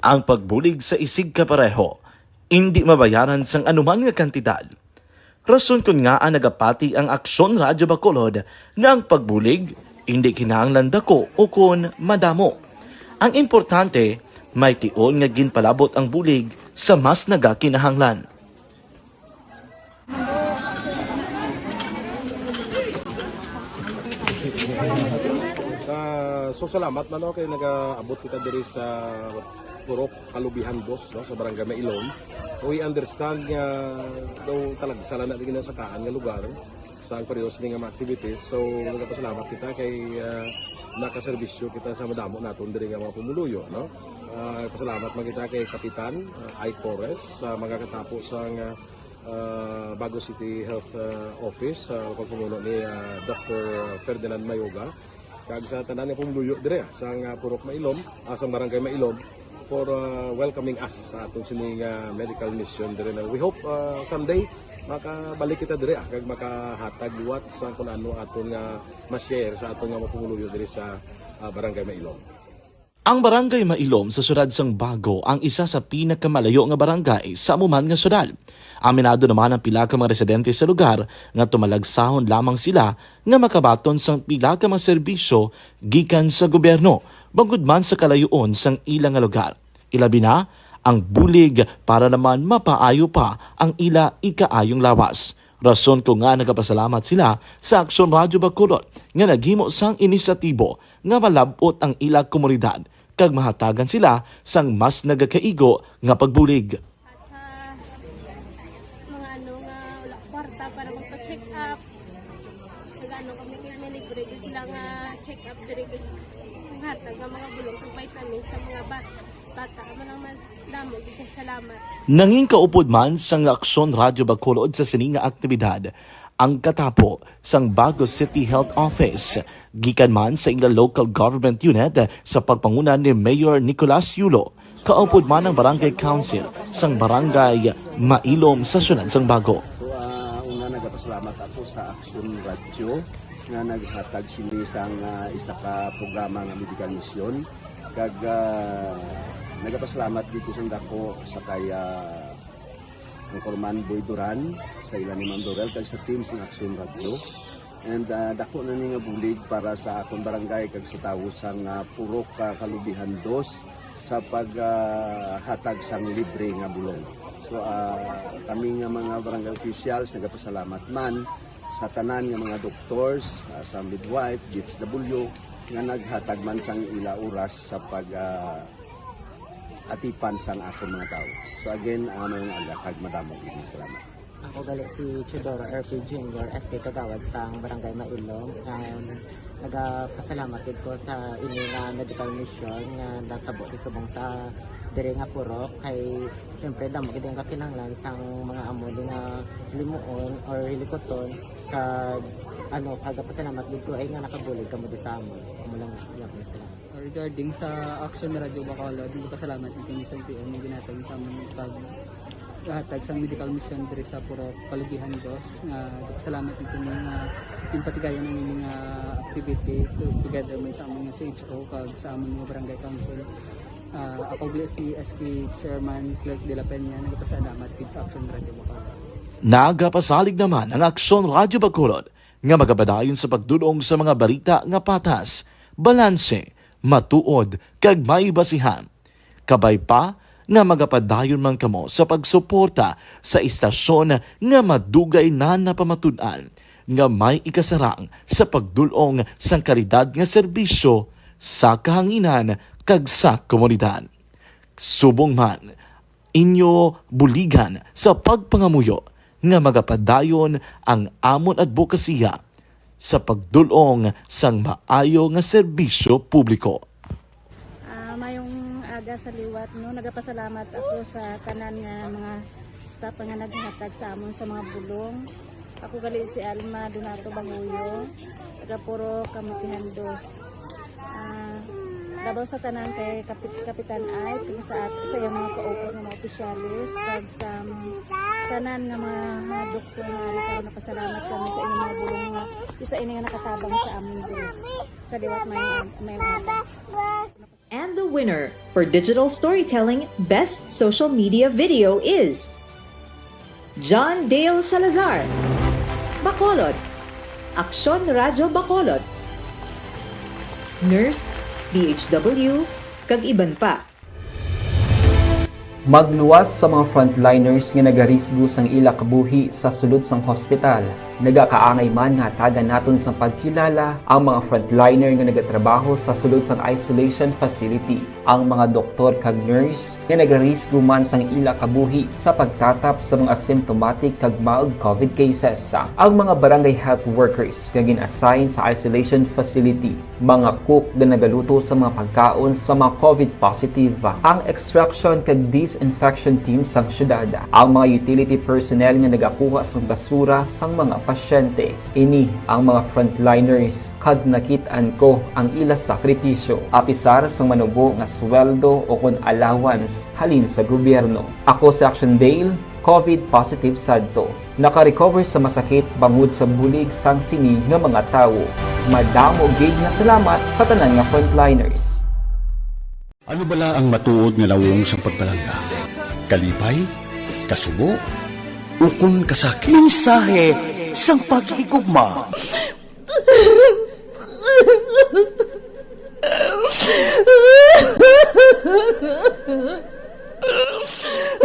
Ang pagbulig sa isigkapareho indi mabayaran sang anuman nga kantidad. Rason kon ngaa nagapati ang Aksyon Radyo Bacolod nga ang pagbulig indi kinahanglan dako ukon madamo. Ang importante, may tion nga ginpalabot ang bulig sa mas nagakinahanglan. Ah, so salamat man, no, kay nagaabot kita diri sa Purok Kalubihan Dos, no, sa Barangay Mailon. We understand nga daw talagsa lang na din sa kaan nga lugar. Ang pareho sini nga mga activities. So, nagapasalamat kita kay, ah, nakaserbisyo kita sa madamo naton diri nga mga pumuluyo, no? Ah, pasalamat man kita kay Kapitan, ah, Ike Torres, sa mga katapo sang, ah, ah, Bago City Health, ah, Office, sa pagpamuno ni, ah, Doctor Ferdinand Mayoga, kag sa tanan nga pumuluyo diri, ah, sang, ah, Purok Mailom, ah, sang Barangay Mailom, for, ah, welcoming us sa aton sini nga medical mission diri na. We hope, ah, someday makabalik kita diri, ah, kag makahatag liwat sa kung ano aton nga ma-share sa aton nga mga pumuluyo diri sa, ah, Barangay Mailom. Ang Barangay Mailom sa siyudad sang Bago ang isa sa pinakamalayo nga barangay sa amo man nga siyudad. Aminado naman ang pila ka mga residente sa lugar nga tumalagsahon lamang sila nga makabaton sang pila ka mga serbisyo gikan sa gobyerno, bangod man sa kalayoon sang ila nga lugar. Ilabi na ang bulig para naman mapaayo pa ang ila ikaayong lawas. Rason ko nga nagapasalamat sila sa Aksyon Radyo Bacolod nga naghimo sang inisyatibo nga malab-ot ang ila komunidad kag mahatagan sila sang mas nagakaigo nga pagbulig. At sa mga ano nga wala kwarta para magpa-check up, nag-ano kami kay may libre gyud sila nga check up diri, ang hatag nga mga bulong kag vitamins sa mga ba-, bata. Amo lang man, damo gyud kay salamat. Nangin kaupod man sang Aksyon Radyo Bacolod sa sini nga aktibidad ang katapo sang Bago City Health Office, gikan man sa ila local government unit sa pagpanguna ni Mayor Nicolas Yulo, kaupod man ang Barangay Council sang Barangay Mailom sa siyudad sang Bago. So, ah, una, nagapasalamat ako sa Aksyon Radyo nga naghatag sini sang, ah, isa ka programa nga medical mission. Kag, ah, nagapasalamat gid ko sang dako sa kay, ah, Anchorman Boy Duran, sa ila ni Ma'am Dorel, kag sa team sang Aksyon Radyo. And, ah, dako na ni nga bulig para sa akon barangay kag sa tawo sang, ah, Purok, ah, Kalubihan Dos sa pag, ah, hatag sang libre nga bulong. So, ah, kami nga mga barangay officials nagapasalamat man sa tanan nga mga doctors, ah, sa midwife, D S W, nga naghatag man sang ila oras sa pag, ah, atipan sang akon mga tawo. So again, ah, maayong aga kag madamo gid nga salamat. Ako gali si Teodoro R P Junior, S K Kagawad sang Barangay Mailom. Um, nagapasalamat gid ko sa ini nga medical mission nga natabo sa subong sa diri nga purok. Kay siyempre, damo gid ang kakinahanglan sang mga amo ni nga limuon or hilikuton. Kag ano, nagapasalamat gid ko ay nga nakabulig kamo di sa amon. Amo lang, yun, salamat. Regarding sa Action Radio Bacolod, nagpasalamat dito ni Santiago nga ginatag sa amon pag hatag sang medical mission diri sa Purok Kalubihan Dos. Nga nagpasalamat dito ni nga yung patigayon ang inyong, ah, activity to-, together man sa amon nga C H O kag sa amon nga barangay council. Ah, ako gali si S K Chairman Clerk de la Peña, nagpasalamat gid sa Action Radio Bacolod. Nagapasalig naman ang Action Radio Bacolod nga magapadayon sa pagdulong sa mga balita nga patas, balanse, matuod, kag may basihan. Kabay pa nga magapadayon man kamo sa pagsuporta sa istasyon nga madugay na napamatud-an nga may ikasarang sa pagdul-ong sang kalidad nga serbisyo sa kahanginan kag sa komunidad. Subong man, inyo buligan sa pagpangamuyo nga magapadayon ang amon adbokasiya sa pagdul-ong sang maayo nga serbisyo publiko. Ah, mayong aga sa liwat, no? Nagapasalamat ako sa tanan nga mga staff nga naghatag sa amon sa mga bulong. Ako gali si Alma Donato Banguyo, taga Purok Kamutihan Dos. Ah, labaw sa tanan kay Kapit-, Kapitan Ike, kag sa at-, sa iyang mga kaupo nga mga opisyales, kag sa, um, tanan nga mga, mga doktor nga ari karon, napasalamat kami sa inyong mga bulong nga isa ini nga nakatabang sa amin diri. Sa liwat, may, may mga And the winner for digital storytelling best social media video is John Dale Salazar, Bacolod, Aksyon Radyo Bacolod, Nurse, D H W, kag iban pa. Magluwas sa mga frontliners nga nagarisgo sang ila kabuhi sa sulod sang hospital. Nagakaangay man nga hatagan naton sang pagkilala ang mga frontliner nga nagatrabaho sa sulod sang isolation facility, ang mga doktor kag nurse nga nagarisgo man sang ila kabuhi sa pagtatap sa mga symptomatic kag mild covid cases, ang mga barangay health workers nga gin-assign sa isolation facility, mga cook nga nagaluto sa mga pagkaon sa mga covid positive, ang extraction kag disinfection team sang syudad, ang mga utility personnel nga nagakuha sang basura sang mga pasyente. Ini ang mga frontliners, kag nakit-an ko ang ila sakripisyo, apisar sang manubo nga sweldo o kon allowance halin sa gobyerno. Ako si Action Dale, covid positive sadto. Naka-recover sa masakit bangod sa bulig sang sini nga mga tawo. Madamo gid nga salamat sa tanan nga frontliners. Ano bala ang matuod nga nawong sang pagpalangga? Kalipay? Kasubo? Ukon kasakit? Mensahe sang paghigugma.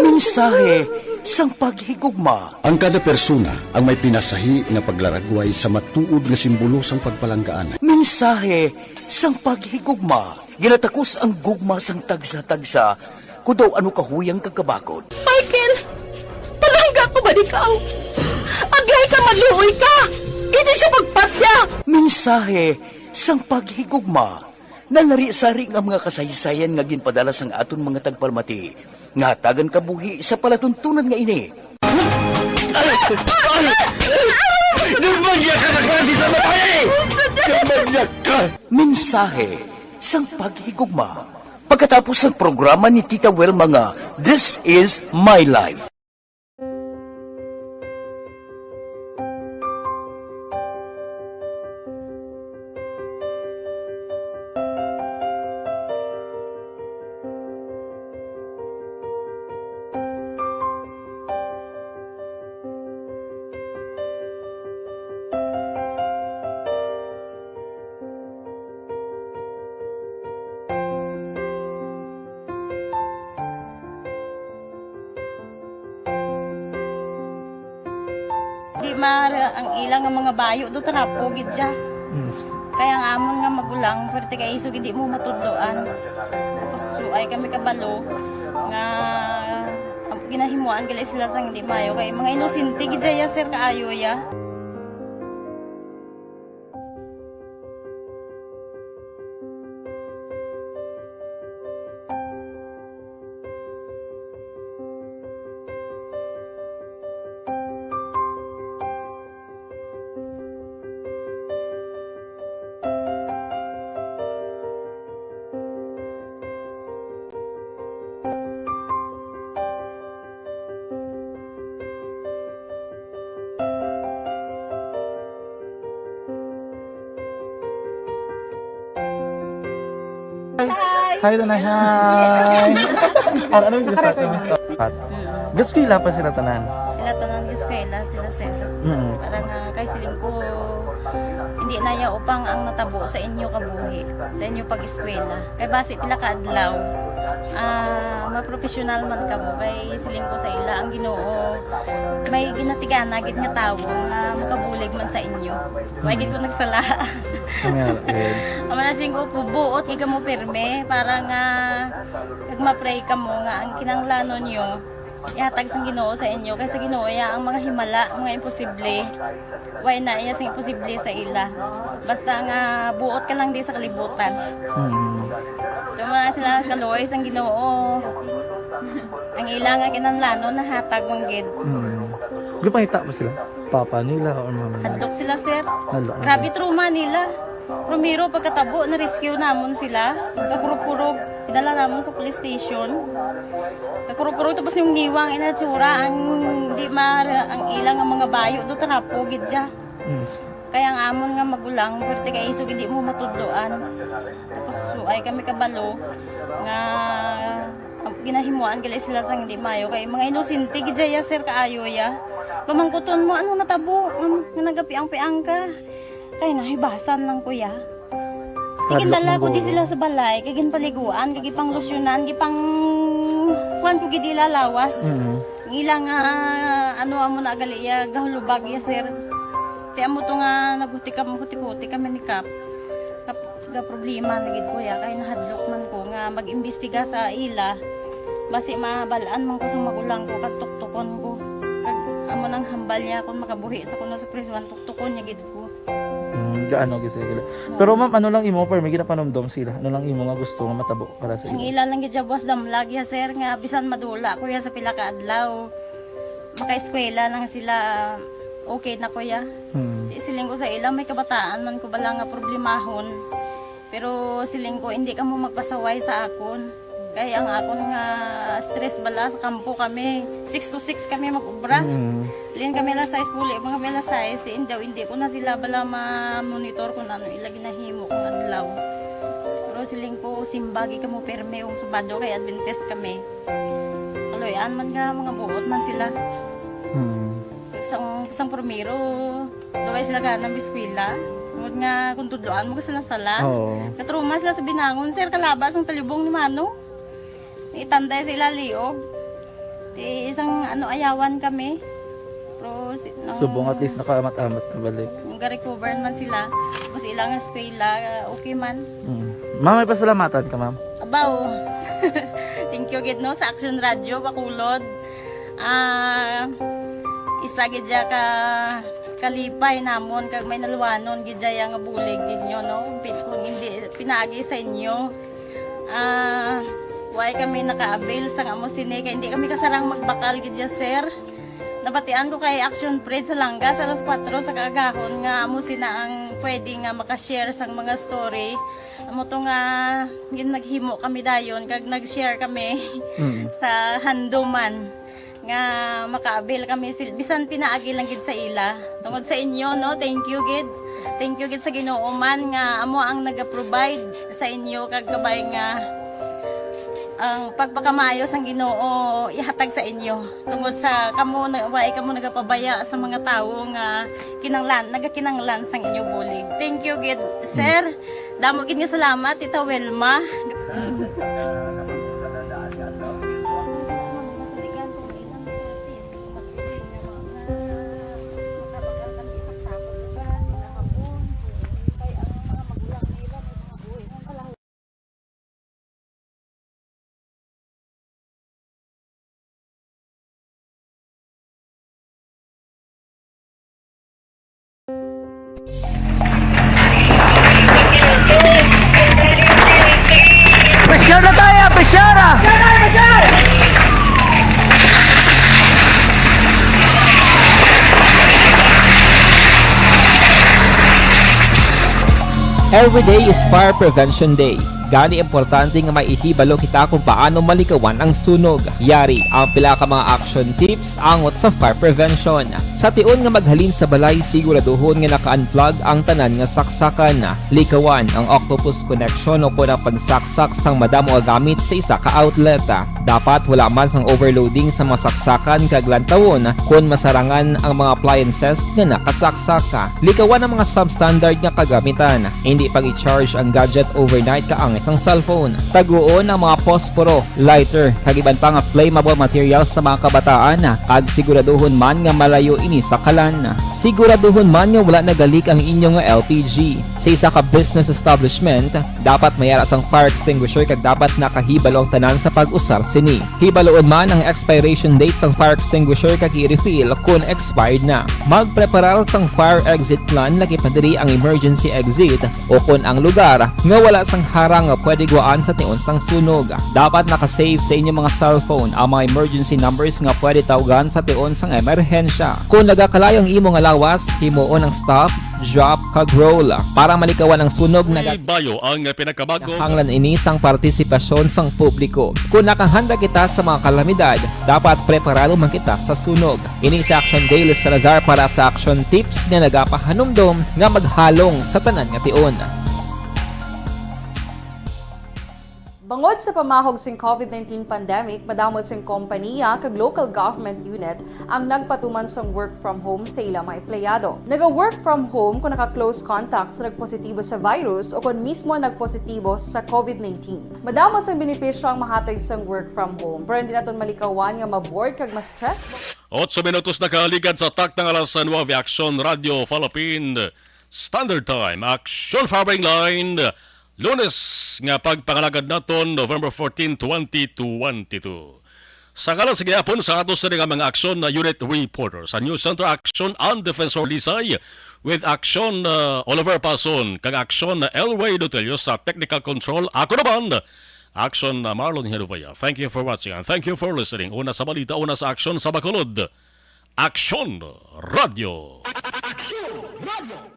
Mensahe sang paghigugma. Ang kada persona ang may pinasahi nga paglaragway sa matuod nga simbolo sang pagpalanggaan. Mensahe sang paghigugma. Ginatakos ang gugma sang tagsa-tagsa, kon daw ano kahuyang kag kabakod. Michael, palangga ko ba ikaw? Agihay ka, maluoy ka! Hindi siya pagpatya! Mensahe sang paghigugma. Nalarisari nga mga kasaysayan nga ginpadala sang aton mga tagpalamati nga hatagan kabuhi sa palatuntunan nga ini. Demonyo ka na klase sa babae! Demonyo ka! Mensahe sang paghigugma. Pagkatapos sang programa ni Tita Wilma nga This Is My Life. Di ma-, ang ila nga mga bayo do trapo gid siya. Mm. Kaya ang amon nga magulang, pwerte kay isog hindi mo matudloan. Tapos, so, ay kami kabalo nga ginahimuan gali sila sang hindi maayo. Kay mga inosente gid siya, sir, kaayo ya. Hi! Hi, Tanay. Hi! Ar-, ano yung gusto? Ano yung gusto? Gaskwela pa sila tanan? Sila tanan gaskwela, sila sir. Mm. Para nga kay siling ko, hindi na ya upang ang natabo sa inyo kabuhi, sa inyo pag-eskwela. Kay basi pila ka adlaw, ah, mapropesyonal man kamo. Kay siling ko sa ila, ang Ginoo may ginatigana gid nga tawo nga makabulig man sa inyo. Wa gid ko nagsala. Amen. Amo na siling ko, buot gid kamo pirme para nga kag ma-pray kamo nga ang kinahanglanon nyo ihatag sang Ginoo sa inyo, kay sa Ginoo iya ang mga himala, mga imposible. Way na iya sing imposible sa ila. Basta nga buot ka lang di sa kalibutan. Mm. Ito mga sila kaluoy sang Ginoo. Ang ila nga kinahanglanon nahatag man gid. Mm. Gipangita pa sila? Papa nila or mama nila? Hadlok sila, sir. Hadlok na Grabe sila. Trauma nila. Primero, pagkatabo, na-rescue namon sila. Pagkakurog-kurog, pinala namon sa police station. Kakurog-kurog, tapos yung ngiwang, inatsura, ang di ma-, ang ilang nga mga bayo, do trapo, gid siya. Mm. Kaya ang amon nga magulang, pwerte kay isog, hindi mo matudloan. Tapos, so, ay kami kabalo, nga, ang ginahimuan gali sila sang hindi maayo. Kay mga inosente, gid siya, sir, kaayo, ya. Pamangkuton mo, ano natabo, um, nga nagapiang-piang ka? Kay nahibasan lang, kuya. Hadlok Iginala man ko di guro. Sila sa balay, kay ginpaliguan, kay gipanglusyonan, gipang Kuan ko gid ila lawas. Mm. Ang ila nga, ano, amo na gali iya, gahulubag iya, sir. Ti amo to nga naghuti kam-, huti-huti kami ni Kap. Kap-, ga problema na gid ko ya, kay nahadlok man ko nga mag-imbestiga sa ila. Basi mabal-an man ko sa magulang ko, kag tuktukon ko. Kag amo nang hambal niya kung makabuhi sa kuno sa prisuhan, tuktukon niya gid ko. Mm, gaano gid sila. Oo. Pero ma'am, ano lang imo, permi ginapanumdom sila? Ano lang imo nga gusto nga matabo para sa Ang ila? Ila lang gid siya buwas damlag ya, sir, nga bisan madula ko ya sa pila ka adlaw, makaeskwela lang sila, okay na ko ya. Hmm. Di siling ko sa ila, may kabataan man ko bala nga problemahon. Pero siling ko, hindi kamo magpasaway sa akon. Kay ang akon nga stress bala sa kampo kami, six to six kami mag-ubra. Mm. Lin kami alas sais, puli man kami alas sais, si Indaw, hindi ko na sila bala ma-monitor kung ano ila ginahimo kung adlaw. Pero siling ko, simbagi kamo perme kung Sabado kay Adventist kami. Kaluy-an man nga, mga buot man sila. Mm. Sang, sang primero, daway sila gana mag-eskwela. Tungod nga kung tudloan mo sila sala. Oo. Natruma sila sa binangon, sir, kalaba sang talibong ni Mano. Itanday sila liog. Ti isang ano, ayawan kami. Pero si, nang Subong at least nakaamat-amat na balik. Nung ga-recover man sila, tapos ilang eskwela, okay man. Mm. Ma'am, may pasalamatan ka, ma'am? Abaw. Thank you gid, no, sa Action Radio Bacolod. Ah, isa gid siya ka kalipay namon kag may naluwanon gid siya nga bulig gid nyo, no? Pi-, kung hindi pinaagi sa inyo, ah, why kami naka-avail sang amo sini, kay hindi kami kasarang magbakal gid siya, sir. Nabatian ko kay Action Fred sa Langga sa alas kuwatro sa kaagahon nga amo sina ang pwede nga maka-share sang mga story. Amo to nga gin-, naghimo kami dayon kag nag-share kami Mm. sa handuman nga maka-avail kami sil-, bisan pinaagi lang gid sa ila. Tungod sa inyo, no, thank you gid. Thank you gid sa Ginoo man nga amo ang naga-provide sa inyo kag kabay nga ang pagpakamaayo sang Ginoo ihatag sa inyo. Tungod sa kamo na, wa kamo nagapabaya sa mga tawo nga kinanglan, nagakinanglan sang inyo bulig. Thank you gid, sir. Damo gid nga salamat, Tita Wilma. Pressure na tayo, pressure na! Every day is Fire Prevention Day. Gani, importante nga may ihibalo kita kung paano malikawan ang sunog. Yari ang pila ka mga action tips angot sa fire prevention. Sa tion nga maghalin sa balay, siguraduhon nga naka-unplug ang tanan nga saksakan. Likawan ang octopus connection o kon ang pagsaksak sang madamo nga gamit sa isa ka outlet. Dapat wala man sang overloading sa mga saksakan kag lantawon kon masarangan ang mga appliances nga nakasaksak. Likawan ang mga substandard nga kagamitan. Indi pag-i-charge ang gadget overnight kaangay sang cellphone. Taguon ang mga posporo, lighter, kag iban pa nga flammable materials sa mga kabataan, kag siguraduhon man nga malayo ini sa kalan. Siguraduhon man nga wala nagalik ang inyo nga L P G. Sa isa ka business establishment, dapat may ara sang fire extinguisher kag dapat nakahibalo ang tanan sa pag-usar sini. Hibaloon man ang expiration date sang fire extinguisher kag i-refill kon expired na. Magpreparar sang fire exit plan, lakip na diri ang emergency exit o kon ang lugar nga wala sang harang nga pwede gwaan sa tion sang sunog. Dapat naka-save sa inyo mga cellphone ang mga emergency numbers nga pwede tawgan sa tion sang emerhensya. Kon nagakalayo ang imo nga lawas, himuon ang stop, drop, kag roll. Para malikawan ang sunog, naga- Bayo ang pinakabago. Nahanglan ini sang partisipasyon sang publiko. Kon nakahanda kita sa mga kalamidad, dapat preparado man kita sa sunog. Ini si Action Dale Salazar para sa Action Tips nga nagapahanumdom nga maghalong sa tanan nga tion. Tungod sa pamahog sing COVID nineteen pandemic, madamo sing kompaniya kag local government unit ang nagpatuman sang work from home sa ila mga empleyado. Naga-work from home kung naka-close contact sa nagpositibo sa virus o kon mismo nagpositibo sa COVID nineteen. Madamo sang benepisyo ang mahatag sang work from home, pero hindi naton malikawan nga ma-bored kag ma-stress. Otso minutos na kaligad sa taktang alas nuebe, Aksyon Radio Philippine Standard Time, Aksyon Firing Line, Lunes nga pagpangalagad naton, November fourteen, twenty twenty-two. Sa ngalan sa gihapon sa ato sini nga mga aksyon na unit reporter sa News Center Action and Defensor Lisay, with aksyon, uh, Oliver Pason, kag aksyon na Elway Dotelio sa technical control. Ako naman, aksyon na Marlon Hinubaya. Thank you for watching and thank you for listening. Una sa balita, una sa aksyon sa Bacolod. Aksyon Radio. Aksyon Radio.